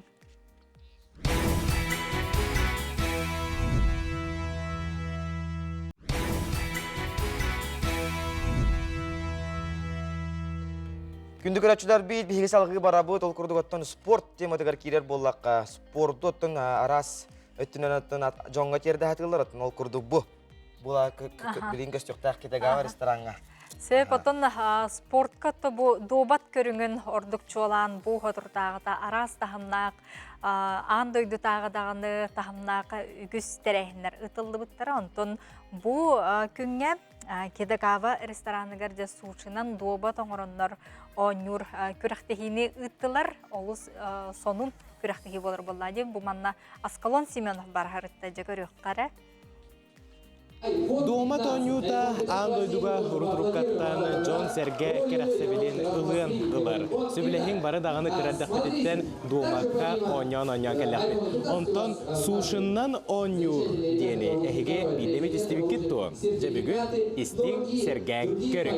Күндү көрөөччүлэр биир биһиги салгыы барабыт. Ол курдук оттон спорт тематыгар киирэр буоллахха, спорду оттон араас өттүнэн оттон дьоҥҥо тиэрдэ сатыыллар. Оттон ол курдук бу була билин көстүөхтээх Китагава рестораҥҥа. Сөп, оттон спортка то бу дуобат көрүҥүн ордук чуолаан бу хотурдааҕыта араас таһымнаах аан дойдутааҕы даҕаны таһымнаах үгүс тэрээһиннэр ыытыллыбыттара. Онтон бу күҥҥэ Кедагава рестораныгар дьэ сушинан дуобат оҥороннор оонньуур күрэхтэһиини ыыттылар. Олус сонун күрэхтэһии буолар буолла диэн бу манна Аскалон Семенов бараһарытта дьэ көрүөххэ эрэ. Дуомат оонньуута аан дойдуга урут-уруккаттан дьон-сэргэ кэрэхсэбилин ылыан ылар. Сөбүлэһиҥ бары даҕаны кыра эрдэхпититтэн дуомакка оонньоон-оонньоон кэллэхпит. Онтон сушиннан оонньуур диэни эһиги биирдэ эмит истибиккит дуо? Дьэ бүгүн истиҥ, сэргээҥ, көрүҥ.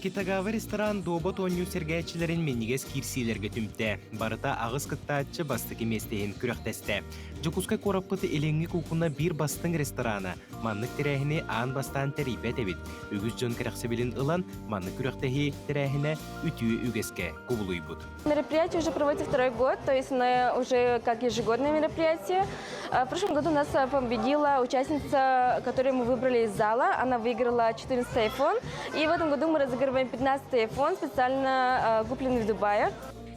Китагава ресторан дуобат оонньуу сэргээччилэрин минньигэс киирсиилэргэ түмтэ. Барыта аҕыс кыттааччы бастакы миэстэ иһин күрэхтэстэ. Дьокуускай куораппыт Илиҥҥи куукуна биир бастыҥ ресторана. Маннык тэрээһини аан бастаан тэрийбэт эбит. Үгүс дьон кэрэхсэбилин ылан, маннык күрэхтэһии тэрээһинэ үтүө үгэскэ кубулуйбут. Мероприятие уже проводится второй год, то есть оно уже как ежегодное мероприятие. В прошлом году нас победила участница, которую мы выбрали из зала. Она выиграла 14 iPhone. И в этом году мы разыгрываем 15 iPhone, специально купленный в Дубае.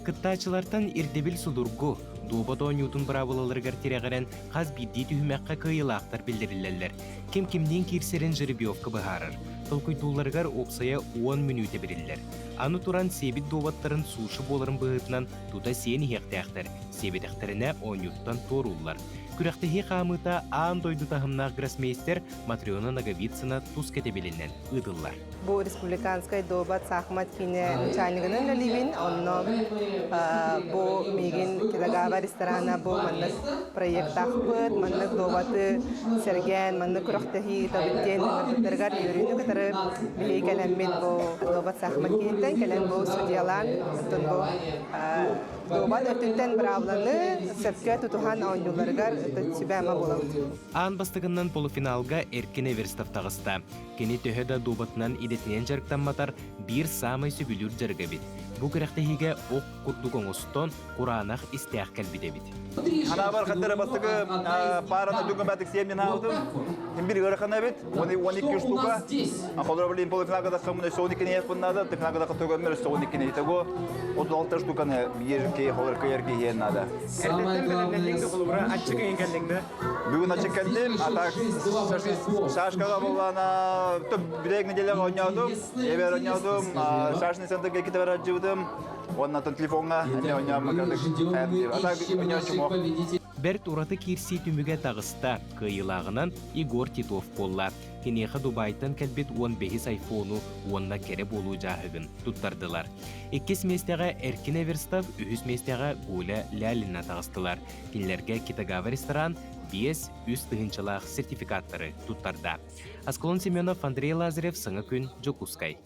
Кыттааччылартан ирдэбил судургу. Дуобат оонньуутун быраабылаларыгар тирэҕирэн хас биирдии түһүмэххэ кыайыылаахтар биллэриллэллэр. Ким кимниин киирсэрин жеребьевка быһаарар. Толкуйдуулларыгар уопсайа 10 мүнүүтэ бэриллэр. Аны туран сиэбит дуобаттарын суши буоларын быһыытынан тута сиэн иһиэхтээхтэр, сиэбэтэхтэринэ оонньууттан туорууллар. Күрэхтэһии хаамыыта аан дойду таһымнаах гроссмейстер Матрена Ноговицына тус кэтэбилинэн ыытыллар. Бу республиканскай дуобат саахымат киинэ начальнигынан үлэлиибин. Онно бу миигин Кидагава ресторана бу маннык проектаахпыт, маннык дуобаты сэргээн, маннык күрэхтэһии ыытабыт диэн ыҥырбыттарыгар үөрүүнү кытары биһиги кэлэммит бу дуобат саахымат кииниттэн кэлэн бу судьуйалаан, оттон бу дуобат өттүттэн быраабыланы сөпкө тутуһан оонньууларыгар сүбэ-ама буолабыт. Аан бастакыннан полуфиналга Эркин Эверстов таҕыста. Кини төһө да дуобатынан идэтинэн дьарыктамматар, биир саамай сөбүлүүр дьарыга эбит. Бу күрэхтэһиигэ ох курдук оҥостон, кураанах истээх кэлбит эбит. Ханаабар хаттара бастакы параны дүгүмэтик сиэмнин аабытым. Бир ыарахан эбит. 12 штука. Холор блин полуфиналга да хамын өссө 12 не надо, финалга да көмөр өссө 12 не. Итого 36 штуканы биир холор кыйар киһиэн надо. Эрдэттэн бэлэмнэнниҥ да холобура аччык ыйын кэллиҥ да? Бүгүн ачык кэллим, а так шашкаға боллана бүтэк неделяға ойнаудым, эбер ойнаудым, шашный центрге кете барар жыбытым, оннан телефонга эмне ойнаам а так ойнаочум Бэрт ураты киирсии түмүгэ таҕыста. Кыайыылааҕынан Егор Титов буолла. Киниэхэ Дубайтан кэлбит 15 айфону уонна кэрэ буолуу дьааһыгын туттардылар. Иккис миэстэҕэ Эркин Эверстов, үһүс миэстэҕэ Гуля Лялина таҕыстылар. Кинилэргэ Китагава ресторан 5-3 тыһыынчалаах сертификаттары туттарда. Аскалон Семенов, Андрей Лазарев, Саҥа күн, Дьокуускай.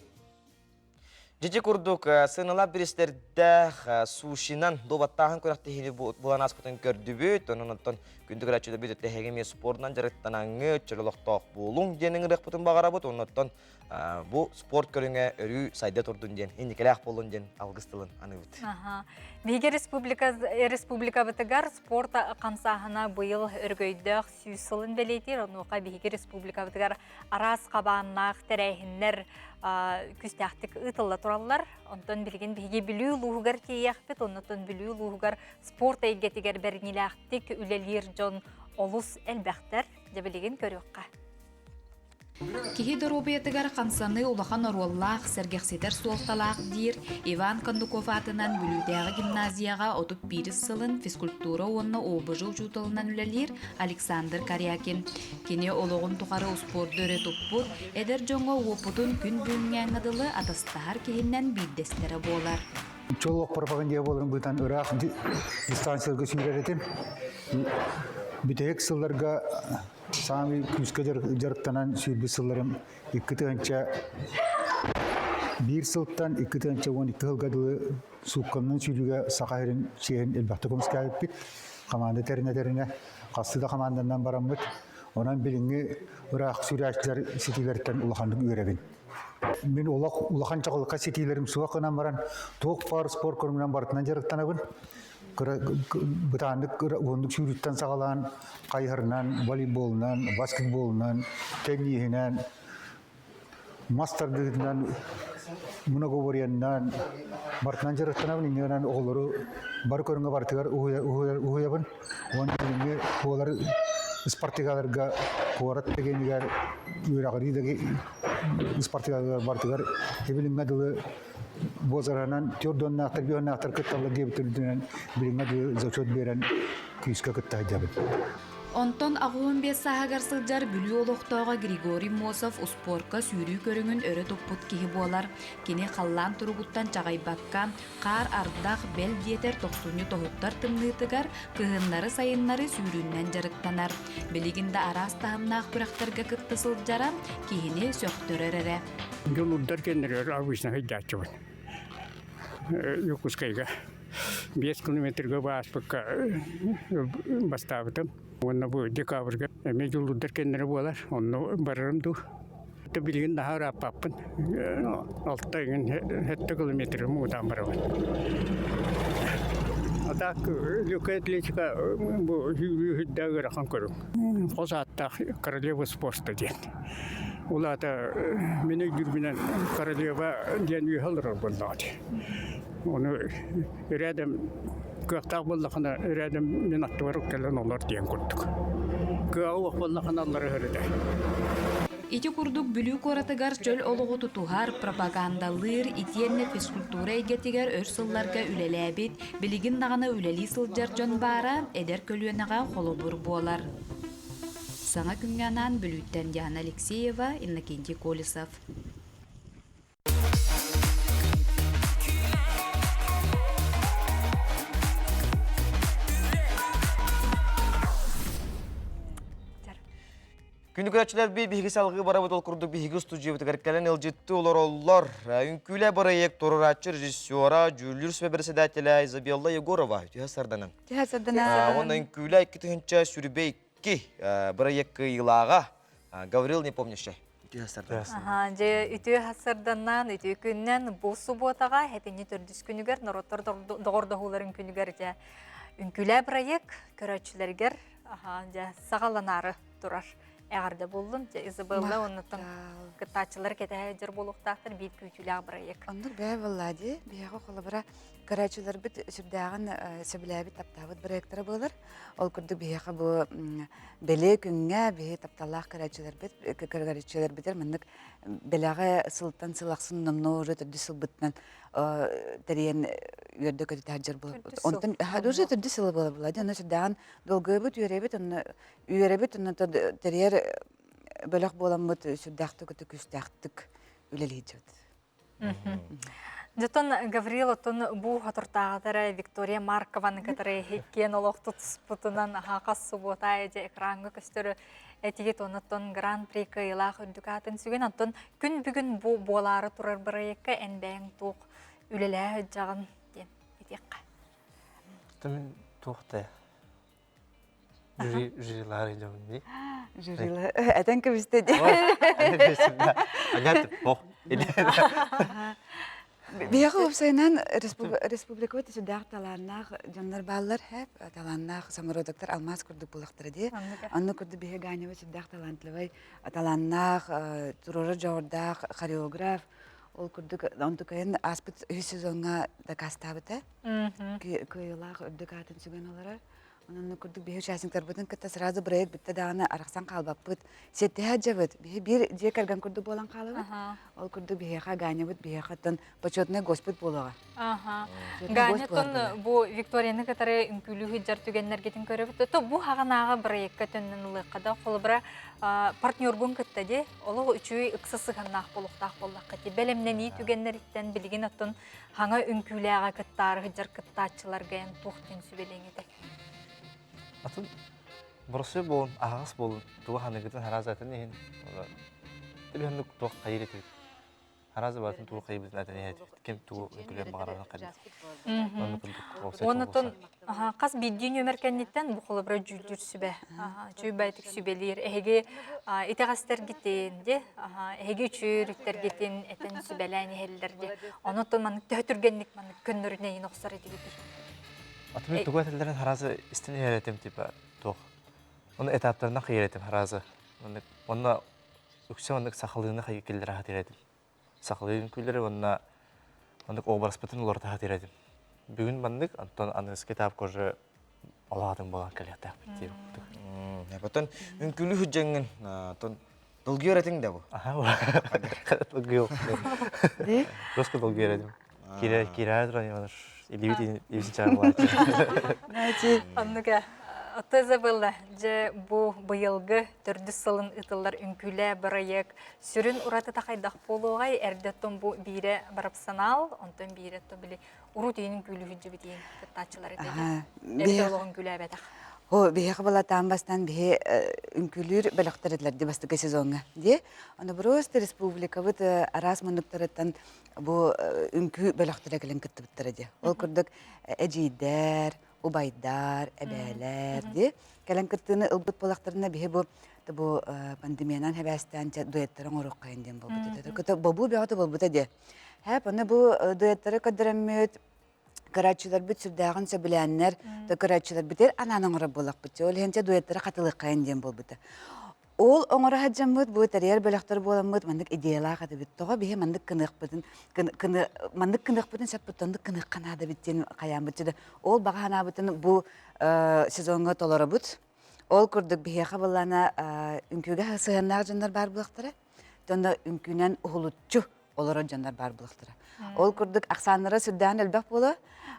Дьити курдук сыаналаах биристэрдээх сушинан дуобаттааһын күрэхтэһиини булан ааспытын көрдүбүт. Онон оттон күндү көрөөччүлэрбит өттө эмиэ спордунан дьарыктанаҥҥыт, чөл олохтоох буолуҥ диэн ыҥырыахпытын баҕарабыт. Оннуттан бу спорт көрүҥэ өрүү сайда турдун диэн, инникилээх буоллун диэн алгыс тылын аныыбыт. Биһиги республика республикабытыгар спорт хамсааһына быйыл өргөйдөөх сүүс сылын бэлиэтиир. Онуоха биһиги республикабытыгар араас хабааннаах тэрээһиннэр күүстээхтик ыытылла тураллар. Онтон билигин биһиги Бүлүү улууһугар тиийиэхпит. Оннуттан Бүлүү улууһугар спорт эйгэтигэр бэриниилээхтик үлэлиир дьон олус элбэхтэр. Дьэ билигин көрүөххэ. Киһи доруобуйатыгар хамсаныы улахан оруоллаах, сэргэхситэр суолталаах диир Иван Кондуков аатынан Бүлүүтээҕи гимназияҕа 31 сылын физкультура уонна ОБЖ учууталынан үлэлиир Александр Корякин. Кини олоҕун тухары успуорду өрө туппут, эдэр дьоҥҥо уопутун күн бүгүҥҥээҥҥэ дылы атастаһар киһиннэн биирдэстэрэ буолар. Чолуох пропагандия буоларын быытан ыраах дистанцияларга сүүрэр этим. Бүтэһик сылларга Саамай күүскэ дьарыктанан сүүрбүт сылларым 2001 сылтан 2012 сылга дылы суукканан сүүрүүгэ Саха сирин чиэһин элбэхтик көмүскээбиппит. Хамаанда тэринэ-тэринэ хастыы да хамаанданан бараммыт. Онон билиҥҥи ыраах сүүрээччилэр ситиилэриттэн улаханнык үөрэбин. Мин олох улахан чаҕылхай ситиилэрим суох гынан баран, туох баар спорт көрүҥүнэн барытынан дьарыктанабын. Кыра бытааннык уһуннук сүүрүүттэн саҕалаан хайыһарынан, волейболунан, баскетболунан, тенниһинэн, мас тардыытынан, многоборьенынан барытынан дьарыктанабын. Иннинэн оҕолору бары көрүҥҥэ барытыгар уһуйабын. Уонна билиҥҥи буолар спортиваларга куорат дэгэнигэр үөрэҕирии да спортиваларга барытыгар билиҥҥэ дылы Буозаранан төрдуоннаахтар, биһоннаахтар кытталлар диэбит үрдүнэн билиҥҥэ дылы зачет биэрэн күүскэ кытта сылдьабыт. Онтон 85 сааһыгар сылдьар Бүлүү олохтооҕо Григорий Мосов успуорка сүүрүү көрүҥүн өрө туппут киһи буолар. Кини халлаан туругуттан чаҕыйбакка, хаар-ардах, бэл диэтэр тохсунньу тоһуттар тымныытыгар кыһыннары-сайыннары сүүрүүннэн дьарыктанар. Билигин да араас таһымнаах күрэхтэргэ кытта сылдьара киһини сөхтөрөр эрэ. Дьулурдар кэннилэр обычно сылдьааччыбын. Якутскайга 5 километрга бааспыкка бастаабытым. Уонна бу декабрьга эмиэ дьулурдар кэннилэрэ буолар. Онно барарым дуу. Билигин наһаа ырааппаппын. Алта иҥин 7 километры муҥутаан барабын. А так легкая атлетика бу сүүрүү ыарахан көрүҥ. Хос ааттаах королева спорта диэн. Ол аата мин өйдүүрбүнэн королева диэн үөһэ олорор буоллаҕа дии. Ону рядом Кыахтаах буоллахына рядом мин аттыбар кэлэн олор диэн курдук. Кыаҕа уох буоллахына аллара ыһар этэ. Ити курдук Бүлүү куоратыгар чөл олоҕу тутуһар, пропагандалыыр, итиэннэ физкультура эйгэтигэр өр сылларга үлэлээбит, билигин даҕаны үлэлии сылдьар дьон баара эдэр көлүөнэҕэ холобур буолар. Саҥа күҥҥэ анаан Бүлүүттэн Диана Алексеева, Иннокентий Колесов. Күнү көрөөччүлэр биһиги салгыы барабыт ол курдук биһиги устудьуйабытыгар кэлэн ыалдьытты олороллор. Үҥкүүлэ бырайыак туруорааччы режиссера, дьүүллүүр сүбэ председателэ Изабелла Егорова түһэ сарданан. Түһэ сарданан. Уонна үҥкүүлэ 2022 бырайыак кыайыылааҕа Гаврил Непомнящай. Үтүө сарданан. Дьэ, үтүө сарданан, үтүө күннэн бу субуотаҕа хэтинни төрдүс күнүгэр норуоттар доҕордоһууларын күнүгэр дьэ үҥкүүлэ бырайыак көрөөччүлэригэр дьэ саҕаланаары турар эҕэрдэ буоллун. Дьэ, Изабелла оннуттан кыттааччылар кэтэһэ дьэр буолуохтаахтар биир күүтүүлээх бырайыак. Оннук бэйэ буолла дии. Биһиэхэ холобура көрөөччүлэрбит сүрдээҕин сөбүлээбит, таптаабыт бырайыактара буолар. Ол курдук биһиэхэ бу бэлиэ күҥҥэ биһи тапталлаах көрөөччүлэрбит көрөөччүлэрбитигэр маннык бэлэҕи сылтан сыл ахсын номнуо уже төрдүс сылбытынан тэрийэн үөрдэ көтүтэ сылдьар буолбут. Онтон уже төрдүс сыла буола буолла. Онно сүрдээҕин долгуйабыт, үөрэбит, онно үөрэбит, онно тэрийэр бөлөх буоламмыт сүрдээхтик өтө күүстээхтик үлэлиир Дьотон Гаврил оттон бу хотуртааҕытара Виктория Маркованы кытары иккиэн олох тутуспутунан хас субуота дьэ экраҥҥа көстөр этигит оннуттан гран-при кыайыылаах үрдүк аатын сүгэн оттон күн бүгүн бу буолаары турар бырайыакка эн бэйэҥ туох үлэлээ сылдьаҕын диэн этиэххэ. Мин туох да Жюри жюрилар идем дии. Жюрилар этэн кэбистэ дии. Анят бох. Биһиэхэ уопсайынан республикабыт сүрдээх талааннаах дьоннор бааллар хэп талааннаах самородоктор алмаас курдук буолахтара дии. Онно курдук биһи Ганева сүрдээх талантливай, талааннаах, туруорар дьоҕурдаах хореограф. Ол курдук онтукайын ааспыт үһүс сезоҥҥа дакаастаабыта. Кыайыылаах үрдүк аатын сүгэн олорор. Онон курдук биһи участниктарбытын кытта сразу проект бүтте даҕаны арахсан хаалбаппыт. Сиэттиһэ дьабыт. Биһи биир дьиэ кэргэн курдук буолан хаалабыт. Ол курдук биһиэхэ Ганябыт биһиэхэттэн почетный госпит буолуоҕа. Ганя бу Викторияны кытары үҥкүүлүү сылдьар түгэннэргитин көрөбүт. То бу хаҕанааҕы проекка төннөн ылыахха да холобура партнергун кытта ди олох үчүгэй ыкса сыһыаннаах буолуохтаах буоллахха ти бэлэмнэнии түгэннэриттэн билигин оттон хаҥа үҥкүүлээҕэ кыттаары сылдьар кыттааччыларга эн туох диэн сүбэлиэҥ этэй? Атын боросуой буолун, аһаҕас буолун, тугу ханыгытын хараазатын иһин Түбүһэнник туох хайыр этибит. Харааза баатын тугу хайыбытын этэн иһэтибит. Ким тугу үҥкүлүөн баҕарарын хайбыт. Онну курдук Оннотон хас биирдии нүөмэр кэнниттэн бу холобура дьүүллүүр сүбэ. Чуйбайтык сүбэлиир. Эһиги итэҕэстэргитин, де, эһиги үчүрүктэргитин этэн сүбэлээн иһэллэр де. Онотон маннык төһө түргэнник маннык көннөрүнэйин охсор этигитий? Атымы тугу этэллэрин харааза истэн иһэр этим типа туох. Оны этаптарынан хайыр этим харааза. Онно үксэ оннук сахалыыны хайы киллэрэ хатыр этим. Сахалыы үҥкүүлэри уонна оннук образпытын уларыта сатыыр этим. Бүгүн маннык, онтон аныгыскы этапка уже олоҕатын буолан кэлиэхтээхпит диир курдук. Потон үҥкүүлүү сылдьаҥҥын тон долгуйар этиҥ да бу? Долгуйар. Жестко долгуйар этим. Киирэ киирэ туран илиибит илиибит чаар буолааччы. Оннук Отто забыла, дьэ бу быйылгы төрдүс сылын ыытыллар үҥкүүлээ бырайыак сүрүн уратыта хайдах буолуоҕай? Эрдэттэн бу биирэ барапсанаал, онтон биирэ то били урут иин үҥкүүлүүһүдьүбүтиин кыттааччылар этэ. Эрдэ олох үҥкүүлээбэтэх. О, биһиэхэ балатаан бастаан биһи үҥкүүлүүр бөлөхтөр этилэр ди бастакы сезоҥҥа ди. Аны просто республикабыт араас муннуктарыттан бу үҥкүү бөлөхтөрө кэлэн кыттыбыттара ди. Ол курдук эдьиийдэр, убайдар, эбээлэр ди кэлэн кыттыыны ылбыт буолахтарына биһи бу бу пандемиянан хэбээстээн дуэттары оҥоруоххайын диэн буолбут. Көтө бобуу бөҕөтө буолбута ди. Хэп аны бу дуэттары көрдөрөммүт көрөөччүлэрбит сүрдээҕин сөбүлээннэр, то көрөөччүлэрбитигэр анаан оҥорор буоллахпыт. Ол иһин дуэттары хатылыаххайын диэн буолбута. Ол оҥоро сылдьаммыт бу тэрийэр бөлөхтөр буоламмыт маннык идеялаах этибит. Тоҕо биһи маннык кыныахпытын маннык кыныахпытын сөппүт оннук кыныахха наада эбит диэн хайааммыт дьэ ол баҕа санаабытын бу сезоҥҥа толоробут. Ол курдук биһиэхэ былаана үҥкүүгэ сыһыаннаах дьоннор баар буолуохтара. Дьонно үҥкүүнэн уһулуччу олорор дьоннор баар буолуохтара. Ол курдук ахсааннара сүрдээҕин элбэх буолуо.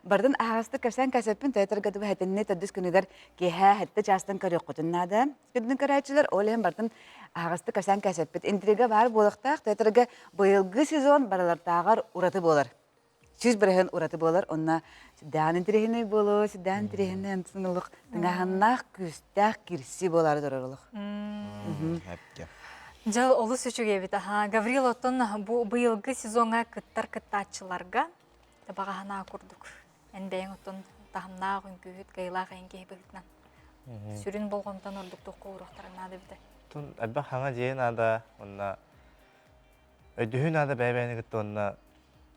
Бардын аһаҕастык кэпсээн кэсэппин театрга дыбы хэтинни төрдүс күнүгэр киэһэ хэттэ чаастан көрүөххүтүн наада. Күндүн көрөөччүлэр ол иһин бардын аһаҕастык кэпсээн кэсэппит. Интрига баар буолуохтаах. Театрга быйылгы сезон барылартааҕар ураты буолар. 100% ураты буолар. Онно сүрдээҕин интириэһинэй буолуо, сүрдээҕин интириэһинэй антын олох тыҥааһыннаах, күүстээх кирси буолаары турар олох. Дьэ, олус үчүгэй эбит. Аха, Гаврил, оттон бу быйылгы сезоҥҥа кыттар кыттааччыларга табаҕаһанаа курдук. Эн бэйэҥ оттон таһымнаах үҥкүүһүт, кыайыылаах эйэн киһи быһыытынан сүрүн болҕомтон ордук туохха ууруохтарын наада эбитэ. Тун элбэх хаҥа дьиэ наада, уонна өйдөһүү наада бэйэ-бэйэни кытта уонна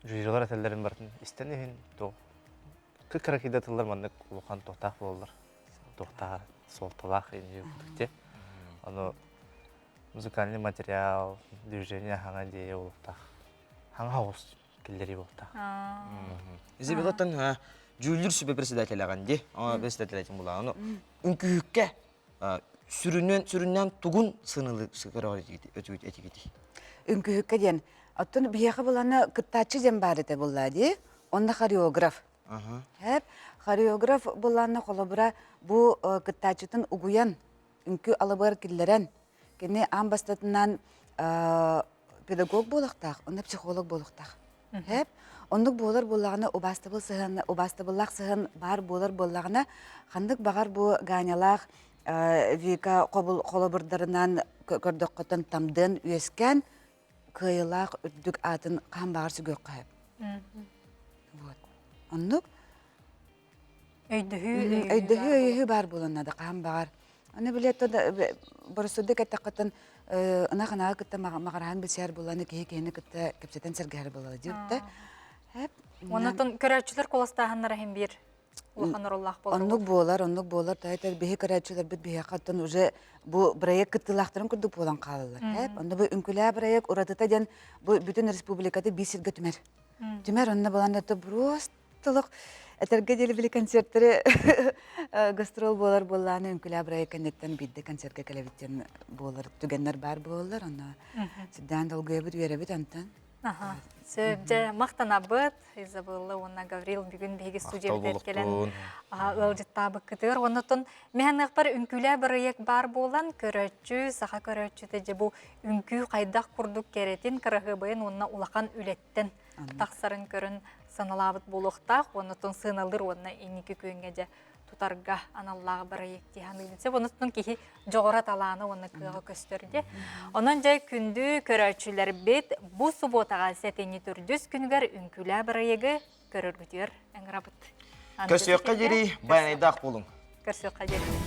жюрилар этэллэрин барытын истэн иһин туох кыракыйда тыллар маннык улахан туохтаах буолаллар туохтаах суолталаах те ону музыкальный материал движение хаҥа идея буолуохтаах хаҥа оҕус киллэрии буолуохтаах Изабеллаттан дьүүллүүр сүбэ председателяҕын ди председатель этим була ону үҥкүүккэ сүрүннээн сүрүннээн тугун сыналыы этигитий? Үҥкүүһүккэ диэн. Оттон биһиэхэ буланы кыттааччы диэн баар этэ булла дии. Онно хореограф. Хэп хореограф буллаанна холобура бу кыттааччытын угуйан үҥкүү алыбыгар киллэрэн кини аан бастатынан педагог буолуохтаах, онно психолог буолуохтаах. Хэп оннук буолар буоллаҕына убаастабыл сыһыан убаастабыллаах сыһыан баар буолар буоллаҕына ханнык баҕар бу Ганялаах Вика холобурдарынан көрдөххөтөн тамдыан үөскээн кыайылаах үрдүк аатын хаһан баҕар сүгүөххэ сөп. Вот. Оннук Өйдөһүү, өйдөһүү өйөһүү баар буолан наада хаһан баҕар. Аны билет боросудда кэттэххитин ынах ынаҕы кытта маҕараһан билсэр буолланы киһи киһини кытта кэпсэтэн сэргэһэр буолла диэбиттэ. Оннотон көрөөччүлэр куоластааһыннара иһин биир улахан оруоллаах буолар. Оннук буолар, оннук буолар. Тойтор биһи көрөөччүлэрбит биһиэхэ оттон уже бу проект кыттыылаахтарын курдук буолан хаалаллар. Онно бу үҥкүлээ проект уратыта диэн бу бүтүн республикаты биир сиргэ түмэр. Түмэр онно буолан это просто толох этэргэ диэри били концерттары гастрол буолар буоллааны үҥкүлээ проект кэнниттэн биирдэ концертка кэлэбит диэн буолар түгэннэр баар буолаллар. Онно сүрдээн долгуйабыт, үөрэбит онтон. Аха. Сөп, дьэ, махтанабыт Изабелла уонна Гаврил бүгүн биһиги студиябытыгар кэлэн ыалдьыттаабыккытыгар. Оннотон мэһаныахпар үҥкүүлээ бырайыак баар буолан, көрөөччү, саха көрөөччүтэ дьэ бу үҥкүү хайдах курдук кэрэтин, кыраһыабайын уонна улахан үлэттэн тахсарын көрөн саналаабыт буолуохтаах. Оннотон сыаналыыр уонна инники күөҥҥэ дьэ тутарга аналлаах бырайыак дии саныыбын. Сөп, онон киһи дьоҕура талаана уонна кыаҕа көстөр дии. Онон дьэ күндү көрөөччүлэрбит бу субуотаҕа сэтинньи төрдүс күнүгэр үҥкүүлээ бырайыагы көрөргүтүгэр ыҥырабыт. Көрсүөххэ диэри байанайдаах буолуҥ. Көрсүөххэ диэри.